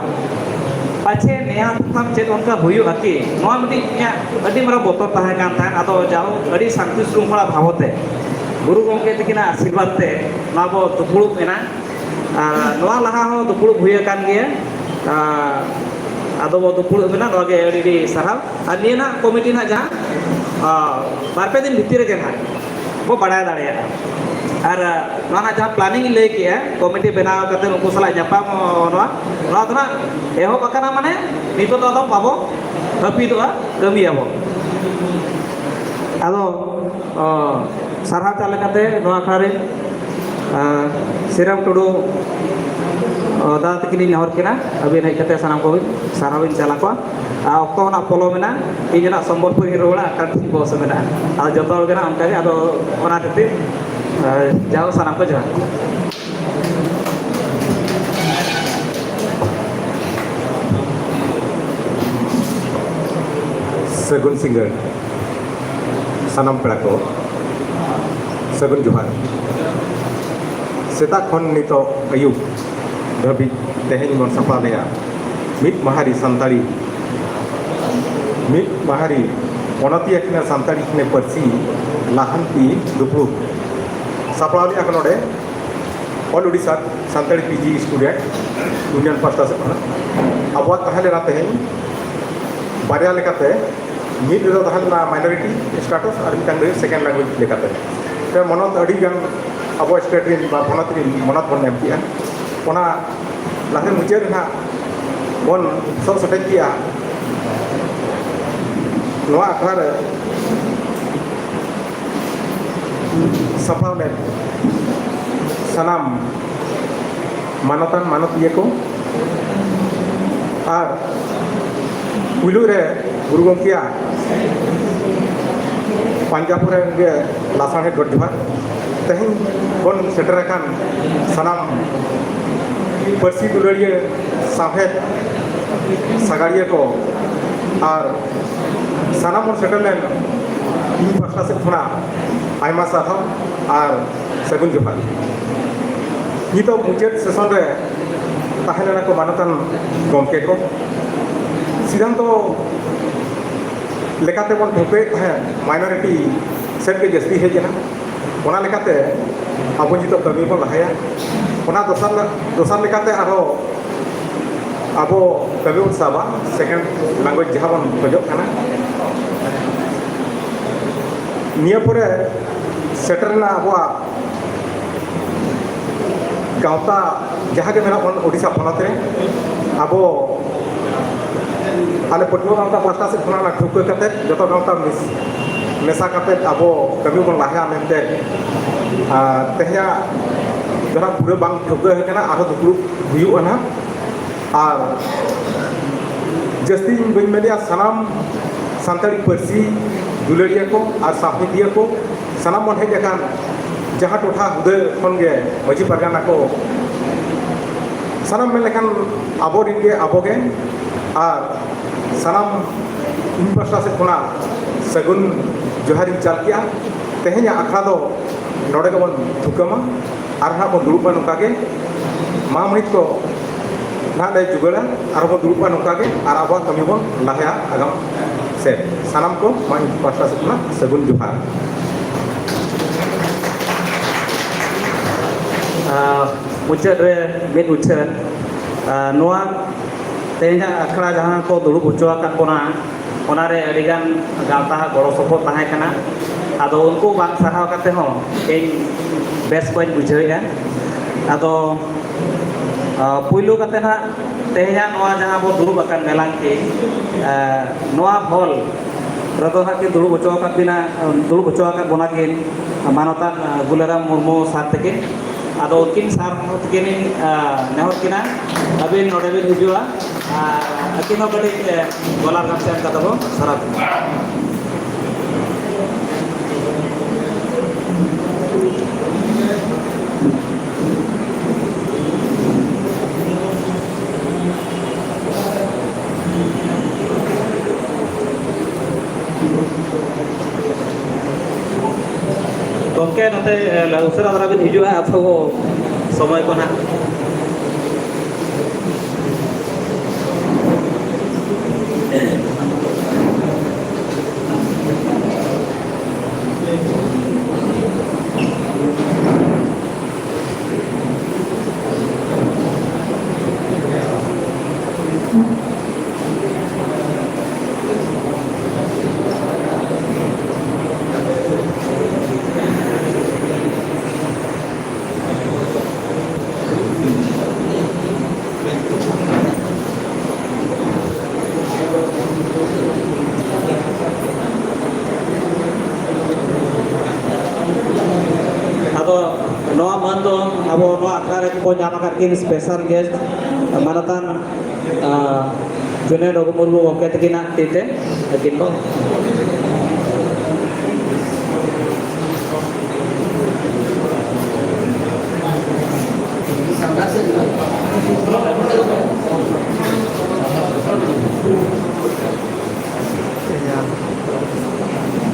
ᱯᱟᱪᱷᱮ ᱱᱮᱭᱟᱣ ᱛᱟᱯᱟᱢ ᱪᱮᱫ ᱚᱱᱠᱟ ᱦᱩᱭᱩᱜᱼᱟ ᱠᱤ? ᱱᱚᱣᱟ ᱢᱤᱫᱴᱤᱡ ᱤᱧᱟᱹᱜ ᱟᱹᱰᱤ ᱢᱟᱨᱟᱝ ᱵᱚᱛᱚᱨ ᱛᱟᱦᱮᱸ ᱠᱟᱱ ᱛᱟᱦᱮᱸᱫ᱾ ᱟᱫᱚ ᱡᱟᱣ ᱟᱹᱰᱤ ᱥᱟᱱᱛᱤ ᱥᱨᱩᱝᱠᱷᱚᱞᱟ ᱵᱷᱟᱵᱚᱛᱮ ᱜᱩᱨᱩ ᱜᱚᱢᱠᱮ ᱛᱟᱹᱠᱤᱱᱟᱜ ᱟᱥᱤᱨᱵᱟᱫᱽ ᱛᱮ ᱱᱚᱣᱟ ᱵᱚ ᱫᱩᱯᱲᱩᱵ ᱮᱱᱟ᱾ ᱟᱨ ᱱᱚᱣᱟ ᱞᱟᱦᱟ ᱦᱚᱸ ᱫᱩᱯᱲᱩᱵ ᱦᱩᱭ ᱟᱠᱟᱱ ᱜᱮᱭᱟ᱾ ᱟᱨ ᱟᱫᱚ ᱵᱚ ᱫᱩᱯᱲᱩᱵ ᱮᱱᱟ, ᱱᱚᱣᱟ ᱜᱮ ᱟᱹᱰᱤ ᱟᱹᱰᱤ ᱥᱟᱨᱦᱟᱣ᱾ ᱟᱨ ᱱᱤᱭᱟᱹ ᱱᱟᱦᱟᱜ committee ᱱᱟᱦᱟᱜ ᱡᱟᱦᱟᱸ, ᱟᱨ, ᱵᱟᱨ ᱯᱮ ᱫᱤᱱ ᱵᱷᱤᱛᱤᱨ ᱨᱮᱜᱮ ᱱᱟᱦᱟᱜ ᱵᱚ ᱵᱟᱲᱟᱭ ᱫᱟᱲᱮᱭᱟᱜᱼᱟ᱾ ᱟᱨ, ᱟᱨ, ᱱᱚᱣᱟ ᱱᱟᱦᱟᱜ ᱡᱟᱦᱟᱸ planning ᱤᱧ ᱞᱟᱹᱭ ᱠᱮᱜᱼᱟ, committee ᱵᱮᱱᱟᱣ ᱠᱟᱛᱮ ᱩᱱᱠᱩ ᱥᱟᱞᱟᱜ ᱧᱟᱯᱟᱢ, ᱚ, ᱱᱚᱣᱟ, ᱱᱚᱣᱟ ᱫᱚ ᱱᱟᱦᱟᱜ ᱮᱦᱚᱵ ᱟᱠᱟᱱᱟ, ᱢᱟᱱᱮ ᱱᱤᱛᱚᱜ ᱫᱚ ᱟᱫᱚ ᱵᱟᱵᱚ ᱦᱟᱹᱯᱤᱫᱚᱜᱼᱟ, ᱠᱟᱹᱢᱤᱭᱟᱵᱚ᱾ ᱟᱫᱚ, ᱚ, ᱥᱟᱨᱦᱟᱣ ᱪᱟᱞ ᱞᱮᱠᱟᱛᱮ ᱱᱚᱣᱟ ᱟᱠᱷᱲᱟ ᱨᱮ, ᱟᱨ ᱥᱤᱨᱟᱢ ᱴᱩᱰᱩ, ᱚ, ᱫᱟᱫᱟ ᱛᱟᱹᱠᱤᱱ ᱞᱤᱧ ᱱᱮᱦᱚᱨ ᱠᱤᱱᱟ, ᱟᱹᱵᱤᱱ ᱦᱮᱡ ᱠᱟᱛᱮ ᱥᱟᱱᱟᱢ ᱠᱚᱵᱤᱱ ᱥᱟᱨᱦᱟᱣ ᱵᱤᱱ ᱪᱟᱞ ᱟᱠᱚᱣᱟ᱾ ᱟᱨ ᱚᱠᱛᱚ ᱦᱚᱸ ᱱᱟᱜ ᱯᱚᱞᱚᱢ ᱮᱱᱟ, ᱤᱧ ᱦᱚᱸ ᱱᱟᱜ ᱥᱚᱢᱵᱚᱞᱯᱩᱨ ᱤᱧ ᱨᱩᱣᱟᱹᱲᱟ, ᱟᱨ ᱠᱟᱹᱴᱤᱡ ᱵᱚᱥ ᱢᱮᱱᱟᱜᱼᱟ᱾ ᱟᱫᱚ ᱡᱚᱛᱚ ᱦᱚᱲ ᱜᱮ ᱱᱟᱜ ᱚᱱᱠᱟ ᱜᱮ, ᱟᱫᱚ ᱚᱱᱟ ᱠᱷᱟᱹᱛᱤᱨ, ᱟᱨ ᱡᱟᱣ ᱥᱟᱱᱟᱢ ᱠᱚ ᱡᱚᱦᱟᱨ᱾ ᱥᱟᱹᱜᱩᱱ ᱥᱤᱸᱜᱟᱹᱲ᱾ ᱥᱟᱱᱟᱢ ᱯᱮᱲᱟ ᱠᱚ, ᱥᱟᱹᱜᱩᱱ ᱡᱚᱦᱟᱨ᱾ ᱥᱮᱛᱟᱜ ᱠᱷᱚᱱ ᱱᱤᱛᱚᱜ ᱟᱹᱭᱩᱵ ᱫᱷᱟᱹᱵᱤᱡ ᱛᱮᱦᱮᱧ ᱵᱚᱱ ᱥᱟᱯᱲᱟᱣ ᱞᱮᱫᱼᱟ ᱢᱤᱫ ᱢᱟᱦᱟᱨᱤ ᱥᱟᱱᱛᱟᱲᱤ, ᱢᱤᱫ ᱢᱟᱦᱟᱨᱤ ᱚᱱᱚᱛᱤᱭᱟᱹ ᱠᱷᱤᱱᱟᱹ ᱥᱟᱱᱛᱟᱲᱤ ᱠᱷᱤᱱᱟᱹ ᱯᱟᱹᱨᱥᱤ ᱞᱟᱦᱟᱱᱛᱤ ᱫᱩᱯᱲᱩᱵ᱾ ᱥᱟᱯᱲᱟᱣ ᱞᱮᱫᱼᱟ ᱠᱚ ᱱᱚᱰᱮ All Odisha Santali P G Student Union ᱯᱟᱥᱴᱟ ᱥᱮᱫ ᱠᱷᱚᱱᱟᱜ᱾ ᱟᱵᱚᱣᱟᱜ ᱛᱟᱦᱮᱸ ᱞᱮᱱᱟ ᱛᱮᱦᱮᱧ ᱵᱟᱨᱭᱟ ᱞᱮᱠᱟᱛᱮ, ᱢᱤᱫ ᱨᱮᱫᱚ ᱛᱟᱦᱮᱸ ᱞᱮᱱᱟ minority status ᱟᱨ ᱢᱤᱫᱴᱟᱝ ᱫᱚ second language ᱞᱮᱠᱟᱛᱮ᱾ ᱛᱚ ᱢᱚᱱᱚᱛ ᱟᱹᱰᱤ ᱜᱟᱱ ᱟᱵᱚ state ᱨᱮᱱ ᱵᱟ ᱯᱚᱱᱚᱛ ᱨᱮᱱ ᱢᱚᱱᱚᱛ ᱵᱚᱱ ᱮᱢ ᱠᱮᱜᱼᱟ᱾ ᱚᱱᱟ ᱞᱟᱦᱟ ᱢᱩᱪᱟᱹᱫ ᱨᱮ ᱱᱟᱦᱟᱜ ᱵᱚᱱ ᱥᱚᱜ ᱥᱮᱴᱮᱡ ᱠᱮᱜᱼᱟ᱾ ᱱᱚᱣᱟ ᱟᱠᱷᱲᱟ ᱨᱮ ᱥᱟᱯᱲᱟᱣ ᱞᱮᱫ ᱥᱟᱱᱟᱢ ᱢᱟᱱᱚᱛᱟᱱ ᱢᱟᱱᱚᱛᱤᱭᱟᱹ ᱠᱚ ᱟᱨ ᱯᱩᱭᱞᱩ ᱨᱮ ᱜᱩᱨᱩ ᱜᱚᱢᱠᱮᱭᱟᱜ ᱯᱟᱧᱡᱟᱵᱽ ᱨᱮᱱ ᱜᱮ ᱞᱟᱥᱟᱲᱦᱮᱫ ᱜᱚᱰ ᱡᱚᱦᱟᱨ᱾ ᱛᱮᱦᱮᱧ ᱵᱚᱱ ᱥᱮᱴᱮᱨ ᱟᱠᱟᱱ ᱥᱟᱱᱟᱢ ᱯᱟᱹᱨᱥᱤ ᱫᱩᱞᱟᱹᱲᱤᱭᱟᱹ, ᱥᱟᱶᱦᱮᱫ ᱥᱟᱜᱟᱲᱤᱭᱟᱹ ᱠᱚ ᱟᱨ ᱥᱟᱱᱟᱢ ᱵᱚᱱ ᱥᱮᱴᱮᱨ ᱞᱮᱱ, ᱤᱧ ᱯᱟᱦᱴᱟ ᱥᱮᱫ ᱠᱷᱚᱱᱟᱜ ᱟᱭᱢᱟ ᱥᱟᱨᱦᱟᱣ ᱟᱨ ᱥᱟᱹᱜᱩᱱ ᱡᱚᱦᱟᱨ᱾ ᱱᱤᱛᱚᱜ ᱢᱩᱪᱟᱹᱫ ᱥᱮᱥᱚᱱ ᱨᱮ ᱛᱟᱦᱮᱸ ᱞᱮᱱᱟ ᱠᱚ ᱢᱟᱱᱚᱛᱟᱱ ᱜᱚᱢᱠᱮ ᱠᱚ᱾ ᱥᱤᱫᱷᱟᱱᱛᱚ ᱞᱮᱠᱟᱛᱮ ᱵᱚᱱ ᱴᱷᱟᱹᱣᱠᱟᱹᱭᱮᱫ ᱛᱟᱦᱮᱸᱫ, ᱢᱟᱭᱱᱚᱨᱤᱴᱤ ᱥᱮᱫ ᱜᱮ ᱡᱟᱹᱥᱛᱤ ᱦᱮᱡ ᱮᱱᱟ᱾ ᱚᱱᱟ ᱞᱮᱠᱟᱛᱮ ᱟᱵᱚ ᱱᱤᱛᱚᱜ ᱠᱟᱹᱢᱤ ᱵᱚᱱ ᱞᱟᱦᱟᱭᱟ᱾ ᱚᱱᱟ ᱫᱚᱥᱟᱨ, ᱫᱚᱥᱟᱨ ᱞᱮᱠᱟᱛᱮ ᱟᱨᱦᱚᱸ ᱟᱵᱚ ᱠᱟᱹᱢᱤ ᱵᱚᱱ ᱥᱟᱵᱟ, second language ᱡᱟᱦᱟᱸ ᱵᱚᱱ ᱠᱷᱚᱡᱚᱜ ᱠᱟᱱᱟ᱾ ᱱᱤᱭᱟᱹ ᱯᱚᱨᱮ ᱥᱮᱴᱮᱨ ᱮᱱᱟ ᱟᱵᱚᱣᱟᱜ ᱜᱟᱶᱛᱟ, ᱡᱟᱦᱟᱸ ᱜᱮ ᱢᱮᱱᱟᱜ ᱵᱚᱱ ᱳᱰᱤᱥᱟ ᱯᱚᱱᱚᱛ ᱨᱮ, ᱟᱵᱚ ᱟᱞᱮ ᱯᱟᱹᱴᱷᱩᱣᱟᱹ ᱜᱟᱶᱛᱟ ᱯᱟᱦᱴᱟ ᱥᱮᱫ ᱠᱷᱚᱱᱟᱜ ᱚᱱᱟ ᱴᱷᱟᱹᱣᱠᱟᱹ ᱠᱟᱛᱮ ᱡᱚᱛᱚ ᱜᱟᱶᱛᱟ ᱢᱤᱥ-, ᱢᱮᱥᱟ ᱠᱟᱛᱮ ᱟᱵᱚ ᱠᱟᱹᱢᱤ ᱵᱚᱱ ᱞᱟᱦᱟᱭᱟ ᱢᱮᱱᱛᱮ, ᱟᱨ ᱛᱮᱦᱮᱧᱟᱜ ᱡᱟᱦᱟᱸ ᱯᱩᱨᱟᱹ ᱵᱟᱝ ᱴᱷᱟᱹᱣᱠᱟᱹ ᱟᱠᱟᱱᱟ, ᱟᱨᱦᱚᱸ ᱫᱩᱯᱲᱩᱵ ᱦᱩᱭᱩᱜᱼᱟ ᱱᱟᱦᱟᱜ᱾ ᱟᱨ ᱡᱟᱹᱥᱛᱤ ᱤᱧ ᱵᱟᱹᱧ ᱢᱮᱱᱮᱜᱼᱟ, ᱥᱟᱱᱟᱢ ᱥᱟᱱᱛᱟᱲᱤ ᱯᱟᱹᱨᱥᱤ ᱫᱩᱞᱟᱹᱲᱤᱭᱟᱹ ᱠᱚ ᱟᱨ ᱥᱟᱶᱦᱮᱫᱤᱭᱟᱹ ᱠᱚ, ᱥᱟᱱᱟᱢ ᱵᱚᱱ ᱦᱮᱡ ᱟᱠᱟᱱ ᱡᱟᱦᱟᱸ ᱴᱚᱴᱷᱟ ᱦᱩᱫᱟᱹ ᱠᱷᱚᱱ ᱜᱮ ᱢᱟᱹᱡᱷᱤ ᱯᱟᱨᱜᱟᱱᱟ ᱠᱚ, ᱥᱟᱱᱟᱢ ᱢᱮᱱ ᱞᱮᱠᱷᱟᱱ ᱟᱵᱚ ᱨᱮᱱ ᱜᱮ ᱟᱵᱚ ᱜᱮ᱾ ᱟᱨ ᱥᱟᱱᱟᱢ ᱤᱧ ᱯᱟᱦᱴᱟ ᱥᱮᱫ ᱠᱷᱚᱱᱟᱜ ᱥᱟᱹᱜᱩᱱ ᱡᱚᱦᱟᱨ ᱤᱧ ᱪᱟᱞ ᱠᱮᱜᱼᱟ᱾ ᱛᱮᱦᱮᱧᱟᱜ ᱟᱠᱷᱲᱟ ᱫᱚ ᱱᱚᱰᱮ ᱜᱮᱵᱚᱱ ᱛᱷᱩᱠᱟᱹᱢᱟ᱾ ᱟᱨ ᱱᱟᱦᱟᱜ ᱵᱚᱱ ᱫᱩᱲᱩᱵᱼᱟ ᱱᱚᱝᱠᱟ ᱜᱮ᱾ ᱢᱟᱦᱟ ᱢᱟᱹᱦᱤᱛ ᱠᱚ ᱱᱟᱦᱟᱜ ᱞᱮ ᱡᱩᱜᱟᱹᱲᱟ, ᱟᱨ ᱵᱚᱱ ᱫᱩᱲᱩᱵᱼᱟ ᱱᱚᱝᱠᱟ ᱜᱮ, ᱟᱨ ᱟᱵᱚᱣᱟᱜ ᱠᱟᱹᱢᱤ ᱵᱚᱱ ᱞᱟᱦᱟᱭᱟ ᱟᱜᱟᱢ ᱥᱮᱫ᱾ ᱥᱟᱱᱟᱢ ᱠᱚ ᱢᱟ ᱤᱧ ᱯᱟᱦᱴᱟ ᱥᱮᱫ ᱠᱷᱚᱱᱟᱜ ᱥᱟᱹᱜᱩᱱ ᱡᱚᱦᱟᱨ᱾ ᱟᱨ ᱢᱩᱪᱟᱹᱫ ᱨᱮ ᱢᱤᱫ ᱩᱪᱷᱟᱹᱱ, ᱟᱨ ᱱᱚᱣᱟ ᱛᱮᱦᱮᱧᱟᱜ ᱟᱠᱷᱲᱟ ᱡᱟᱦᱟᱸ ᱠᱚ ᱫᱩᱲᱩᱵ ᱦᱚᱪᱚ ᱟᱠᱟᱫ ᱵᱚᱱᱟ, ᱚᱱᱟᱨᱮ ᱟᱹᱰᱤᱜᱟᱱ ᱜᱟᱶᱛᱟ ᱦᱟᱜ ᱜᱚᱲᱚ ᱥᱚᱯᱚᱦᱚᱫ ᱛᱟᱦᱮᱸ ᱠᱟᱱᱟ᱾ ᱟᱫᱚ ᱩᱱᱠᱩ ᱵᱟᱝ ᱥᱟᱨᱦᱟᱣ ᱠᱟᱛᱮ ᱦᱚᱸ ᱤᱧ ᱵᱮᱥ ᱵᱟᱹᱧ ᱵᱩᱡᱷᱟᱹᱣᱮᱫᱼᱟ᱾ ᱟᱫᱚ ᱟᱨ ᱯᱩᱭᱞᱩ ᱠᱟᱛᱮ ᱱᱟᱦᱟᱜ ᱛᱮᱦᱮᱧᱟᱜ ᱱᱚᱣᱟ ᱡᱟᱦᱟᱸ ᱵᱚ ᱫᱩᱲᱩᱵ ᱟᱠᱟᱱ ᱢᱮᱞᱟᱝ ᱠᱤ, ᱟᱨ ᱱᱚᱣᱟ ᱦᱚᱞ ᱨᱮᱫᱚ ᱱᱟᱦᱟᱜ ᱠᱤᱱ ᱫᱩᱲᱩᱵ ᱦᱚᱪᱚ ᱟᱠᱟᱫ ᱵᱤᱱᱟ, ᱫᱩᱲᱩᱵ ᱦᱚᱪᱚ ᱟᱠᱟᱫ ᱵᱚᱱᱟ ᱠᱤᱱ ᱢᱟᱱᱚᱛᱟᱱ, ᱟᱨ, ᱜᱩᱞᱟᱨᱟᱢ ᱢᱩᱨᱢᱩ ᱥᱟᱨ ᱛᱟᱹᱠᱤᱱ᱾ ᱟᱫᱚ ᱩᱱᱠᱤᱱ ᱥᱟᱨ ᱛᱟᱹᱠᱤᱱ ᱤᱧ, ᱟᱨ, ᱱᱮᱦᱚᱨ ᱠᱤᱱᱟ, ᱟᱹᱵᱤᱱ ᱱᱚᱰᱮ ᱵᱤᱱ ᱦᱤᱡᱩᱜᱼᱟ ᱟᱨ ᱟᱹᱠᱤᱱ ᱦᱚᱸ ᱠᱟᱹᱴᱤᱡ, ᱟᱨ, ᱜᱚᱞᱟᱨ ᱜᱟᱢᱪᱷᱟ ᱮᱢ ᱠᱟᱛᱮ ᱵᱚᱱ ᱥᱟᱨᱦᱟᱣ ᱠᱤᱱᱟ᱾ ᱜᱚᱢᱠᱮ, ᱱᱚᱛᱮ, ᱮ, ᱩᱥᱟᱹᱨᱟ ᱫᱷᱟᱨᱟ ᱵᱤᱱ ᱦᱤᱡᱩᱜᱼᱟ, ᱟᱛᱷᱚ ᱥᱚᱢᱚᱭ ᱠᱚ ᱱᱟᱦᱟᱜ᱾ ᱟᱫᱚ ᱱᱚᱣᱟ ᱢᱟᱹᱱ ᱫᱚ ᱟᱵᱚ ᱱᱚᱣᱟ ᱟᱠᱷᱲᱟ ᱨᱮ ᱠᱚ ᱧᱟᱢ ᱟᱠᱟᱫ ᱠᱤᱱ special guest ᱢᱟᱱᱚᱛᱟᱱ, ᱟᱸ, ᱡᱩᱱᱮᱫ ᱨᱚᱜᱷᱩ ᱢᱩᱨᱢᱩ ᱜᱚᱢᱠᱮ ᱛᱟᱹᱠᱤᱱᱟᱜ ᱛᱤ ᱛᱮ ᱟᱹᱠᱤᱱ ᱠᱚ᱾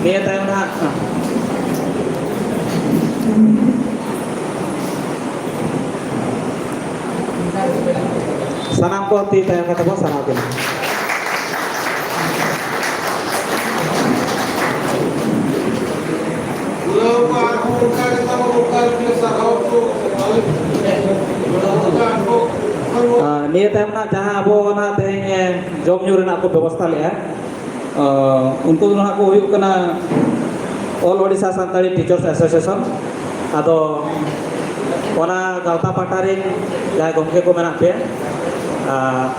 ᱱᱤᱭᱟᱹ ᱛᱟᱭᱚᱢ ᱱᱟᱦᱟᱜ ᱥᱟᱱᱟᱢ ᱠᱚ ᱛᱤ ᱛᱟᱭᱚᱢ ᱠᱟᱛᱮ ᱵᱚᱱ ᱥᱟᱨᱦᱟᱣ ᱠᱤᱱᱟ᱾ ᱟᱨ, ᱱᱤᱭᱟᱹ ᱛᱟᱭᱚᱢ ᱱᱟᱜ ᱡᱟᱦᱟᱸ ᱟᱵᱚ ᱚᱱᱟ ᱛᱮᱦᱮᱧ, ᱮ, ᱡᱚᱢ ᱧᱩ ᱨᱮᱱᱟᱜ ᱠᱚ ᱵᱮᱵᱚᱥᱛᱷᱟ ᱞᱮᱫᱼᱟ, ᱚ, ᱩᱱᱠᱩ ᱫᱚ ᱱᱟᱦᱟᱜ ᱠᱚ ᱦᱩᱭᱩᱜ ᱠᱟᱱᱟ All Odisha Santali Teachers Association᱾ ᱟᱫᱚ ᱚᱱᱟ ᱜᱟᱶᱛᱟ ᱯᱟᱦᱴᱟ ᱨᱮᱱ ᱡᱟᱦᱟᱸᱭ ᱜᱚᱢᱠᱮ ᱠᱚ ᱢᱮᱱᱟᱜ ᱯᱮᱭᱟ, ᱟᱨ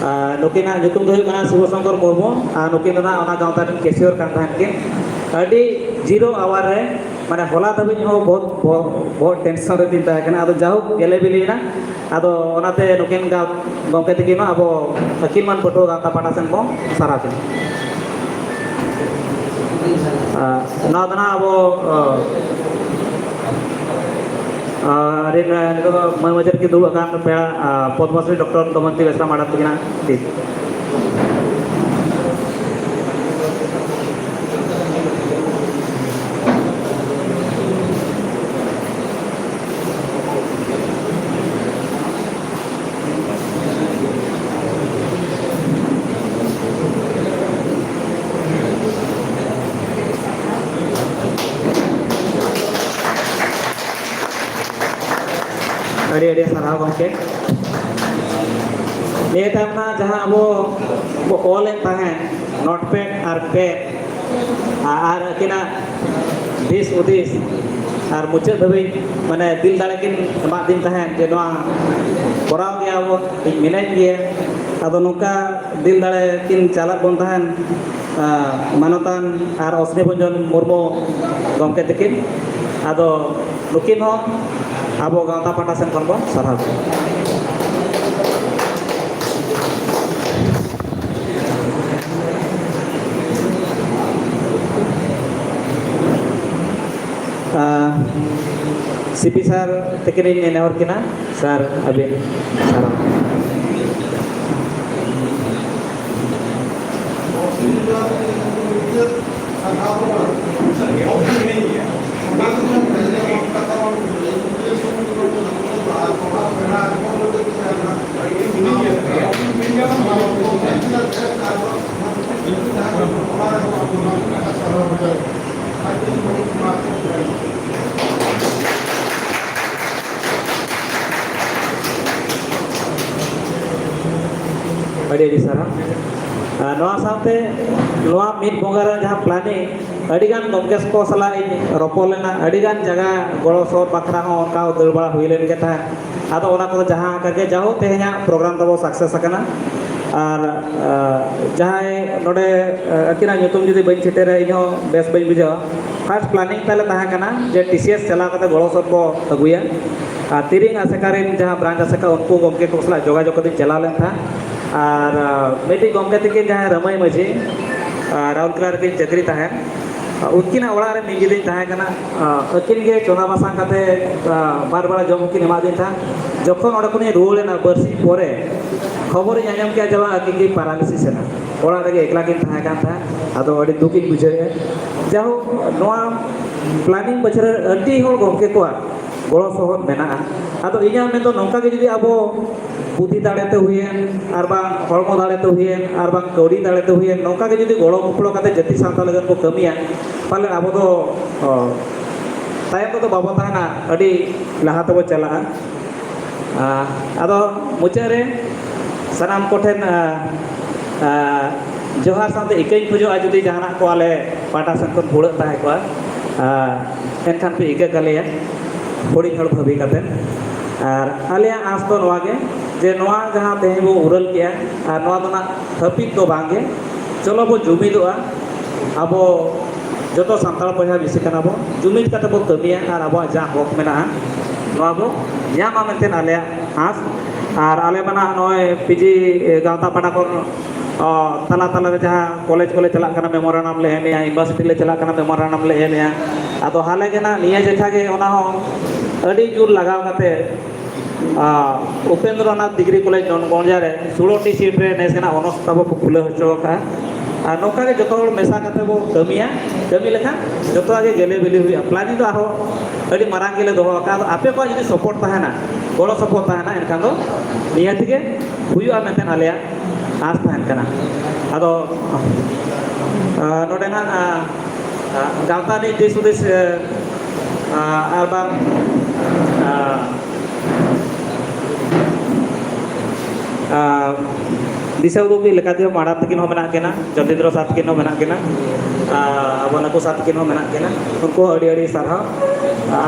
ᱟᱨ ᱱᱩᱠᱤᱱᱟᱜ ᱧᱩᱛᱩᱢ ᱫᱚ ᱦᱩᱭᱩᱜ ᱠᱟᱱᱟ ᱥᱤᱵᱚ ᱥᱚᱝᱠᱚᱨ ᱢᱩᱨᱢᱩ, ᱟᱨ ᱱᱩᱠᱤᱱ ᱫᱚ ᱱᱟᱜ ᱚᱱᱟ ᱜᱟᱶᱛᱟ ᱨᱮᱱ ᱠᱮᱥᱤᱭᱚᱨ ᱠᱟᱱ ᱛᱟᱦᱮᱸᱫ ᱠᱤᱱ᱾ ᱟᱹᱰᱤ ᱡᱤᱨᱟᱹᱣ ᱟᱣᱟᱨ ᱨᱮ, ᱢᱟᱱᱮ, ᱦᱚᱞᱟ ᱫᱷᱟᱹᱵᱤᱡ ᱦᱚᱸ ᱵᱚᱦᱩᱛ, ᱵᱚᱦᱩᱛ, ᱵᱚᱦᱩᱛ ᱴᱮᱱᱥᱚᱱ ᱨᱮ ᱠᱤᱱ ᱛᱟᱦᱮᱸ ᱠᱟᱱᱟ᱾ ᱟᱫᱚ ᱡᱟᱭᱦᱳᱠ, ᱜᱮᱞᱮ ᱵᱤᱞᱤᱭᱮᱱᱟ᱾ ᱟᱫᱚ ᱚᱱᱟᱛᱮ ᱱᱩᱠᱤᱱ ᱜᱟ-, ᱜᱚᱢᱠᱮ ᱛᱟᱹᱠᱤᱱ ᱦᱚᱸ ᱟᱵᱚ ᱟᱹᱠᱤᱱ ᱢᱟᱱ ᱯᱟᱹᱴᱷᱩᱣᱟᱹ ᱜᱟᱶᱛᱟ ᱯᱟᱦᱴᱟ ᱥᱮᱱ ᱵᱚᱱ ᱥᱟᱨᱦᱟᱣ ᱠᱤᱱᱟ᱾ ᱟᱨ ᱱᱚᱣᱟ ᱫᱚ ᱱᱟᱦᱟᱜ ᱟᱵᱚ, ᱟᱨ ᱱᱤᱛᱚᱜ ᱫᱚ ᱢᱟᱹᱭ ᱢᱟᱹᱡᱷᱤ ᱨᱮᱠᱤᱱ ᱫᱩᱲᱩᱵ ᱟᱠᱟᱱ ᱯᱮᱲᱟ, ᱟᱨ ᱯᱚᱫᱽᱢᱚᱥᱨᱤ ᱰᱚᱠᱴᱚᱨ ᱫᱚᱢᱚᱱᱛᱤ ᱵᱮᱥᱨᱟ ᱢᱟᱰᱟᱢ ᱛᱟᱹᱠᱤᱱᱟᱜ ᱴᱷᱤᱠ᱾ ᱟᱹᱰᱤ ᱟᱹᱰᱤ ᱥᱟᱨᱦᱟᱣ ᱜᱚᱢᱠᱮ᱾ ᱱᱤᱭᱟᱹ ᱛᱟᱭᱚᱢ ᱢᱟ ᱡᱟᱦᱟᱸ ᱟᱵᱚ ᱵᱚ ᱚᱞᱮᱫ ᱛᱟᱦᱮᱸᱫ, ᱱᱚᱴᱯᱮᱰ ᱟᱨ ᱯᱮᱰ, ᱟᱨ ᱟᱹᱠᱤᱱᱟᱜ ᱫᱤᱥ ᱦᱩᱫᱤᱥ ᱟᱨ ᱢᱩᱪᱟᱹᱫ ᱫᱷᱟᱹᱵᱤᱡ, ᱢᱟᱱᱮ, ᱫᱤᱞ ᱫᱟᱲᱮ ᱠᱤᱱ ᱮᱢᱟᱫ ᱫᱤᱱ ᱛᱟᱦᱮᱸᱫ ᱡᱮ ᱱᱚᱣᱟ ᱠᱚᱨᱟᱣ ᱜᱮᱭᱟ ᱵᱚ, ᱤᱧ ᱢᱮᱱᱮᱫ ᱜᱮᱭᱟ᱾ ᱟᱫᱚ ᱱᱚᱝᱠᱟ ᱫᱤᱞ ᱫᱟᱲᱮ ᱠᱤᱱ ᱪᱟᱞᱟᱜ ᱵᱚᱱ ᱛᱟᱦᱮᱸᱫ, ᱟᱨ ᱢᱟᱱᱚᱛᱟᱱ ᱟᱨ ᱚᱥᱱᱤ ᱵᱷᱚᱸᱡᱚᱱ ᱢᱩᱨᱢᱩ ᱜᱚᱢᱠᱮ ᱛᱟᱹᱠᱤᱱ᱾ ᱟᱫᱚ ᱱᱩᱠᱤᱱ ᱦᱚᱸ ᱟᱵᱚ ᱜᱟᱶᱛᱟ ᱯᱟᱦᱴᱟ ᱥᱮᱱ ᱠᱷᱚᱱ ᱵᱚᱱ ᱥᱟᱨᱦᱟᱣ ᱠᱤᱱᱟ᱾ ᱟᱨ ᱥᱤᱯᱤ ᱥᱟᱨ ᱛᱟᱹᱠᱤᱱ ᱞᱤᱧ ᱱᱮᱦᱚᱨ ᱠᱤᱱᱟ, ᱥᱟᱨ, ᱟᱹᱵᱤᱱ ᱥᱟᱨᱦᱟᱣ᱾ ᱟᱹᱰᱤ ᱟᱹᱰᱤ ᱥᱟᱨᱦᱟᱣ᱾ ᱟᱨ ᱱᱚᱣᱟ ᱥᱟᱶᱛᱮ ᱱᱚᱣᱟ ᱢᱤᱫ ᱵᱚᱸᱜᱟ ᱨᱮᱱᱟᱜ ᱡᱟᱦᱟᱸ ᱯᱞᱟᱱᱤᱝ, ᱟᱹᱰᱤᱜᱟᱱ ᱜᱚᱢᱠᱮ ᱠᱚ ᱥᱟᱞᱟᱜ ᱤᱧ ᱨᱚᱯᱚᱲ ᱞᱮᱱᱟ, ᱟᱹᱰᱤᱜᱟᱱ ᱡᱟᱭᱜᱟ ᱜᱚᱲᱚ ᱥᱚᱦᱚᱫ ᱵᱟᱠᱷᱨᱟ ᱦᱚᱸ ᱚᱱᱠᱟ ᱫᱟᱹᱲ ᱵᱟᱲᱟ ᱦᱩᱭ ᱞᱮᱱ ᱜᱮ ᱛᱟᱦᱮᱸᱫ᱾ ᱟᱫᱚ ᱚᱱᱟ ᱠᱚᱫᱚ ᱡᱟᱦᱟᱸ ᱟᱠᱟᱱ ᱜᱮ, ᱡᱟᱭᱦᱳᱠ ᱛᱮᱦᱮᱧᱟᱜ ᱯᱨᱳᱜᱨᱟᱢ ᱛᱟᱵᱚ ᱥᱟᱠᱥᱮᱥ ᱟᱠᱟᱱᱟ᱾ ᱟᱨ ᱟᱨ ᱡᱟᱦᱟᱸᱭ ᱱᱚᱰᱮ ᱟᱹᱠᱤᱱᱟᱜ ᱧᱩᱛᱩᱢ ᱡᱩᱫᱤ ᱵᱟᱹᱧ ᱥᱮᱴᱮᱨᱟ, ᱤᱧ ᱦᱚᱸ ᱵᱮᱥ ᱵᱟᱹᱧ ᱵᱩᱡᱷᱟᱹᱣᱟ᱾ ᱯᱷᱟᱥᱴ ᱯᱞᱟᱱᱤᱝ ᱛᱟᱞᱮ ᱛᱟᱦᱮᱸ ᱠᱟᱱᱟ ᱡᱮ ᱴᱤ ᱥᱤ ᱮᱥ ᱪᱟᱞᱟᱣ ᱠᱟᱛᱮ ᱜᱚᱲᱚ ᱥᱚᱦᱚᱫ ᱵᱚ ᱟᱹᱜᱩᱭᱟ᱾ ᱟᱨ ᱛᱤᱨᱤᱝ ᱟᱥᱮᱠᱟ ᱨᱮᱱ ᱡᱟᱦᱟᱸ ᱵᱨᱟᱧᱪ ᱟᱥᱮᱠᱟ, ᱩᱱᱠᱩ ᱜᱚᱢᱠᱮ ᱠᱚ ᱥᱟᱞᱟᱜ ᱡᱳᱜᱟᱡᱳᱜᱽ ᱠᱟᱛᱮᱧ ᱪᱟᱞᱟᱣ ᱞᱮᱱ ᱛᱟᱦᱮᱸᱫ᱾ ᱟᱨ ᱟᱨ ᱢᱤᱫᱴᱤᱡ ᱜᱚᱢᱠᱮ ᱛᱟᱹᱠᱤᱱ ᱡᱟᱦᱟᱸᱭ ᱨᱟᱹᱢᱟᱹᱭ ᱢᱟᱹᱡᱷᱤ, ᱟᱨ ᱨᱟᱩᱨᱠᱮᱞᱟ ᱨᱮᱠᱤᱱ ᱪᱟᱹᱠᱨᱤ ᱛᱟᱦᱮᱸᱫ, ᱩᱱᱠᱤᱱᱟᱜ ᱚᱲᱟᱜ ᱨᱮ ᱢᱤᱫ ᱧᱤᱫᱟᱹᱧ ᱛᱟᱦᱮᱸ ᱠᱟᱱᱟ᱾ ᱟᱹᱠᱤᱱ ᱜᱮ ᱪᱚᱸᱫᱟ ᱵᱟᱥᱟᱝ ᱠᱟᱛᱮ ᱵᱟᱨ ᱵᱮᱲᱟ ᱡᱚᱢ ᱠᱤᱱ ᱮᱢᱟᱫᱤᱧ ᱛᱟᱦᱮᱸᱫ᱾ ᱡᱚᱠᱷᱚᱱ ᱚᱸᱰᱮ ᱠᱷᱚᱱᱤᱧ ᱨᱩᱣᱟᱹᱲ ᱮᱱᱟ, ᱵᱟᱨᱥᱤᱧ ᱯᱚᱨᱮ ᱠᱷᱚᱵᱚᱨᱤᱧ ᱟᱸᱡᱚᱢ ᱠᱮᱫᱟ ᱡᱮ ᱵᱟᱝ, ᱟᱹᱠᱤᱱ ᱠᱤᱱ ᱯᱮᱨᱟᱞᱤᱥᱤᱥ ᱮᱱᱟ᱾ ᱚᱲᱟᱜ ᱨᱮᱜᱮ ᱮᱠᱞᱟ ᱠᱤᱱ ᱛᱟᱦᱮᱸ ᱠᱟᱱ ᱛᱟᱦᱮᱸᱫ᱾ ᱟᱫᱚ ᱟᱹᱰᱤ ᱫᱩᱠᱤᱧ ᱵᱩᱡᱷᱟᱹᱣᱮᱫᱼᱟ᱾ ᱡᱟᱭᱦᱳᱠ, ᱱᱚᱣᱟ ᱯᱞᱟᱱᱤᱝ ᱵᱟᱹᱪᱷᱨᱟᱹ ᱟᱹᱰᱤ ᱦᱚᱲ ᱜᱚᱢᱠᱮ ᱠᱚᱣᱟᱜ ᱜᱚᱲᱚ ᱥᱚᱦᱚᱫ ᱢᱮᱱᱟᱜᱼᱟ᱾ ᱟᱫᱚ ᱤᱧᱟᱹᱜ ᱢᱮᱱᱫᱚ ᱱᱚᱝᱠᱟ ᱜᱮ ᱡᱩᱫᱤ ᱟᱵᱚ ᱵᱩᱫᱷᱤ ᱫᱟᱲᱮᱛᱮ ᱦᱩᱭᱮᱱ, ᱟᱨ ᱵᱟᱝ ᱦᱚᱲᱢᱚ ᱫᱟᱲᱮᱛᱮ ᱦᱩᱭᱮᱱ, ᱟᱨ ᱵᱟᱝ ᱠᱟᱹᱣᱰᱤ ᱫᱟᱲᱮᱛᱮ ᱦᱩᱭᱮᱱ, ᱱᱚᱝᱠᱟ ᱜᱮ ᱡᱩᱫᱤ ᱜᱚᱲᱚ ᱜᱚᱯᱚᱲᱚ ᱠᱟᱛᱮ ᱡᱟᱹᱛᱤ ᱥᱟᱶᱛᱟ ᱞᱟᱹᱜᱤᱫ ᱵᱚ ᱠᱟᱹᱢᱤᱭᱟ, ᱯᱟᱞᱮ ᱟᱵᱚ ᱫᱚ, ᱚ, ᱛᱟᱭᱚᱢ ᱨᱮᱫᱚ ᱵᱟᱵᱚ ᱛᱟᱦᱮᱱᱟ, ᱟᱹᱰᱤ ᱞᱟᱦᱟ ᱛᱮᱵᱚ ᱪᱟᱞᱟᱜᱼᱟ᱾ ᱟ, ᱟᱫᱚ ᱢᱩᱪᱟᱹᱫ ᱨᱮ ᱥᱟᱱᱟᱢ ᱠᱚᱴᱷᱮᱱ, ᱟ, ᱟ, ᱡᱚᱦᱟᱨ ᱥᱟᱶᱛᱮ ᱤᱠᱟᱹᱧ ᱠᱷᱚᱡᱚᱜᱼᱟ, ᱡᱩᱫᱤ ᱡᱟᱦᱟᱱᱟᱜ ᱠᱚ ᱟᱞᱮ ᱯᱟᱦᱴᱟ ᱥᱮᱱ ᱠᱷᱚᱱ ᱵᱷᱩᱲᱟᱹᱜ ᱛᱟᱦᱮᱸ ᱠᱚᱜᱼᱟ, ᱟ, ᱮᱱᱠᱷᱟᱱ ᱯᱮ ᱤᱠᱟᱹ ᱠᱟᱞᱮᱭᱟ ᱦᱩᱰᱤᱧ ᱦᱚᱲ ᱵᱷᱟᱹᱵᱤ ᱠᱟᱛᱮ᱾ ᱟᱨ ᱟᱞᱮᱭᱟᱜ ᱟᱸᱥ ᱫᱚ ᱱᱚᱣᱟ ᱜᱮ, ᱡᱮ ᱱᱚᱣᱟ ᱡᱟᱦᱟᱸ ᱛᱮᱦᱮᱧ ᱵᱚ ᱩᱨᱟᱹᱞ ᱠᱮᱜᱼᱟ, ᱟᱨ ᱱᱚᱣᱟ ᱫᱚ ᱱᱟᱜ ᱦᱟᱹᱯᱤᱫ ᱫᱚ ᱵᱟᱝ ᱜᱮ᱾ ᱪᱚᱞᱚ ᱵᱚ ᱡᱩᱢᱤᱫᱚᱜᱼᱟ, ᱟᱵᱚ ᱡᱚᱛᱚ ᱥᱟᱱᱛᱟᱲ ᱵᱚᱭᱦᱟ ᱢᱤᱥᱤ ᱠᱟᱱᱟ ᱵᱚ, ᱡᱩᱢᱤᱫ ᱠᱟᱛᱮ ᱵᱚ ᱠᱟᱹᱢᱤᱭᱟ ᱟᱨ ᱟᱵᱚᱣᱟᱜ ᱡᱟ ᱦᱚᱠ ᱢᱮᱱᱟᱜᱼᱟ, ᱱᱚᱣᱟ ᱵᱚ ᱧᱟᱢᱟ ᱢᱮᱱᱛᱮ ᱟᱞᱮᱭᱟᱜ ᱟᱸᱥ᱾ ᱟᱨ ᱟᱞᱮ ᱢᱟ ᱱᱟᱜ ᱱᱚᱜᱼᱚᱭ ᱯᱤ ᱡᱤ ᱜᱟᱶᱛᱟ ᱯᱟᱦᱴᱟ ᱠᱷᱚᱱ, ᱚ, ᱛᱟᱞᱟ ᱛᱟᱞᱟ ᱨᱮ ᱡᱟᱦᱟᱸ ᱠᱚᱞᱮᱡᱽ ᱠᱚᱞᱮ ᱪᱟᱞᱟᱜ ᱠᱟᱱᱟ, ᱢᱮᱢᱳᱨᱟᱱᱰᱟᱢ ᱞᱮ ᱮᱢᱮᱜᱼᱟ, ᱤᱭᱩᱱᱤᱵᱷᱟᱨᱥᱤᱴᱤ ᱞᱮ ᱪᱟᱞᱟᱜ ᱠᱟᱱᱟ, ᱢᱮᱢᱳᱨᱟᱱᱰᱟᱢ ᱞᱮ ᱮᱢᱮᱜᱼᱟ᱾ ᱟᱫᱚ ᱦᱟᱞᱮ ᱜᱮ ᱱᱟᱜ ᱱᱤᱭᱟᱹ ᱡᱮᱠᱷᱟ ᱜᱮ ᱚᱱᱟ ᱦᱚᱸ ᱟᱹᱰᱤ ᱡᱳᱨ ᱞᱟᱜᱟᱣ ᱠᱟᱛᱮ, ᱟ, ᱩᱯᱮᱱᱫᱨᱚᱱᱟᱛᱷ ᱰᱤᱜᱽᱨᱤ ᱠᱚᱞᱮᱡᱽ ᱱᱚᱱᱜᱚᱸᱡᱟ ᱨᱮ ᱥᱳᱞᱳ ᱴᱤ ᱥᱤᱴ ᱨᱮ ᱱᱮᱥ ᱜᱮ ᱱᱟᱜ ᱚᱱᱚᱨᱥ ᱛᱟᱵᱚ ᱠᱚ ᱠᱷᱩᱞᱟᱹᱣ ᱦᱚᱪᱚ ᱟᱠᱟᱫᱼᱟ᱾ ᱟᱨ ᱱᱚᱝᱠᱟ ᱜᱮ ᱡᱚᱛᱚ ᱦᱚᱲ ᱢᱮᱥᱟ ᱠᱟᱛᱮ ᱵᱚ ᱠᱟᱹᱢᱤᱭᱟ, ᱠᱟᱹᱢᱤ ᱞᱮᱠᱷᱟᱱ ᱡᱚᱛᱚᱣᱟᱜ ᱜᱮ ᱜᱮᱞᱮ ᱵᱤᱞᱤ ᱦᱩᱭᱩᱜᱼᱟ᱾ ᱯᱞᱟᱱᱤᱝ ᱫᱚ ᱟᱨᱦᱚᱸ ᱟᱹᱰᱤ ᱢᱟᱨᱟᱝ ᱜᱮᱞᱮ ᱫᱚᱦᱚ ᱟᱠᱟᱫᱼᱟ᱾ ᱟᱫᱚ ᱟᱯᱮ ᱠᱚᱣᱟᱜ ᱡᱩᱫᱤ ᱥᱟᱯᱳᱨᱴ ᱛᱟᱦᱮᱱᱟ, ᱜᱚᱲᱚ ᱥᱟᱯᱚᱦᱚᱫ ᱛᱟᱦᱮᱱᱟ, ᱮᱱᱠᱷᱟᱱ ᱫᱚ ᱱᱤᱭᱟᱹ ᱛᱮᱜᱮ ᱦᱩᱭᱩᱜᱼᱟ ᱢᱮᱱᱛᱮ ᱟᱞᱮᱭᱟᱜ ᱟᱸᱥ ᱛᱟᱦᱮᱱ ᱠᱟᱱᱟ᱾ ᱟᱫᱚ, ᱟ, ᱱᱚᱰᱮ ᱱᱟᱜ, ᱟ, ᱟ, ᱜᱟᱶᱛᱟ ᱨᱤᱱᱤᱡ ᱫᱤᱥ ᱦᱩᱫᱤᱥ, ᱟ, ᱟ, ᱟᱨ ᱵᱟᱝ, ᱟ, ᱟ, ᱫᱤᱥᱟᱹ ᱩᱫᱩᱜᱤᱡ ᱞᱮᱠᱟᱛᱮ ᱢᱟᱲᱟᱝ ᱛᱟᱹᱠᱤᱱ ᱦᱚᱸ ᱢᱮᱱᱟᱜ ᱠᱤᱱᱟ, ᱡᱚᱛᱤᱱᱫᱨᱚ ᱥᱟᱨ ᱛᱟᱹᱠᱤᱱ ᱦᱚᱸ ᱢᱮᱱᱟᱜ ᱠᱤᱱᱟ, ᱟᱨ ᱟᱵᱚ ᱱᱩᱠᱩ ᱥᱟᱨ ᱛᱟᱹᱠᱤᱱ ᱦᱚᱸ ᱢᱮᱱᱟᱜ ᱠᱤᱱᱟ᱾ ᱩᱱᱠᱩ ᱦᱚᱸ ᱟᱹᱰᱤ ᱟᱹᱰᱤ ᱥᱟᱨᱦᱟᱣ᱾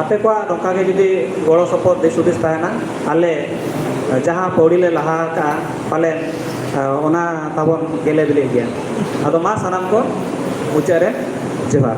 ᱟᱯᱮ ᱠᱚᱣᱟᱜ ᱱᱚᱝᱠᱟ ᱜᱮ ᱡᱩᱫᱤ ᱜᱚᱲᱚ ᱥᱚᱯᱚᱦᱚᱫ ᱫᱤᱥ ᱦᱩᱫᱤᱥ ᱛᱟᱦᱮᱱᱟ, ᱟᱞᱮ ᱡᱟᱦᱟᱸ ᱯᱟᱹᱣᱲᱤ ᱞᱮ ᱞᱟᱦᱟ ᱟᱠᱟᱫᱼᱟ, ᱯᱟᱞᱮᱱ ᱚᱱᱟ ᱛᱟᱵᱚᱱ ᱜᱮᱞᱮ ᱵᱤᱞᱤᱜ ᱜᱮᱭᱟ᱾ ᱟᱫᱚ ᱢᱟ ᱥᱟᱱᱟᱢ ᱠᱚ ᱢᱩᱪᱟᱹᱫ ᱨᱮ ᱡᱚᱦᱟᱨ᱾